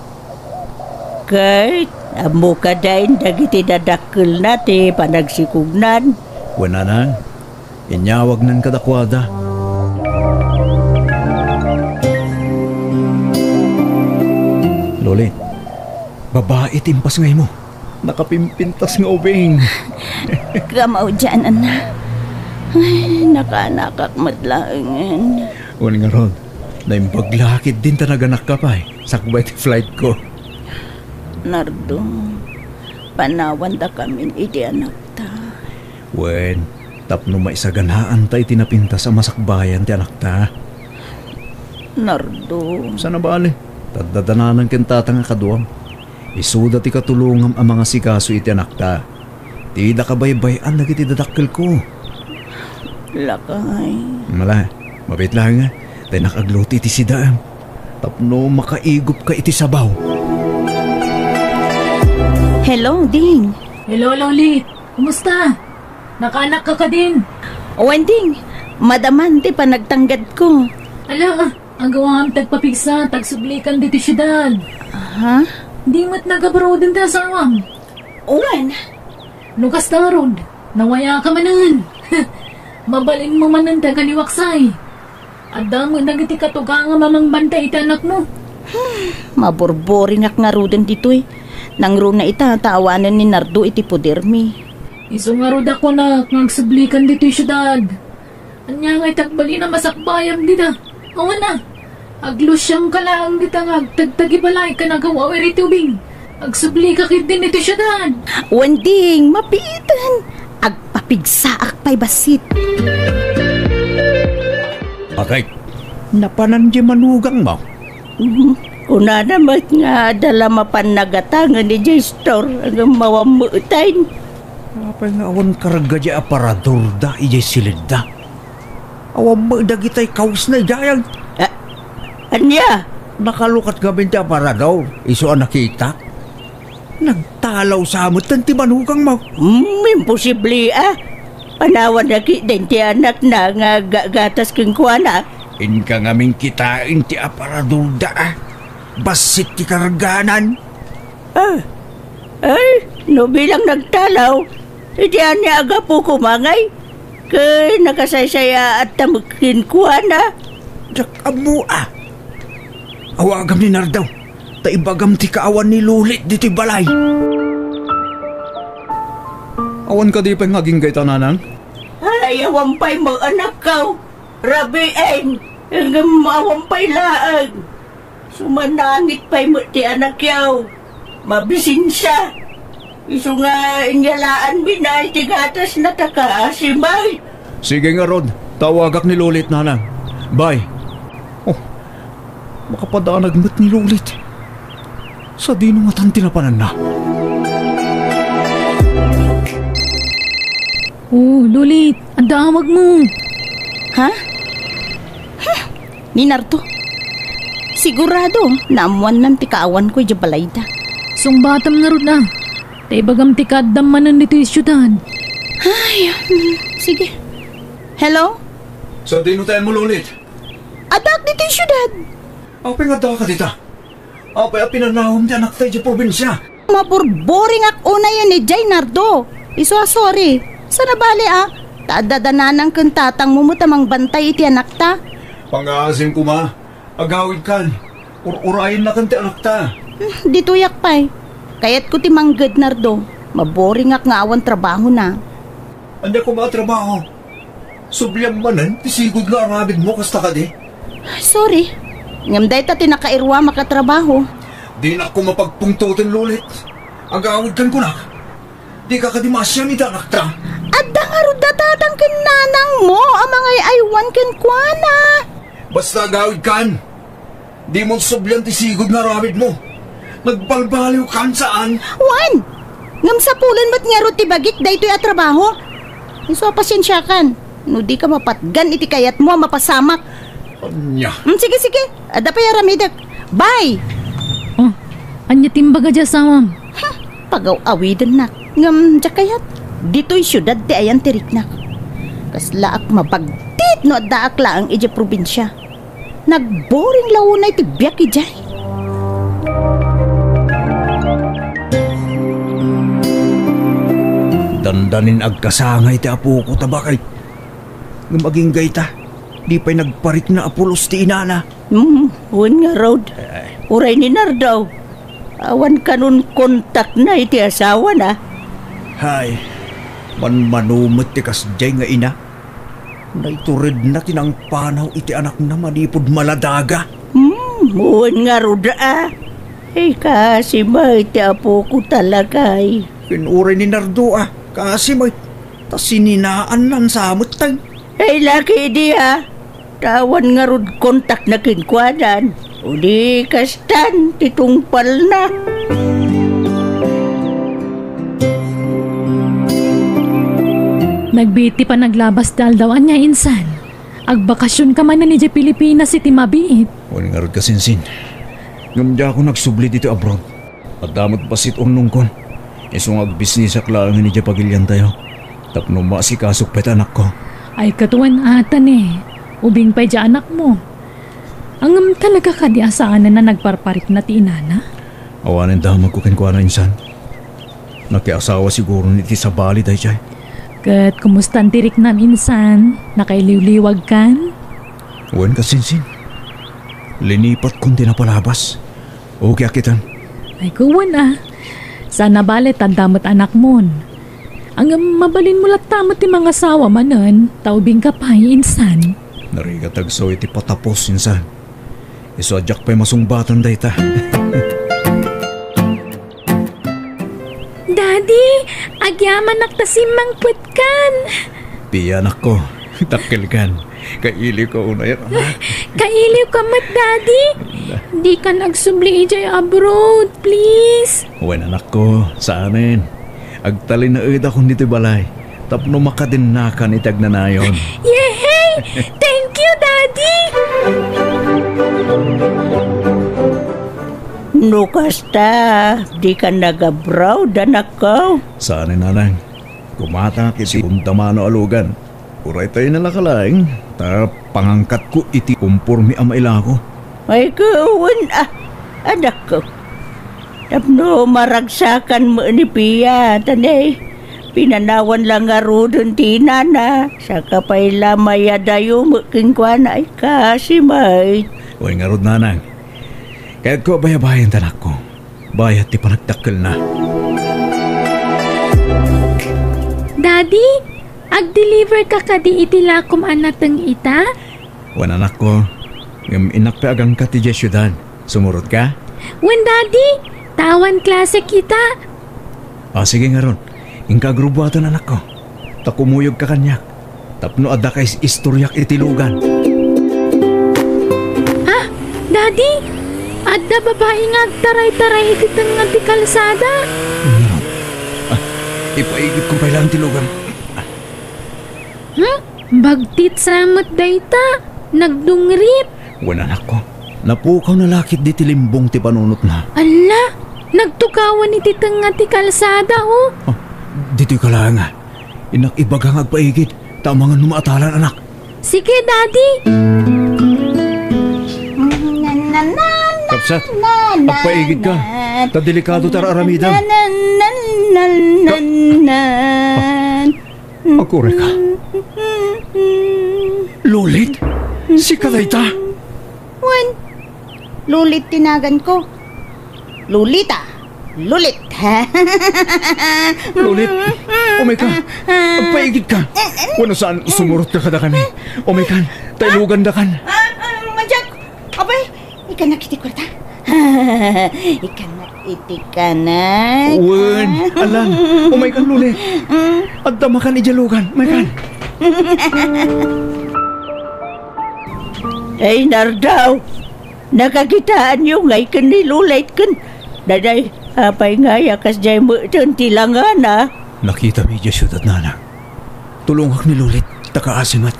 Ket ammo kadain dagiti dadakkelna ti panagsikugnan? Wen, nanang, inyawagnan kadakuada. Lolit, babai ti impasngaymo. Nakapimpintas nga ubing. Kamaudian, anna. Ay, nakaanakak met laengen. Wen ngarud, naimbag la ketdin ta naganakka pay, sakbay ti flightko. Nardo, panawandakamin iti anakta. Wen, tapno maisaganaanta iti napintas a masakbayan ti anakta. Nardo. Saan a bale, ta adda dananang ken tatang a kaduam. Isuda ti katulongam a mangasikaso iti anakta. Ti dakabaybay-an dagiti dadakkelko. Lakay. Mala, mabiit laeng, ta innak agluto iti sidaem. Tapno makaigupka iti sabaw. Hello, Ding. Hello, Lolit. Kumusta? Nakaanakka kadin? Wen, Ding, madaman ti panagtanggadko. Ala, agawam ti agpapigsa, ta agsublikan ditoy siudad. Aha? Di met nagabaroden ti asawam? Wen. No kasta ngarud, nawayaka manen. Mabalinmo manen ti agaliwaksay. Adda met dagiti katugangam a mangbantay iti anakmo. Maburburingak ngaruden ditoy. Nangruna ita ta awanen ni Nardo iti podermi. Isu ngarud a kunak nga agsublikan ditoy siudad. Ania ngay ti agbalin a masakbayam dita? Awan a. Aglusiangka laeng dita nga agtagtagibalay ken agaw-awir iti ubing. Agsublika ketdin iti siudad. Wen, Ding, mabiiten. Agpapigsaak pay bassit. Bakit? Napanan diay manugangmo? Mhm. Kunana met nga adda la mapan nagatangen idiay store, ngem awan met tay. Apay nga awan karga diay aparadorda idiay silidda? Awan met dagitay kawesna idiay. A-, ania? Nakalukat ngamin ti aparador, isu a nakitak. Nagtalaw sa metten ti manugangmo. Hmm, imposible a. Panawanna ketdin ti anakna nga aggagatas kenkuana. Inka ngamin kitaen ti aparadorda a. Bassit ti karganan. Ah, ay, no bilang nagtalaw, iti ania a gapu koma ngay, ket nakasaysayaatta met kenkuana. Diak ammo a. Awagam ni Nardo, ta ibagam ti kaawan ni Lolit ditoy balay. Awan kadi pay nga agingga ita, nanang? Ay, awan pay met anakko. Rabiin, ngem awan pay laeng. Sumanangit pay met ti anakyo. Mabisinsia. Isu nga inyalaanmi na iti gatasna ta kaasi met. Sige ngarud, tawagak ni Lolit, nanang. Bye. Oh, makapadanag met ni Lolit. Sadino ngatan ti napananna? Oh, Lolit, adda awagmo. Ha? Huh, ni Nardo. Sigurado, naammoannan ti kaawanko idiay balayda. Sungbatam ngarud a. Ta ibagam ti kaaddam manen ditoy siudad. Ay, hmm, sige. Hello? Sadino ti ayanmo, Lolit? Addaak ditoy siudad. Apay nga addaka dita? Apay a pinanawem ti anakta idiay probinsia? Maburburingak unayen idiay, Nardo. Isu a sorry. Saan a bale a. Ta adda dananang ken tatangmo met a mangbantay iti anakta. Pangngaasim koma. Agawidkan. Ur-urayennakan ti anakta. Hmm, ditoyak pay. Kayatko ti mangged, Nardo. Maboringak nga awan trabahona. Ania koma a trabaho? Subliam manen ti sigud nga aramidmo, kasta kadi? Sorry. Ngem dayta ti nakairuamak a trabaho. Dinak koma pagpungtoten, Lulit. Agawidkan kunak. Dika kadi maasian iti anakta? Adda ngarud a tatang ken nanangmo a mangay-aywan kenkuana. Basta agawidkan. Dimon sublian ti sigud nga aramidmo. Nagbalbaliwkan, saan? Wen! Ngem sapulen met ngarud ti bagik daytoy a trabaho. Isu a pasiensiakan. No dika mapatgan iti kayatmo a mapasamak. Ania? Mm, sige, sige. Adda pay aramidek. Bye! Oh, ania ti imbaga ti asawam? Hmm, pagaw-awidennak. Ngem, diak kayat. Ditoy siudad ti ayan ti riknak. Kaslaak mabagtit no addaak laeng idiay probinsia. Nagboring la unay ti biag idiay. Dandanin agkasangay ti apok ta bakay. Ngem agingga ita, di pay nagparikna a pulos ti inana. Hmm, wen ngarud. Ay. Uray ni Nardo. Awan kanon kontakna iti asawana. Hay, manmano met ti kasdiay nga ina. Naituredna ti nangpanaw iti anakna manipud maladaga. Hmm, wen ngarud a. Ay, kasi met ti apok talaga ay. Ken uray ni Nardo a, kasi met. Ta sininaannan sa met tay. Ay, laki idi a. Ta awan ngarud kontakna kenkuanan. Uli kastan ti tungpalna. Nagbiit ti panaglabas ti aldaw, ania insan? Agbakasionka manen idiay Pilipinas iti mabiit. Wen ngarud, kasinsin. Ngem diakon agsubli ditoy abroad. Adda met bassit urnongkon. Isu nga agbisnisak laengen idiay pagiliantayo. Tapno maasikasok pay ti anakko. Ay, ket wen a, ta ne. Ubing pay diay anakmo. Ngem talaga kadi a saanen a nagparparikna ti inana? Awanen damagko kenkuana insan. Nakiasawa siguro iti sabali daydiay. Ket kumustan ti riknam insan? Nakailiwliwagkan? Wen, kasinsin. Linipatkon ti napalabas. Okay a kitaen. Ay, kuwan a. Saan a bale ta adda met anakmon. Ngem mabalinmo latta met ti mangasawa manen, ta ubingka pay insan. Narigat agsaw iti patapos insan. Isu a diak pay masungbatan dayta. Daddy, agyamanak ta simmangpetkan. Pia, anakko, dakkelkan. Kailiwka unay, anak. Kailiwka met, Daddy. Dikan agsubli idiay abroad, please. Wen, anakko, saanen. Agtalinaedakon ditoy balay tapno makadennakan iti agnanayon. Yehey! Thank you, Daddy! No kasta, dikan nag-abroad, anakko? Saan, nanang. Gumatangak iti undamano a lugan. Uray tayo na laka laeng, ta pangangkatko iti umpormi a mailako. Ay, kawan, ah, anakko. Tapno maragsakan met ni Pia, ta ne, pinanawan la ngaruden ti inana, saka pay la mayadayo met kenkuana, ay, kasi met. Uy, ngarud, nanang. Kayatko a bayabayan ti anakko. Bayat ti panagdakkelna. Daddy, ag-deliver ka kadi iti lakom a nateng ita? Wen, anakko, ngem innak pay agangkat idiay siudad. Sumurotka? Wen, Daddy, ta awan klase kita. Ah, sige ngarud. Inka agrubuaten, anakko. Ta kumuyogka kaniak. Tapno adda ka is-istoriak iti lugan. Ah, Daddy, adda babai nga agtaray-taray iti tengnga ti kalsada. Ania? Ah, ipaigidko pay laeng ti lugan. Hmm? Bagtit sa met dayta. Nagdungrit. Wen, anakko, napukawna la ketdi ti limbong ti panunotna. Alla, nagtukawan iti tengnga ti kalsada, oh. Ah, ditoyka laeng, ah. Innak ibaga nga agpaigid, ta amangan no maatalan, anak. Sige, Daddy. Kapsat, agpaigidka. Ta delikado ti ar-aramidem. Ka- Agkurayka. Lulit? Sika dayta? Wen, Lulit ti naganko. Lolita. Lulit. Lolit, umayka. Agpaigidka. Wenno saan, sumurotka kadakami. Umaykan, ta ilugandakan. Ah, ah, Manyak, apay, ikana iti kuarta. Ikana iti kanak. Wen, alan, umaykan, Lolit. Adda makan idiay lugan, umaykan. Ay, Nardo, nakakitaanyo ngay ken ni Lolit ken Nanay, apay ngay a kasdiay met ti langana? Nakitami idiay siudad, nanang. Tulongak ni Lolit, ta kaasi met.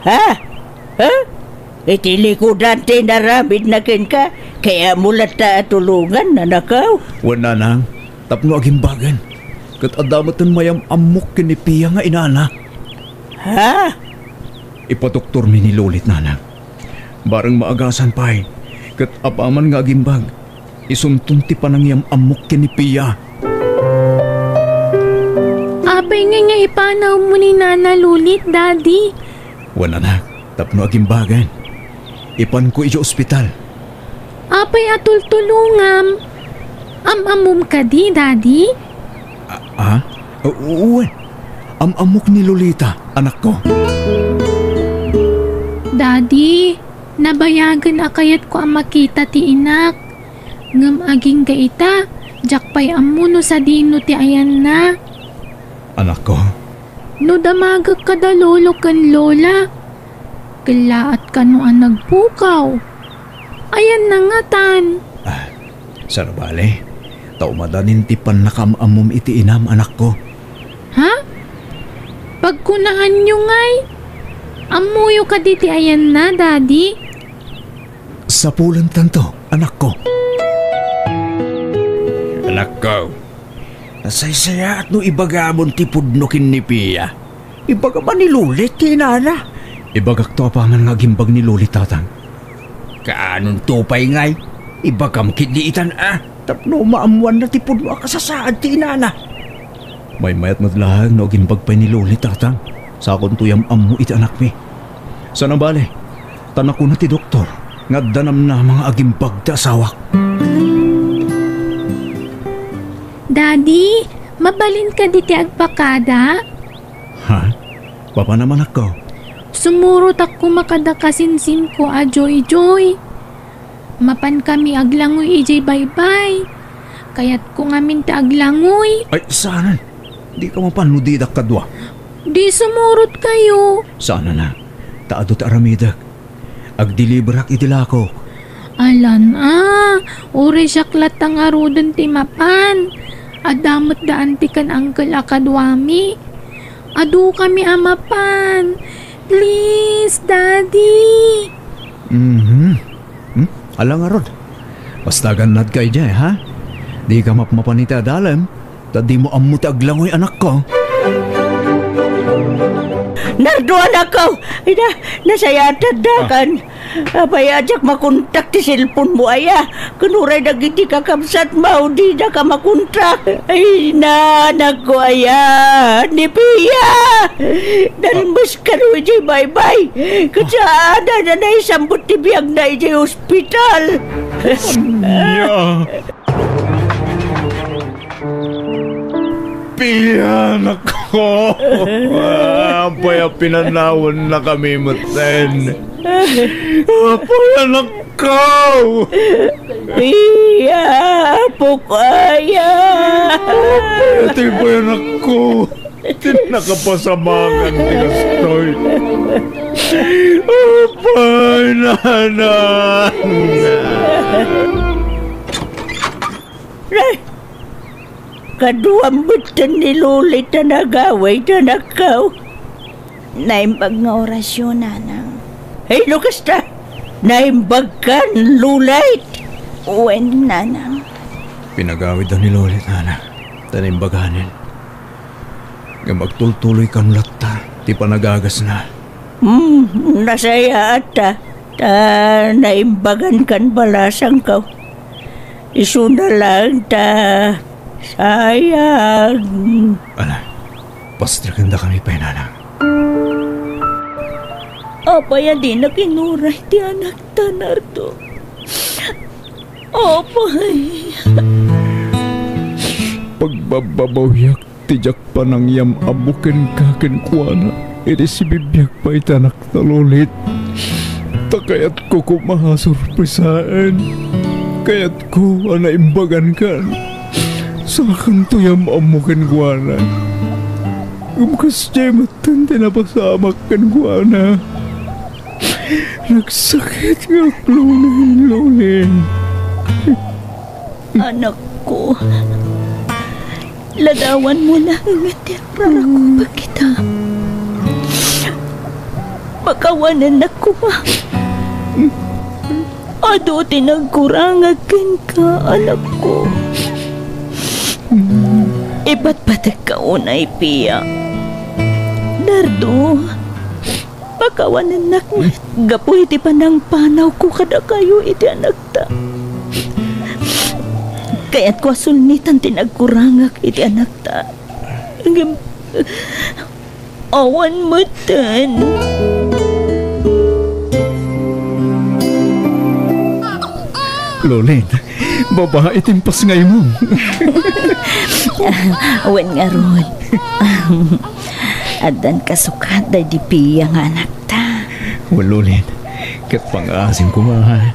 Ha? Ha? Iti likudan ti inaramidna kenka, kayatmo latta a tulongan, anakko? Wen, nanang, tapno agimbagen. Ket adda met mayam-ammok ken ni Pia nga inana. Ha? Ipadoktormi ni Lolit, nanang. Bareng maagasan pay, ket apaman nga agimbag, isunton ti panangiyam-ammok ken ni Pia. Apay ngay nga ipanawmo ni Nana Lolit, Daddy? Wen, anak, tapno agimbagen. Ipanko idiay ospital. Apay a tultulongam? Am-ammom kadi, Daddy? A-, ah? U-, wen. Am-ammok ni Lolita, anakko. Daddy, nabayagen a kayatko a makita ti inak. Ngem agingga ita, diak pay ammo no sadino ti ayanna. Anakko. No damagek kada lolo ken lola, kellaat kano a nagpukaw. Ayanna ngatan. Ah, saan a bale, ta umadanin ti pannakaam-ammom iti inam, anakko. Ha? Pagkunaanyo ngay, ammoyo kadi ti ayanna, Daddy? Sapulentanto, anakko. Anakko, nasaysayaat no ibagamon ti pudno ken ni Pia. Ibagam a ni Lolit ti inana. Ibagakto apaman nga agimbag ni Lolit, tatang. Kaanonto pay ngay? Ibagam ketdi itan a, tapno maammoanna ti pudno a kasasaad ti inana. Maymayat met laeng no agimbag pay ni Lolit, tatang. Sakonto yam-ammo iti anakmi. Saan a bale, ta nakuna ti doktor nga adda namnama nga agimbag ti asawak. Daddy, mabalin kadi ti agpakada? Ha? Papanam, anakko? Sumurotak koma kadakasinsinko a Joy-Joy. Mapankami aglangoy idiay baybay. Kayatko ngamin ti aglangoy. Ay, saanen? Dika mapan no didak kadua. Di sumurotkayo. Saanen a? Ta adu ti aramidek. Agdeliberak iti lakok. Alan a, uray siak latta ngaruden ti mapan. Adda met da anti ken uncle a kaduami. Adukami a mapan. Please, Daddy. Mhm. Hmm? Ala ngarud. Basta agannadka idiay, ha? Dika mapmapan iti adalem. Ta dimo ammo ti aglangoy, anakko. Nardo, anakko! Ay na, nasayaat ti addakan. Ah. Apay a diak makontak ti cellphone mo aya? Ken uray dagiti kakabsatmo, didaka makontak. Ay na, anakko aya, ni Pia! Nalmes kano idiay baybay. Ket saan a naisambut ti biagna idiay ospital. Ania? Pia, anakko! Apay a pinanawennakami metten? Apay, anakko! Pia, apok aya! Apay, ati pay, anakko! Ti nakapasamak ti kastoy. Apay, nanang! Ay! Kaduam metten ni Lolita a nagawid, anakko. Naimbag nga orasyon, nanang. Ay, no kasta, naimbagkan, Lolit. Wen, nanang. Pinagawidda ni Lolit, nanang, ta naimbaganen. Ngem agtultuloykan latta ti panagagasna. Hmm, nasayaat ta, ta naimbagankan balasangko. Isuna laeng ta sayang. Ala, pastrekendakami pay, nanang. Apay a dinak inuray ti anakta, Nardo? Apay. Babbabawiak ti diak panangyam-ammo kenka kenkuana iti sibibiag pay ti anakta, Lolit. Ta kayatko koma a sorpresaen. Kayatko a naimbagankan. Sakanto yam-ammo kenkuana. Ngem kasdiay metten ti napasamak kenkuana. Nagsakit nga aglunen, Lolit. Anakko, ladawanmo laengen ti agrarakupek ita. Pakawanennak koma. Adu ti nagkurangak kenka, anakko. Ipatpatekka unay, Pia. Nardo, pakawanennak met gapu iti panangpanawko kadakayo iti anakta. Kayatko a sulnitan ti nagkurangak iti anakta. Ngem awan metten. Lolit, babae ti impasngaymo. Wen ngarud. Addan kasukat daydi Pia nga anakta. Wen, Lolit, ket pangaasim koma, ha?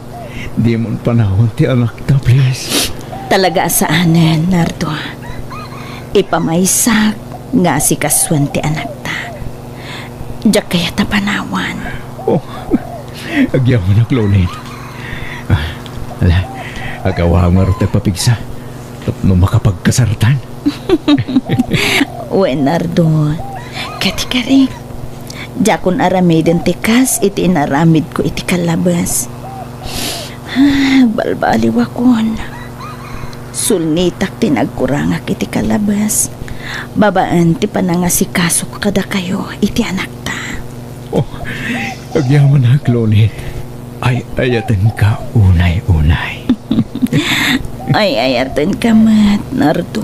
Dimon panawan ti anakta, please. Talaga a saanen, Nardo. Ipamaysak nga asikasuen ti anakta. Diak kayat a panawan. Oh, agyamanak, Lolit. Ah, ala, agawa ngarud ti agpapigsa tapno makapagkasartan. Wen, Nardo, kadi kari, diakon aramiden ti kas iti inaramidko iti kallabes. Ah, balbaliwakon. Sulnitak ti nagkurangak iti kallabes babaen ti panangasikasok kadakayo iti anakta. Oh, agyamanak, Lolit. Ay-ayatenka unay-unay. Ay-ayatenka met, Nardo.